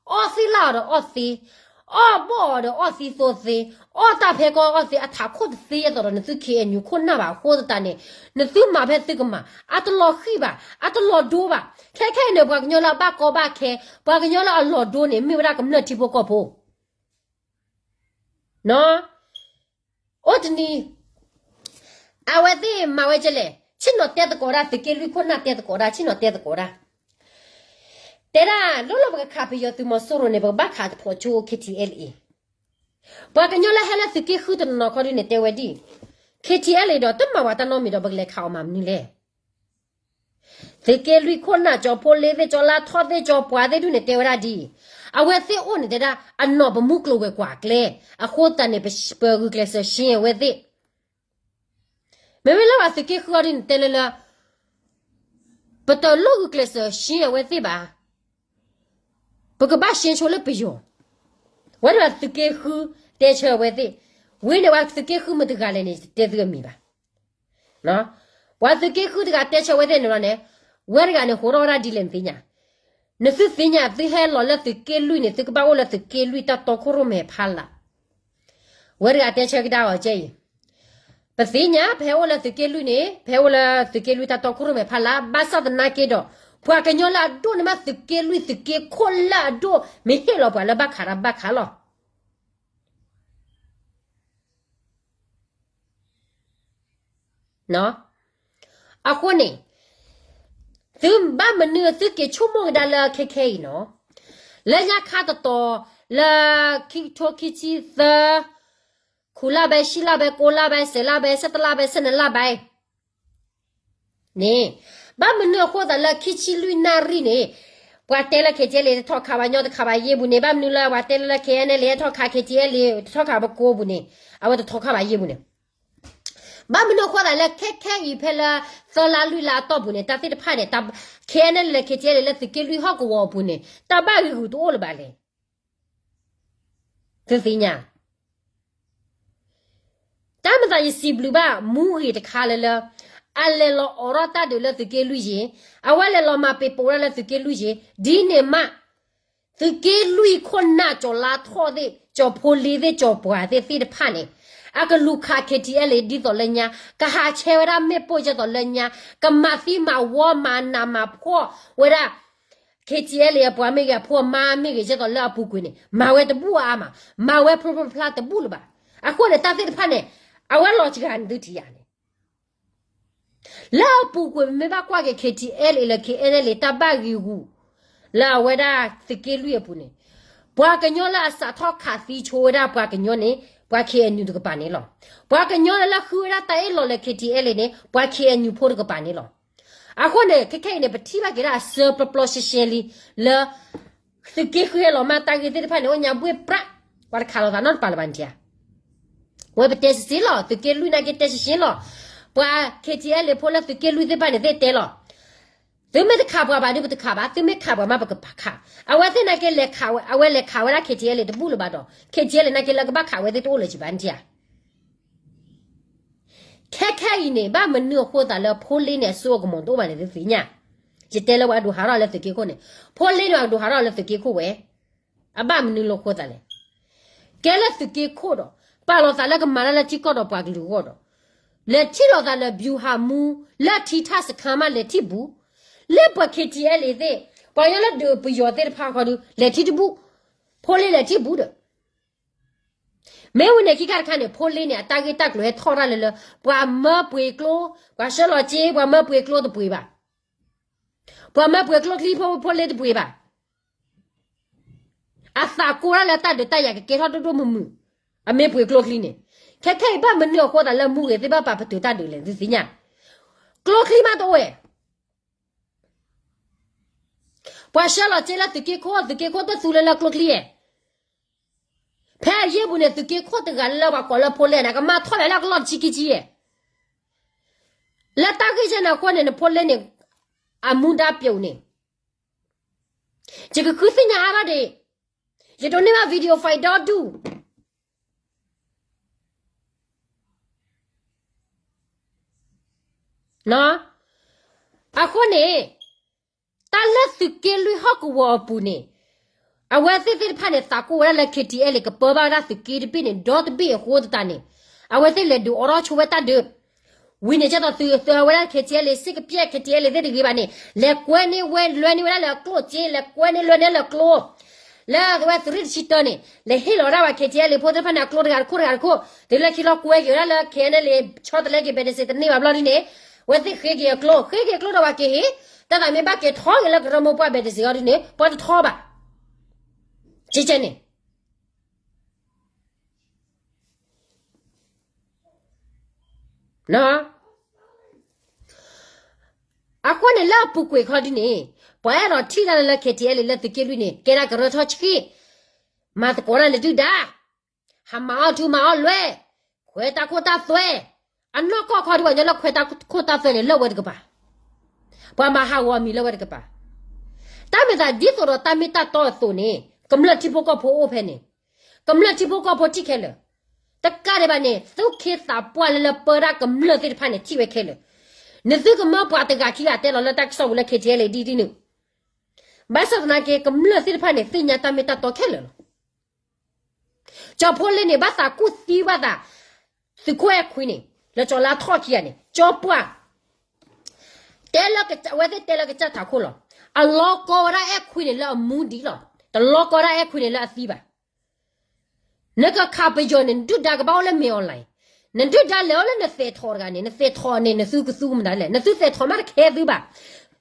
အိၣ်ဘၣ်, တၢ်လၢသုးခိၣ်အဲၣ်ခွံန့ၣ် အီၣ်သ့ၣ်လၢ်အီၤဒီးအီၣ်သ့, အီၣ်ဘီၣ်အီၤဒီးအီၣ်သံသိသ့, အီၣ်တၢ်ဖဲကအီၣ်သ့ အထးခိၣ်တသ့အသိးဒီး နသု K N U ခိၣ်နၢ်ဘၣ်အဃိသတးန့ၣ်, နသုမၤဖဲသုကမၤ, အတလီၤဃံၣ်ဘၣ်, အတလီၤဒိဘၣ်, ခဲခဲအံၤန့ၣ် ပှၤကညီလၢအဘၣ်ကီဘၣ်ခဲ, ပှၤကညီလၢအလီၤဒိန့ၣ် မ့ၢ်ဝဲဒၣ်ကမျၢၢ်ထံဖိကီၢ်ဖိ နီၤ, အိၣ်တနံၤ အဝဲသ့ၣ်မၤဝဲကလဲၣ်, ဆ့ၣ်နီၤတဲသကိးဒၣ် သုးက့လွံၢ်ခိၣ်နၢ်တဲသကိးဒၣ် ဆ့ၣ်နီၤတဲသကိးဒၣ်, တဲဒၣ် လီၢ်လီၢ်ပကခးပယီၤသုးမီၤစိရိၤန့ၣ် ပကဘၣ်ခးဖျိးကၠိ K T L A, ပှၤကညီလၢဟဲလၢသုးက့ဃုတနီၤခီဒုန့ၣ် တဲဝဲဒ် K T L A ဒီးတမၤဝဲတၢ်နီတမံၤဒီး ပကလဲၤခးအီၤမၤမနုၤလဲၣ် သုးက့လွံၢ်ခိၣ်နၢ် ကၠီဖိလ့သ့ၣ် ကၠီလါထီၣ်သ့ၣ် ကၠီပှၤသ့ၣ်ဒုန့ၣ် တဲဝဲဒၣ်ဒ်အံၤ, အဝဲသ့ၣ်အိၣ်န့ၣ်တဲဒၣ် အနီၢ်ပမူကျိၤဝဲၤကွာ်ကျဲ, အဃိသတးန့ၣ် ပဂုာ်ကျဲးစၢးရှင်းအဝဲသ့ၣ်, မ့မ့ၢ်လၢပှၤသုးက့ဃုအီၤဒုန့ၣ်တဲလၢလၢ ပတလိၣ်ဂုာ်ကျဲးစၢးရှင်းအဝဲသ့ၣ်ဘၣ်, ပကဘၣ်ရှင်းဆိလၢပယီၤ, ဝဲဒၣ်သုးက့ဃုတဲဆၢအဝဲသ့ၣ်, ဝံၤန့ၣ်ပှၤသုးက့ဃုမ့ၢ်တဂၤလဲၣ်န့ၣ် တဲသုအမံၤဘၣ် ပှၤသုးက့ဃုတဂၤတဲဆၢဝဲသ့ၣ်န့ၣ်လီၤန့ၣ်, ဝဲတဂၤန့ၣ် ဟိးထီၣ်ဝဲဒၣ်ဒ်လဲၣ်နသ့ၣ်ညါ, နသုသ့ၣ်ညါ သုဟဲလီၤလၢသုးက့လွံၢ်န့ၣ် သုကဘၣ်အိၣ်လၢသုးက့လွံၢ်တၢ်တီခိၣ်ရိၣ်မဲာ်ဖးလၢ်, ဝဲတဂၤတဲဆၢကဒါအီၤကဲအံၤ, ပသ့ၣ်ညါ ပဟဲအိၣ်လၢသုးက့လွံၢ်န့ၣ် ပဟဲအိၣ်လၢသုးက့လွံၢ်တၢ်တီခိၣ်ရိၣ်မဲာ်ဖးလၢ် ဘၣ်ဆၣ်သနာ်က့ဒီး ပှၤကညီလၢအဒိၣ်န့ၢ်ဘၣ်သုးက့လွံၢ်သုးက့ခိၣ်လၢအဒိၣ် မ့ၢ်ဟ့ၣ်လီၤပှၤလၢဘၣ်ခးတၢ်ဘၣ်ခးလီၤ အဃိန့ၣ် သုဘၣ်မနုၤသုက့ၤဆိကမိၣ်ကဒါလၢခဲခဲအံၤနီၤ, လၢညါခါတတီၤ လၢခံကထိခံဆံသၢ ခူၣ်လၢ်ဘဲ ဆံလၢ်ဘဲ ကိးလၢ်ဘဲ စဲးလၢ်ဘဲ ဆဲးတလၢ်ဘဲ ဆဲးနလၢ်ဘဲ န့ၣ်, ဘၣ်မနုၤအဃိသးလၢခံဆံလွံၢ်နၣ်ရံၣ်န့ၣ်, ပှၤတဲလၢ KTLA တထီၣ်ခးဘၣ်ညီတခးဘၣ်ယ့ၢ်ပူၤန့ၣ် ဘၣ်မနုၤလၢပှၤတဲလၢ KNLA ထီၣ်ခး KTLA တထီၣ်ခးပကိးပူၤန့ၣ် အဝဲတထီၣ်ခးဘၣ်ယ့ၢ်ပူၤန့ၣ် ဘၣ်မနုၤအဃိသတးလၢခဲခဲအံၤဖဲလၢ သၢလါလွံၢ်လါအတီၢ်ပူၤန့ၣ် တၢ်သ့ၣ်တဖၣ်န့ၣ် KNLA လၢ KTLA လၢသုးက့လွံၢ်ဟီၣ်ကဝီၤအပူၤန့ၣ် တၢ်ဘၣ်ဂ့ၢ်ဂူာ်တအိၣ်လၢၤဘၣ်လဲၣ်. သုသ့ၣ်ညါ တၢ်မၤသးယစံးဘျုးဘၣ်မူဂ့ၤတခါလၢလၢ အလဲၤလီၤအိးထီၣ်တၢ်ဒုးလၢသုးက့လွံၢ်ယ့ၢ်, အဝဲလဲၤလီၤမၤပ့ၤပိာ်ဝဲဒၣ်လၢသုးက့လွံၢ်ယ့ၢ်, ဒ်န့ၣ်မး သုးက့လွံၢ်ခိၣ်နၢ်ကၠီၤလါထီၣ်သ့ၣ် ကၠီၤဖိလ့သ့ၣ် ကၠီၤပှၤသ့ၣ်သ့ၣ်တဖၣ်န့ၣ် အကလူၤခး KTLA ဒ်သိးလၢညါ ကဟးဆှဲဝဲဒၣ်မ့ၣ်ပိၢ်ဒ်သိးလၢညါ ကမၤသံမၤဝီမၤနးမၤဖှီၣ်ဝဲဒၣ် KTLA အပှၤမ့ၢ်ဂ့ၤ အဖိအမါမ့ၢ်ဂ့ၤ ဒ်သိးလၢအပူၤကွံာ်န့ၣ် မၤဝဲတဘူၣ်အါမး, မၤဝဲဖျိဖျိဖျါတဘူၣ်လၢၤဘၣ်. အဃိန့ၣ် တၢ်သ့ၣ်တဖၣ်န့ၣ် အဝဲလီၤစှၤန့ၣ်သုထံၣ်ယၤန့ၣ် လၢအပူၤကွံာ် ပမ့ၢ်ဘၣ်ကွၢ်က့ၤ KTLA လၢ KNLA တၢ်ဘၣ်ဂ့ၢ်ဂူာ် လၢအဝဲဒၣ်သုးက့လွံၢ်အပူၤန့ၣ်, ပှၤကညီလၢအစးထီၣ်ခးသံဆိဝဲဒၣ်ပှၤကညီန့ၣ် ပှၤ KNU တကပၤန့ၣ်လီၤ. ပှၤကညီလၢလၢဃုဝဲဒၣ်တၢ်အ့ၣ်လိာ်လၢ KTLA န့ၣ် ပှၤ KNU ဖိတကပၤန့ၣ်လီၤ. အဃိန့ၣ် ခဲခဲအံၤန့ၣ် ပထံၣ်ဘၣ်က့ၤဒၣ်အဆၢပျီပျီရှဲရှဲလံ လၢ သုးက့ဃုဟဲလီၤမး တၢ်ဂ့ၢ်သ့ၣ်တဖၣ်န့ၣ် အိၣ်ညါဘှ့ၣ်ပြး, ပှၤတခးလိာ်သးနီတပၤလၢၤဘၣ်န့ၣ်ဧါ. ဝဲပတဲစ့ၢ်လီၤ သုးက့လွံၢ်နာ်က့တဲစ့ၢ်လီၤ. ပှၤ KTLA ဖိလၢသုးက့လွံၢ်သ့ၣ်တဖၣ်န့ၣ်သ့ၣ်တဲလီၤ. သုမ့ၢ်တခးပှၤဘၣ်ဒီးပတခးဘၣ်, သုမ့ၢ်ခးပှၤမးပကပာ်ခး. အဝဲသ့ၣ်နာ်က့လဲၤခးဝဲ, အဝဲလဲၤခးဝဲဒၣ် KTLA တဘူၣ်လၢၤဘၣ်ဒီး KTLA နာ်က့လၢကဘၣ်ခးဝဲသ့ၣ်တအိၣ်လၢၤဘၣ်န့ၣ်ဧါ. ခဲခဲအံၤန့ၣ် ဘၣ်မနုၤအဃိသတးလၢဖိလ့န့ၣ် အစိအကမီၤတအိၣ်ဘၣ်န့ၣ် သုသ့ၣ်ညါ. ယတဲလၢပှၤဒိးဟးထီၣ်လၢသုးက့ခိၣ်န့ၣ်, ဖိလ့န့ၣ် ပှၤကဒိးဟးထီၣ်လၢသုးက့ခိၣ်ဝဲ, အဘၣ်မနုၤလၢအဃိသတးလဲၣ်. ကဲလၢသုးက့ခိၣ်ဒီး ပာ်လီၤသးလၢကမၤတၢ်လၢထံကီၢ်ဒီးပှၤကလုာ်အဂီၢ်ဒီး လဲၤထံၣ်လိာ်သးလၢ ဗျူဟာမှူး လၢထံထၣ်စခါမးလဲၤထံၣ်ဘူး, လၢပှၤ KTLA သ့ၣ် ပှၤကညီလၢဒုးပယီၤသ့ၣ်တဖၣ်ခီဒုး လဲၤထံၣ်တဘူး, ဖိလ့လဲၤထံၣ်ဘူးဒီး မ့ၢ်ဝံၤန့ၣ်ခံခါတခါန့ၣ် ဖိလ့န့ၣ် အတၢ်ဂ့ၢ်တၢ်ကျိၤဟဲထီၣ်တၢ်လၢလၢ ပှၤမၢပှ့ၤကျိ, ပှၤဆှၢလီၤစ့ ပှၤမၢပှ့ၤကျိတပှ့ၤဘၣ်, ပှၤမၢပှ့ၤကျိချံဖိ ဖိလ့တပှ့ၤဘၣ်. အသးကိၢ်တၢ်လၢတၢ်ဒုးတၢ်ယၤကကဲထီၣ်ဒိၣ်ဒိၣ်မုၢ်မုၢ်, အမ့ၢ်ပှ့ၤကျိချံန့ၣ်, ခဲခဲအံၤဘၣ်မနုၤအဃိသတးလၢမူဂ့ၤသ့ၣ်ဘၣ်ပာ်ပတုာ်တၢ်ဒုးလဲၣ် သုသ့ၣ်ညါ, ကျိချံမးတအိၣ်ဝဲ ပှၤဆှၢလီၤစ့လၢသုးက့ခိၣ် သုးက့ခိၣ်တသူလၢလၢကျိချံဧါ. ဖဲအယ့ၢ်ပူၤန့ၣ် သုးက့ခိၣ်တဂၤလၢပှၤကိးလၢဖိလ့န့ၣ် ကမၤထီၣ်လဲၤလၢကလီၢ်တဆံခံဆံဧါ. လၢတၢ်ဂ့ၢ်ကဲန့ၣ်အဃိန့ၣ် နဖိလ့န့ၣ် အမူဒါပျိာ်န့ၣ် ယကဃုသ့ၣ်ညါအါထီၣ်ဒံး, ယဒိးန့ၢ်ဘၣ် video file ဒီဒူၣ် အဃိန့ၣ် တၢ်လၢသုးက့လွံၢ်ဟီၣ်ကဝီၤအပူၤန့ၣ် အဝဲသ့ၣ်သ့ၣ်တဖၣ်န့ၣ် သးကိၢ်ဝဲဒၣ်လၢ KTLA ကပၢဘၣ်ဝဲဒၣ်သုးက့တဘ့ၣ်န့ၣ် ဒီတဘ့ၣ်အဃိသတးန့ၣ် အဝဲသ့ၣ်လဲၤဒုးအိးထီၣ်ဆိဝဲတၢ်ဒုး ဝံၤန့ၣ်ကဲသိးသုးသုးဝဲဒၣ် KTLA စ့ၢ်ကပျဲ KTLA သ့ၣ်တဂ့ၤဘၣ်န့ၣ် လဲၤကွဲန့ၢ်ဝဲလွဲန့ၢ်ဝဲဒၣ်လၢအကျိၣ်စ့ လဲၤကွဲန့ၢ်လွဲန့ၢ်လၢအကျိ လၢအဝဲသုးရ့ၣ်တဆံတၢန့ၣ် လဲၤဟ့ၣ်လီၤဝဲဒၣ်ပှၤ KTLA ဖိသ့ၣ်တဖၣ်န့ၣ် အကျိတဂၤတခိၣ်တဂၤတခိၣ် တုၤလၢခံလီၤကွဲက့ၤဝဲဒၣ်လၢ KNLA ဆီတလဲက့ၤ ဘဲးတစ့းတန့ၢ်ဘၣ်ဘျီဒ်န့ၣ် အဝဲသ့ၣ်ဃ့က့ၤအကျိ ဃ့က့ၤအကျိဒီးပှၤက့ၤဟ့ၣ် တၢ်သးမ့ၢ်ဘၣ်က့ၤထီၣ်က့ၤလၢကရၢမိၢ်ပှၢ် ဘဲးတစ့းအီၤဒ်န့ၣ် ပှၤတထီဘၣ် ကဲကဲန့ၣ် အဃိန့ၣ်လၢအပူၤကွံာ်ခီဒ်န့ၣ် ပှၤအဲၣ်ဒိးထံၣ်တၢ်လၢလၢ KTLA လၢသုးက့လွံၢ်န့ၣ် ကဲဒၣ်ကရၢထီၣ်ဆှံ မၤသကိးတၢ်လၢဒုၣ်ဒါ ဟးမၤအီၣ်ထူမၤအီၣ်လွဲ ခွဲးတၢ်ခိၣ်တၢ်သွဲ အနီၢ်ကီၢ်ခီဒုးပှၤကညီလၢခွဲးတၢ်ခိၣ်တၢ်သွဲန့ၣ် လၢဝဲတကပၤ ပှၤမၤဟးဂီၤအမံၤလၢဝဲတကပၤ တၢ်မ့ၢ်သးဒ်သိးဒီးတၢ်မ့ၢ်တၢ်တီအသိးန့ၣ် ကမျၢၢ်ထံဖိကီၢ်ဖိအိၣ်ဖဲန့ၣ် ကမျၢၢ်ထံဖိကီၢ်ဖိထံၣ်ခဲလၢာ် တကးဒံးဘၣ်န့ၣ် သူၣ်က့သးပှၢ်လၢလၢပၢတၢ်ကမျၢၢ်သ့ၣ်တဖၣ်န့ၣ် ထံၣ်ဝဲခဲလၢာ် နသုကမၢပှၤတဂၤခံဂၤတဲလီၤလၢတၢ်ကစီၣ်ပူၤလၢ KTLA ဒ်ဒ်န့ၣ် ဘၣ်ဆၣ်သနာ်က့ ကမျၢၢ်သ့ၣ်တဖၣ်န့ၣ် သ့ၣ်ညါတၢ်မ့ၢ်တၢ်တီခဲလၢာ်လီၤ. ကၠီၤဖိလ့န့ၣ် ဘၣ်သးကူၣ်သံဘၣ်သး သုးခိၣ်အဲၣ်ခွံန့ၣ် လၢကၠီၤလါထီၣ်ခံဂၤန့ၣ် ကၠီၤပှၢ် တဲလၢ အဝဲသ့ၣ်တဲလၢကစၢ်ထးခိၣ်လီၤ. အလီၤကီဝဲဒၣ်အဲၣ်ခွံန့ၣ်လၢအမူဒံးလီၤ. တလီၤကီဝဲဒၣ်အဲၣ်ခွံန့ၣ်လၢအသံဘၣ်. နကခးပယီၤန့ၣ် နဒုၣ်ဒါကဘၣ်အိၣ်လၢမ့ၢ်အီၤလီၤ. နဒုၣ်ဒါလဲၤအိၣ်လၢနသဲးထီၣ်တဂၤန့ၣ် နသဲးထီၣ်န့ၣ် နသုကသူမတၤလဲၣ်. နသုသဲးထီၣ်မးတခဲသုဘၣ်.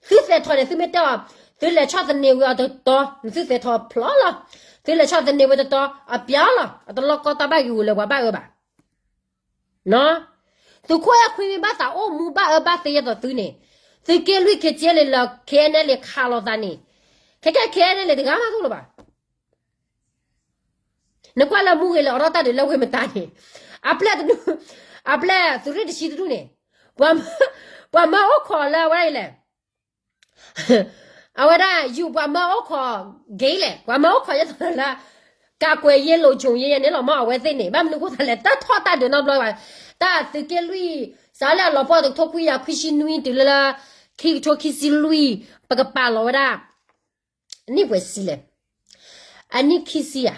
သုသဲးထီၣ်န့ၣ် သုမ့ၢ်တဲအီၤ သုလဲၤဆီၣ်သနံးဝံၤအတတီၤ နသုသဲးထီၣ်ဖျိလီၤ. သုလဲၤဆီၣ်သနံးဝံၤတတီၤ အပျီလီၤ. အတလီၤကီတၢ်ဘၣ်ဂ့ၢ်ဂူာ်လၢပှၤဘၣ်အၢဘၣ်. သုးခိၣ်အဲၣ်ခွံမ့ၢ်ဘၣ်သးအိၣ်မူဘၣ်အၢဘၣ်သီယဲၢ်သိးသုန့ၣ် သုးက့လွံၢ် KTLA လၢ KNLA ခးလိာ်သးန့ၣ် ခဲကဲခဲန့ၣ်လဲၣ်တဂၤမးသိၣ်လၢၤဘၣ်. နကွၢ်လၢမူဂ့ၤလဲၤအိးထီၣ်တၢ်ဒုးလၢဝ့ၢ်မတၤန့ၣ်, အပျဲၢ်တဒူၣ်, အပျဲၢ်သုးရ့ၣ်တဆံတဒူၣ်န့ၣ်, ပှၤမၢအိၣ်ခိးလၢအဝဲဒၣ်အံၤလဲၣ်, အဝဲဒၣ်ယူၤပှၤမၢအိၣ်ခိး gay လဲၣ်, ပှၤမၢအိၣ်ခိးယဲသိးလၢ ကးကွဲးယဲလိာ်ဆိယဲယဲန့ၣ် လီၤမၢအဝဲသ့ၣ်န့ၣ် ဘၣ်မနုၤဃိသတးလဲၣ် တၢ်ထီၣ်တၢ်ဒုးနီတဘျီဘၣ်, တၢ်သုးက့လွံၢ် စးလၢအလီၤပှီၢ်တကထိခွံကယၤခွံဆံနွံတုၤလၢလၢ ခံကထိခံဆံလွံၢ် ပကပာ်လီၤဝဲဒၣ် နံၣ်ပှဲၤဆံလဲၣ်, အနံၣ်ခံဆံဧါ,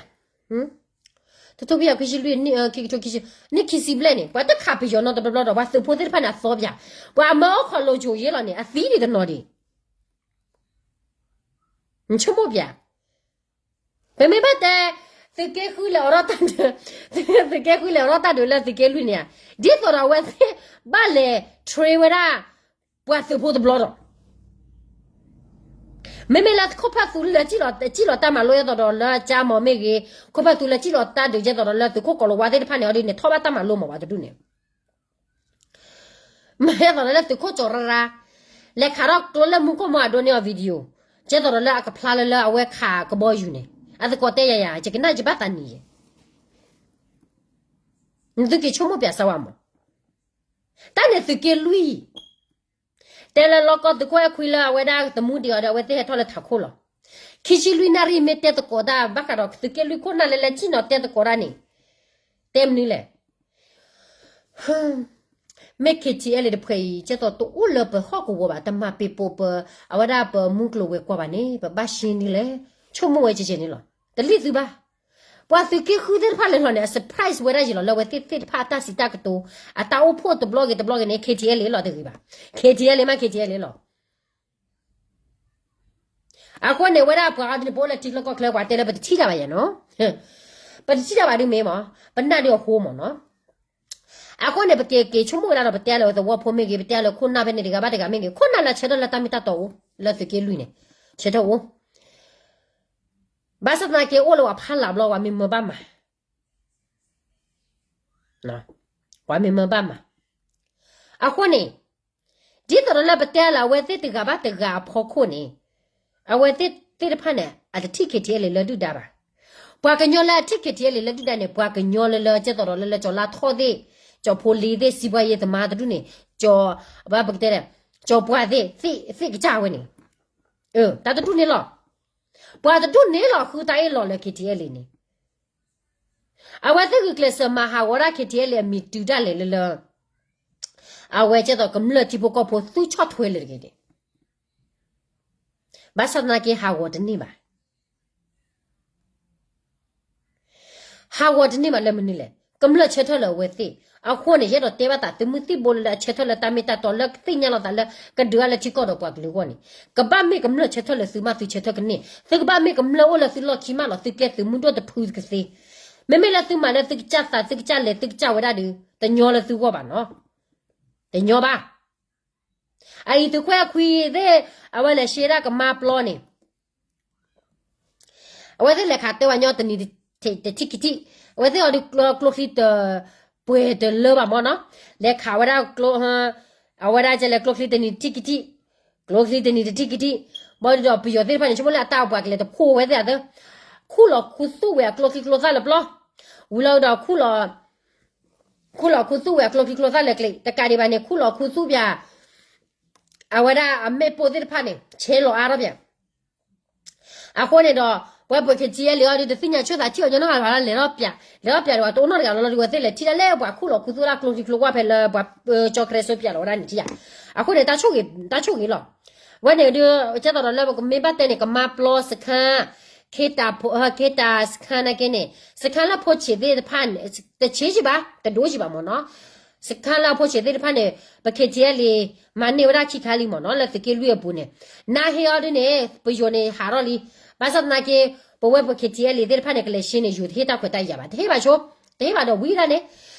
တထိခွံကယၤခွံဆံလွံၢ် နံၣ်ခံကထိခံဆံ, နံၣ်ခံဆံဘျဲၣ်န့ၣ် ပှၤတခးပယီၤနီတဘျီဘျီဒီး ပှၤသုးဖိသ့ၣ်တဖၣ်န့ၣ် အသီပၠး, ပှၤမၢအိၣ်ခိးလိာ်ဆိယဲလီၤန့ၣ် အသံဒံးတနီၤဒံး, နဆိကမိၣ်ပၠး, ပမ့ၢ်ဘၣ်တဲ သုးက့ဃုလဲၤအိးထီၣ်တၢ်ဒုး, သုးက့ဃုလဲၤအိးထီၣ်တၢ်ဒုးလၢသုးက့လွံၢ်န့ၣ်ဧါ, ဒ်သိးဒီးအဝဲသ့ၣ်ဘၣ်လဲၤ train ဝဲဒၣ် ပှၤသုးဖိတဘျီဒီး မ့မ့ၢ်လၢခိၣ်ဖၢၣ်သူလၢ စံၣ်လီၤတၢ်မၤလိယဲသိးဒီးလၢကၠါမီၤမ့ၢ်ဂ့ၤ, ခိၣ်ဖၢၣ်သူလၢစံၣ်လီၤတၢ်ဒုးယဲသိးဒီးလၢသုးခိၣ်ကီၤလၤဝါသ့ၣ်တဖၣ်န့ၣ် အီၤဒ်န့ၣ် ထီၣ်ဘၣ်တၢ်မၤလိမး ပှၤတဒူၣ်န့ၣ်, မ့ၢ်ယဲသိးဒီးလၢသုးခိၣ်ကၠီၤရၢရါ လဲၤခးထီၣ်ကျိလၢမူခိၣ်မီၤအဒိန့ၢ်အီၤ video, ယဲသိးဒီးလၢအကဖျါလၢလၢအဝဲခးကဘီယူၤန့ၣ် အသကိးတဲယၤယၤ ယကနၣ်ယဘၣ်သးနံၤယဲ နသုက့ၤဆိကမိၣ်ပၠးစၢ်ဝဲမး, တၢ်န့ၣ်သုးက့လွံၢ် တဲလၢလီၢ်ကီၢ်သုးခိၣ်အဲၣ်ခွံလၢအဝဲဒၣ်သမူဒံးအီၤဒီး အဝဲသ့ၣ်ဟဲထီၣ်လၢထးခိၣ်လီၤ. ခံဆံလွံၢ်နၣ်ရံၣ်မ့ၢ်တဲသကိးတၢ် ဘၣ်ဃးဒီးသုးက့လွံၢ်ခိၣ်နၢ်လၢလဲၤစံၣ်နီၤတဲသကိးတၢ်န့ၣ် တဲမနုၤလဲၣ်. မ့ၢ် KTLA တဖုအံၤ ကဲသိးတအိၣ်လၢပဟီၣ်ကဝီၤဘၣ်, တမၤပ့ၤပိာ်ပ အဝဲဒၣ်ပမူကျိၤဝဲၤကွာ်ဘၣ်န့ၣ် ပဘၣ်ရှင်းန့ၣ်လဲၣ်. ဆိကမိၣ်ဝဲကဲကဲန့ၣ်လီၤ. တလံၣ်သုဘၣ်. ပှၤသုးက့ဃုသ့ၣ်တဖၣ်လဲၤလီၤန့ၣ် အ surprise ဝဲဒၣ်ယံၤလီၤ လၢအဝဲသ့ၣ်သ့ၣ်တဖၣ်အတၢ်စံးတၢ်ကတိၤ အတၢ်အိၣ်ဖှိၣ်တဘျီဂ့ၤတဘျီဂ့ၤန့ၣ် KTLA လီၤတဂ့ၤဘၣ်. KTLA မ့ၢ် KTLA လီၤ. အဃိန့ၣ် ဝဲဒၣ်ပှၤအီၤဒ်န့ၣ် ပအိၣ်လၢထံချၢကီၢ်ချၢ ပှၤတဲလၢပတထံၣ်တၢ်ဘၣ်ယဲနီၤ. ပတထံၣ်တၢ်ဘၣ်ဒ်မ့ၢ်မး, ပနၢ်ဒ်အဃိမးနီၤ. အဃိန့ၣ် ပက့ၤက့ၤဆိကမိၣ်ဝဲဒၣ်ဒီး ပတဲလၢသဝီဖိမ့ၢ်ဂ့ၤ, ပတဲလၢခိၣ်နၢ်ဖဲန့ၣ်တဂၤဘၣ်တဂၤမ့ၢ်ဂ့ၤ, ခိၣ်နၢ်လၢဆၢထၢၣ်လၢတၢ်မ့ၢ်တၢ်တီအိၣ် လၢသုးက့လွံၢ်န့ၣ် ဆၢထၢၣ်အိၣ်. ဘၣ်ဆၣ်သနာ်က့အိၣ်လၢပှၤဖးလၢ်ဘျီ ပှၤမ့ၢ်မၢဘၣ်မၤ ပှၤမ့ၢ်မၢဘၣ်မၤ. အဃိန့ၣ် ဒ်သိးဒီးလၢပတဲလၢအဝဲသ့ၣ်တဂၤဘၣ်တဂၤအဖီခိၣ်န့ၣ်, အဝဲသ့ၣ်သ့ၣ်တဖၣ်န့ၣ် အတထံၣ် KTLA လၢဒုၣ်ဒါဘၣ်. ပှၤကညီလၢအထံၣ် KTLA လၢဒုၣ်ဒါန့ၣ် ပှၤကညီလၢလၢကဲသိးဒီးလၢလၢကၠီၤလါထီၣ်သ့ၣ်, ကၠီၤဖိလ့သ့ၣ်, စံးပှၤယဲၢ်သမါတဒူၣ်န့ၣ်, ကၠီၤ, ဘၣ်ပကတဲ, ကၠီၤပှၢ်သ့ၣ်, သ့ၣ်ကစၢ်ဝဲန့ၣ်, တၢ်တဒူၣ်န့ၣ်လီၤ. ပှၤတဒူၣ်န့ၣ်လီၤဃုတၢ်အ့ၣ်လိာ်လၢ KTLA န့ၣ် အဝဲသ့ၣ်ဂုာ်ကျဲးစၢးမၤဟးဂီၤဒၣ် KTLA အမံၤတုၤဒၣ်လဲာ်လၢလၢ, အဝဲကဲသိးကမျၢၢ်ထံဖိကီၢ်ဖိသူၣ်ဆီၣ်ထွဲလၢတဂ့ၤန့ၣ်, ဘၣ်ဆၣ်သနာ်က့ဟးဂီၤတန့ၢ်ဘၣ်. ဟးဂီၤတန့ၢ်ဘၣ်လၢမနုၤလဲၣ်, ကမျၢၢ်ဆၢထၢၣ်လၢအဝဲသ့ၣ်. အဃိန့ၣ် ယအဲၣ်ဒိးတဲဘၣ်သးသုးမုၢ်သံၣ်ဘိလၢလၢ အဆၢထၢၣ်လၢတၢ်မ့ၢ်တၢ်တီလၢသ့ၣ်ညါလီၤသးလၢ ကဒုးအါလၢထံကီၢ်ဒီးပှၤကလုာ်အဂီၢ်န့ၣ်, ကဘၣ်မ့ၢ်ကမျၢၢ်ဆၢထၢၣ်လၢသုမးသုဆၢထၢၣ်ကန့ၢ်, သုကဘၣ်မ့ၢ်ကမျၢၢ်အိၣ်လၢသုလီၢ်ခံမးလီၤ သုကဲသုးမုၢ်ဒိၣ်တဖုကသ့. မ့မ့ၢ်လၢသုမၤလၢသုကစၢ်သး သုကစၢ်လဲၤ သုကစၢ်ဝဲဒၣ်ဒီး တညီလၢသုဂီၢ်ဘၣ်နီၤ, တညီဘၣ်. အအံၤသုးခိၣ်အဲၣ်ခွံသ့ၣ် အဝဲလဲၤရှဲဒၣ်ကမါပျီန့ၣ် အဝဲသ့ၣ်လဲၤခးတဲဝဲညီတနံၤတထံၣ်ကထံၣ်, အဝဲသ့ၣ်အီၤဒုးကျိချံတပှဲၤတလၢဘၣ်မ့ၢ်နီၤ, လဲၤခးဝဲဒၣ်ကျိ, အဝဲဒၣ်ကလဲၤကျိချံတနံၤတထံၣ်ကထံၣ်, ကျိချံတနံၤတထံၣ်ကထံၣ်, ဘၣ်ဒီးပယီၤသ့ၣ်တဖၣ်န့ၣ် ဆိကမိၣ်လၢအတၢ်အိၣ်ပှၤကလဲၤတဖိးဝဲသ့ၣ်အသၢ, ခူၣ်လီၤခူသူၣ်ဝဲအကျိချံကျိသၣ်လၢပျီ, ဝံၤလီၤဒီး ခူၣ်လီၤခူသူၣ်ဝဲအကျိချံကျိသၣ်လၢကျဲ တကးဒံးဘၣ်န့ၣ် ခူၣ်လီၤခူသူၣ်ပၠး အဝဲဒၣ်အမ့ၣ်ပိၢ်သ့ၣ်တဖၣ်န့ၣ် ဆဲးလီၤအါထီၣ်ပၠး. အဃိန့ၣ်ဒီး ပဝဲပှၤ KTLA အံၤဒီး တသ့ၣ်ညါဆိသးထံၣ်အီၤညီနီတဂၤဘၣ်လၢလဲၤထီၣ်ပၠး, လဲၤထီၣ်ပၠးဒီး တအိၣ်နီတဂၤလီၤလီၤဒီး အဝဲသ့ၣ်လဲၤထံၣ်ဒၣ်လၢပှၤခူၣ်လီၤခူသူၣ်ဒၣ်ကျိချံကျိဝၣ်ဖဲလၢပှၤ ကၠီၤခရံာ်စိပၠးလီၤဝဲဒၣ်န့ၣ်ထံၣ်ဧါ. အဃိန့ၣ် တၢ်ဆိၣ်ဂ့ၤလီၤ. ဝဲန့ၣ်ဒီး ကဲသိးဒီးလၢပကမ့ၢ်ဘၣ်တဲန့ၣ် ကမါပျီစခန်း, ခ့တၢ်ဖိ, ခ့တၢ်စခန်းနာ်က့န့ၣ် စခန်းလၢအဖိဆံးသ့ၣ်တဖၣ်န့ၣ် တဆံးယံာ်ဘၣ်, တဒိၣ်ယံာ်ဘၣ်မ့ၢ်နီၤ. စခန်းလၢအဖိဆံးသ့ၣ်တဖၣ်န့ၣ် ပ KTLA မၤန့ၢ်ဝဲဒၣ်ခံခါလံမ့ၢ်နီၤ လၢသုးက့လွံၢ်အပူၤန့ၣ်, နဟ့ၣ်အီၤဒ်န့ၣ် ပယိၤန့ၣ်ဟးထီၣ်လံ. ဘၣ်ဆၣ်သနာ်က့ ပဝဲပ KTLA သ့ၣ်တဖၣ်န့ၣ် ကလဲၤရှဲန့ၣ် ယိၤတဟ့ၣ်တၢ်ခွဲးတၢ်ယာ်ဘၣ်, တဟ့ၣ်ဘၣ်ဆိ, တဟ့ၣ်ဘၣ်ဒီးဝံၤဒၣ်န့ၣ်,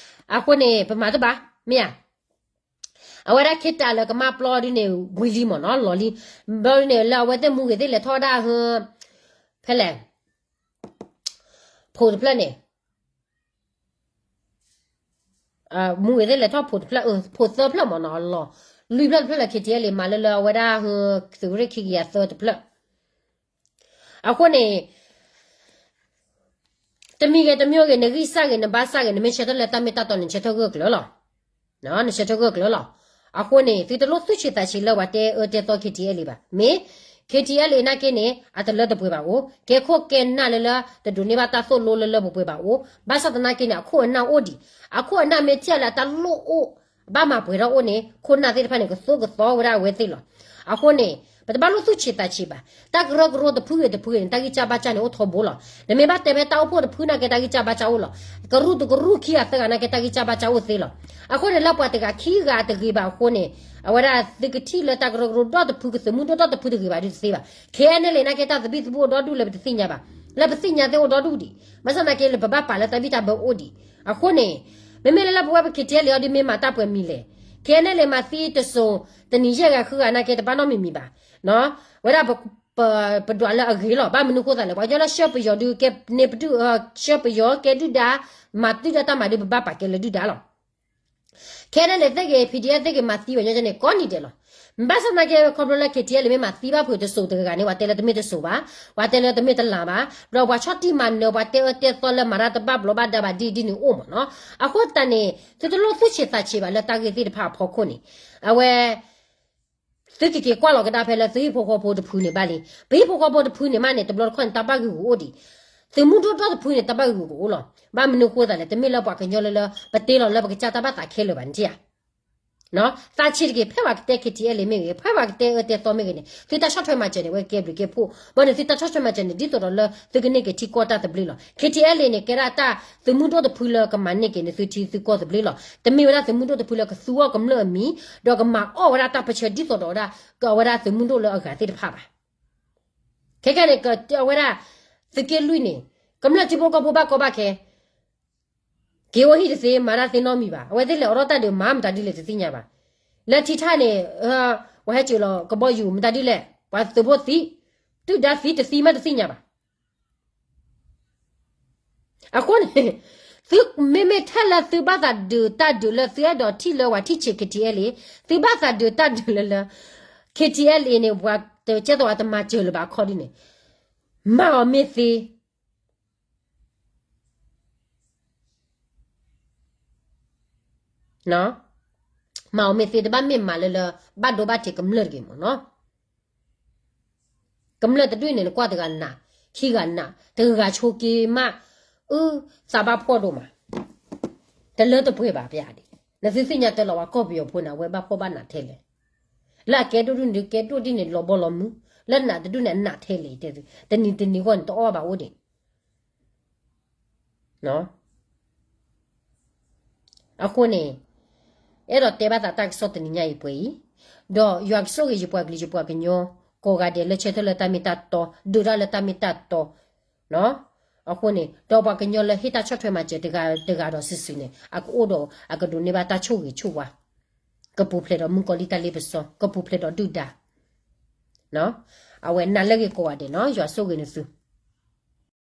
အဃိန့ၣ် ပမၤတဘၣ်, မ့ၢ်ဧါ. အဝဲဒၣ်ခ့တၢ်လၢကမါပျီဒ်န့ၣ် ဝံၤလံမ့ၢ်နီၤ လီၤလံ, ဘျီဒ်န့ၣ် လၢအဝဲသ့ၣ်မူဂ့ၤသ့ၣ်လဲၤထီၣ်ဝဲဒၣ်ဟ, ဖဲလဲၣ်, ဖိတဖျၢၣ်န့ၣ် မူဂ့ၤသ့ၣ်လဲၤထီၣ်ဖိတဖျၢၣ်, ဖိသၢဖျၢၣ်မ့ၢ်နီၤ လီၤ, လွံၢ်ဖျၢၣ်တဖျၢၣ်လၢ KTLA မၤလၢလၢအဝဲဒၣ်ဟ, သုးရ့ၣ်ခံကယၤသၢတဖျၢၣ် အဃိန့ၣ် တမံၤဂ့ၤတမံၤဂ့ၤ နဂံၢ်စၢ်ဂ့ၤ နဘါစၢ်ဂ့ၤ နမ့ၢ်ဆၢထၢၣ်လၢတၢ်မ့ၢ်တၢ်တီန့ၣ် နဆၢထၢၣ်ဂၢၢ်ကျၢၤလီၤ. နဆၢထၢၣ်ဂၢၢ်ကျၢၤလီၤ. အဃိန့ၣ် သုတလိၣ်သူၣ်ဆံးသးဆံးလၢပှၤတဲအၢတဲသီ K T L A ဘၣ်. မ့ၢ် K T L A နာ်က့န့ၣ် အတလၢတပှဲၤဘၣ်အိၣ်, ကဲခိၣ်ကဲနၢ်လၢလၢ တဒိးန့ၢ်ဘၣ်တၢ်သိၣ်လိလၢလၢပှဲၤပှဲၤဘၣ်အိၣ်, ဘၣ်ဆၣ်သနာ်က့န့ၣ် အခိၣ်အနၢ်အိၣ်ဒံး, အခိၣ်အနၢ်မ့ၢ်ထံၣ်လၢအတၢ်လိၣ်အိၣ် ဘၣ်မၤပှဲၤထီၣ်အိၣ်န့ၣ် ခိၣ်နၢ်သ့ၣ်တဖၣ်န့ၣ် ကသိၣ်ကသီဝဲဒၣ်အဝဲသ့ၣ်လီၤ. အဃိန့ၣ် ပတဘၣ်လိၣ်သူၣ်ဆံးသးဆံးဘၣ်. တၢ်ကရၢကရိတဖုဂ့ၤတဖုဂ့ၤန့ၣ် တၢ်ဂံၢ်စၢ်ဘါစၢ်န့ၣ် အိၣ်ထီဘိလီၤ. နမ့ၢ်ဘၣ်တဲဖဲတၢ်အိၣ်ဖှိၣ်တဖုနာ်က့ တၢ်ဂံၢ်စၢ်ဘါစၢ်အိၣ်လီၤ. ကရူၢ်တကရူၢ်ခံဂၤသၢဂၤနာ်က့ တၢ်ဂံၢ်စၢ်ဘါစၢ်အိၣ်သ့လီၤ. အဃိန့ၣ် လၢပှၤတဂၤခံဂၤတဂ့ၤဘၣ်အဃိန့ၣ် အဝဲဒၣ်သုကထံၣ်လၢတၢ်ကရၢကရိဒီတဖု ကသုးမုၢ်ဒိၣ်ဒီတဖုတဂ့ၤဘၣ်ဒုးတသ့ဘၣ်. K N L A နာ်က့ တၢ်သဘံၣ်သဘုၣ်အိၣ်ဒီဒူၣ်လၢပတသ့ၣ်ညါဘၣ်. လၢပသ့ၣ်ညါသ့ၣ်အိၣ်ဒီဒူၣ်ဒံး. ဘၣ်ဆၣ်သနာ်က့လၢပဘၣ်ပာ်လၢတၢ်ဘံၣ်တၢ်ဘၢအိၣ်ဒံး. အဃိန့ၣ် မ့မ့ၢ်လၢလၢပဝဲပ K T L A အီၤဒုးမ့ၢ်မၤတၢ်ပှဲၤမံၤလဲၣ်. K N L A မၤသံတစိၤ တနံၤယဲၢ်ဂၤဃုဂၤနာ်က့ တဘၣ်နီတမံၤမံၤဘၣ်. ဝဲဒၣ် ပ ပဒွးလၢအဂ့ၤလီၤ. ဘၣ်မနုၤဃိသးလဲၣ်, ပှၤကညီလၢဆှၢပယီၤဒုးကဲန့ၣ်ပဒုး, ဆှၢပယီၤကဲဒုၣ်ဒါ, မၤဒုၣ်ဒါတၢ်မၤဒုး ပဘၣ်ပာ်ကဲလၢဒုၣ်ဒါလီၤ. K N L A သ့ၣ်ဂ့ၤ P D F သ့ၣ်ဂ့ၤ မၤသံပှၤကညီန့ၣ် ကိးနံၤဒဲးလီၤ. ဘၣ်ဆၣ်သနာ်က့ ခီဖျိလၢ K T L A မ့ၢ်မၤသံဘၣ်ဖုးတစိၤတဂၤဂၤန့ၣ် ပှၤတဲလၢတမ့ၢ်တစိၤဘၣ်, ပှၤတဲလၢတမ့ၢ်တလးဘၣ်, ဒီးပှၤဆီၣ်တံၢ်မၤနၢၤ ပှၤတဲအၢတဲသီလၢမၤတၢ်တဘၣ်ဘျီးဘၣ်ဒါဘၣ် ဒ်ဒ်န့ၣ်အိၣ်မးနီၤ. အဃိသတးန့ၣ် သုတလိၣ်သူၣ်ဆံးသးဆံးဘၣ်လၢတၢ်ဂ့ၢ်သ့ၣ်တဖၣ်အဖီခိၣ်န့ၣ်, အဝဲ သုကက့ၤကွၢ်လီၤကဒါဖဲလၢသုဟံၣ်ဖိဃီဖိတဖုန့ၣ်ဘၣ်လံ. ပဟံၣ်ဖိဃီဖိတဖုန့ၣ်မးန့ၣ် တဘျီတခီၣ်န့ၣ် တၢ်ဘၣ်ဂ့ၢ်ဂူာ်အိၣ်ဒံး, သုးမုၢ်ဒိၣ်ဒီတဖုန့ၣ် တၢ်ဘၣ်ဂ့ၢ်ဂူာ်ကအိၣ်လီၤ. ဘၣ်မနုၤဃိသးလဲၣ်, တမ့ၢ်လၢပှၤကညီလၢလၢ ပတ့လီၤလၢပကစၢ်တၢ်ဘၣ်သးခဲလၢာ်ဘၣ်န့ၣ်ဧါ. သးဆံးတက့ၢ် ဖဲပှၤကတဲ K T L A မ့ၢ်ဂ့ၤ, ဖဲပှၤကတဲအၢတဲသီမ့ၢ်ဂ့ၤန့ၣ် သုတၢ်ဆီၣ်ထွဲမၤစၢၤန့ၣ် ဝဲကဲဘျုးကဲဖှိၣ်, ဘၣ်န့ၣ်သုတၢ်ဆီၣ်ထွဲမၤစၢၤန့ၣ် ဒ်သိးဒီးလၢသုကန့ၢ်က့ၤထံကီၢ်တၢ်သဘျ့လီၤ. K T L A န့ၣ် ကဲဒၣ်တၢ်သုးမုၢ်ဒိၣ်တဖုလၢကမၤန့ၢ်က့ၤန့ၢ်သုထံသုကီၢ်သဘျ့လီၤ. တမ့ၢ်ဝဲဒၣ်သုးမုၢ်ဒိၣ်တဖုလၢကသူအီၤကမျၢၢ်အမံၤ, ဒီးကမၤအီၣ်ဝဲဒၣ်တၢ်ပၢဆှၢဒ်သိးဒီးဝဲဒၣ် ကဝဲဒၣ်သုးမုၢ်ဒိၣ်လၢအဂၤသ့ၣ်တဖၣ်ဘၣ်. ခဲကနံၣ်န့ၣ် ကဝဲဒၣ် သုးက့လွံၢ်န့ၣ် ကမျၢၢ်ထံဖိကီၢ်ဖိဘၣ်ကီဘၣ်ခဲ က့ၤအိၣ်ဟံၣ်တသ့ မၤတၢ်သ့နီတမံၤဘၣ်. အဝဲသ့ၣ်လဲၤအိးထီၣ်တၢ်ဒုး မၤမတၤဒ်လဲၣ်တသ့ၣ်ညါဘၣ်. လၢထံထၣ်န့ၣ် ပှၤဟဲစၢၤလီၤကဘီယူၤ မတၤဒ်လဲၣ်, ပှၤသုးဖိသံ, ဒုၣ်ဒါသံတသံမးတသ့ၣ်ညါဘၣ်. အဃိန့ၣ် သုမ့မ့ၢ်ထဲလၢသုဘၣ်သးဒုးတၢ်ဒုးလၢသုအဲၣ်ဒိးထံၣ်လၢပှၤထံၣ်ဆံး K T L A, သုဘၣ်သးဒုးတၢ်ဒုးလၢလၢ K T L A န့ၣ် ပှၤတကဲသိးပှၤတမၤစၢၤလၢၤဘၣ်အခီဒ်န့ၣ်, မၤအီၤမ့ၢ်သ့ မၤအီၤမ့ၢ်သ့ တဘၣ်မ့ၢ်မၤလၢလၢ ဘၣ်ဒိဘၣ်ထံးကမျၢၢ်တဂ့ၤမးနီၤ. ကမျၢၢ်တဒူၣ်န့ၣ် နကွၢ်တဂၤနး, ခံဂၤနး, တဂၤဆိက့မး, အၢ သးဘၣ်ဖှီၣ်ဒိၣ်မး, တလၢတပှဲၤဘၣ်ပျၢ်ဒံး. နသုသ့ၣ်ညါတၢ်လီၤဝဲကီၢ်ပယီၤဖိန့ၣ် အဝဲဘၣ်ဖှီၣ်ဘၣ်နးထဲလဲၣ်. လၢအကဲဒိၣ်ဒူၣ်န့ၣ် ကဲဒိၣ်ဒ်န့ၣ် လီၤဘီလီၤမုၢ်, လၢနးတဒူၣ်န့ၣ် အနးထဲလဲၣ်တဲသု, တနံၤတနံၤဂီၢ်န့ၣ် တအီၣ်ဘၣ်အိၣ်ဒံး အဃိန့ၣ် အဲၣ်ဒိးတဲဘၣ်သးတၢ်ကစီၣ်တနံၤညါအံၤပှဲၤအံၤ, ဒီးယွၤကဆိၣ်ဂ့ၤယပှၤကလုာ်ယပှၤကညီ ကိးဂၤဒဲးလၢဆၢထၢၣ်လၢတၢ်မ့ၢ်တၢ်တီ, ဒုးတၢ်လၢတၢ်မ့ၢ်တၢ်တီ, အဃိန့ၣ် ဒီးပှၤကညီလၢဟ့ၣ်တၢ်ဆီၣ်ထွဲမၤစၢၤတဂၤတဂၤဒီးစုာ်စုာ်န့ၣ် အကအိၣ်ဒီးအကဒိးန့ၢ်ဘၣ်တၢ်ဆိၣ်ဂ့ၤဆိၣ်ဝါ, ကပူၤဖျဲးဒီးမုၣ်ကီၤလံၢ်တၢ်လ့ပစီ, ကပူၤဖျဲးဒီးဒုၣ်ဒါ အဝဲနၤလၢဂ့ၤကိးဂၤဒဲးနီၤ, ယွၤဆိၣ်ဂ့ၤနသု.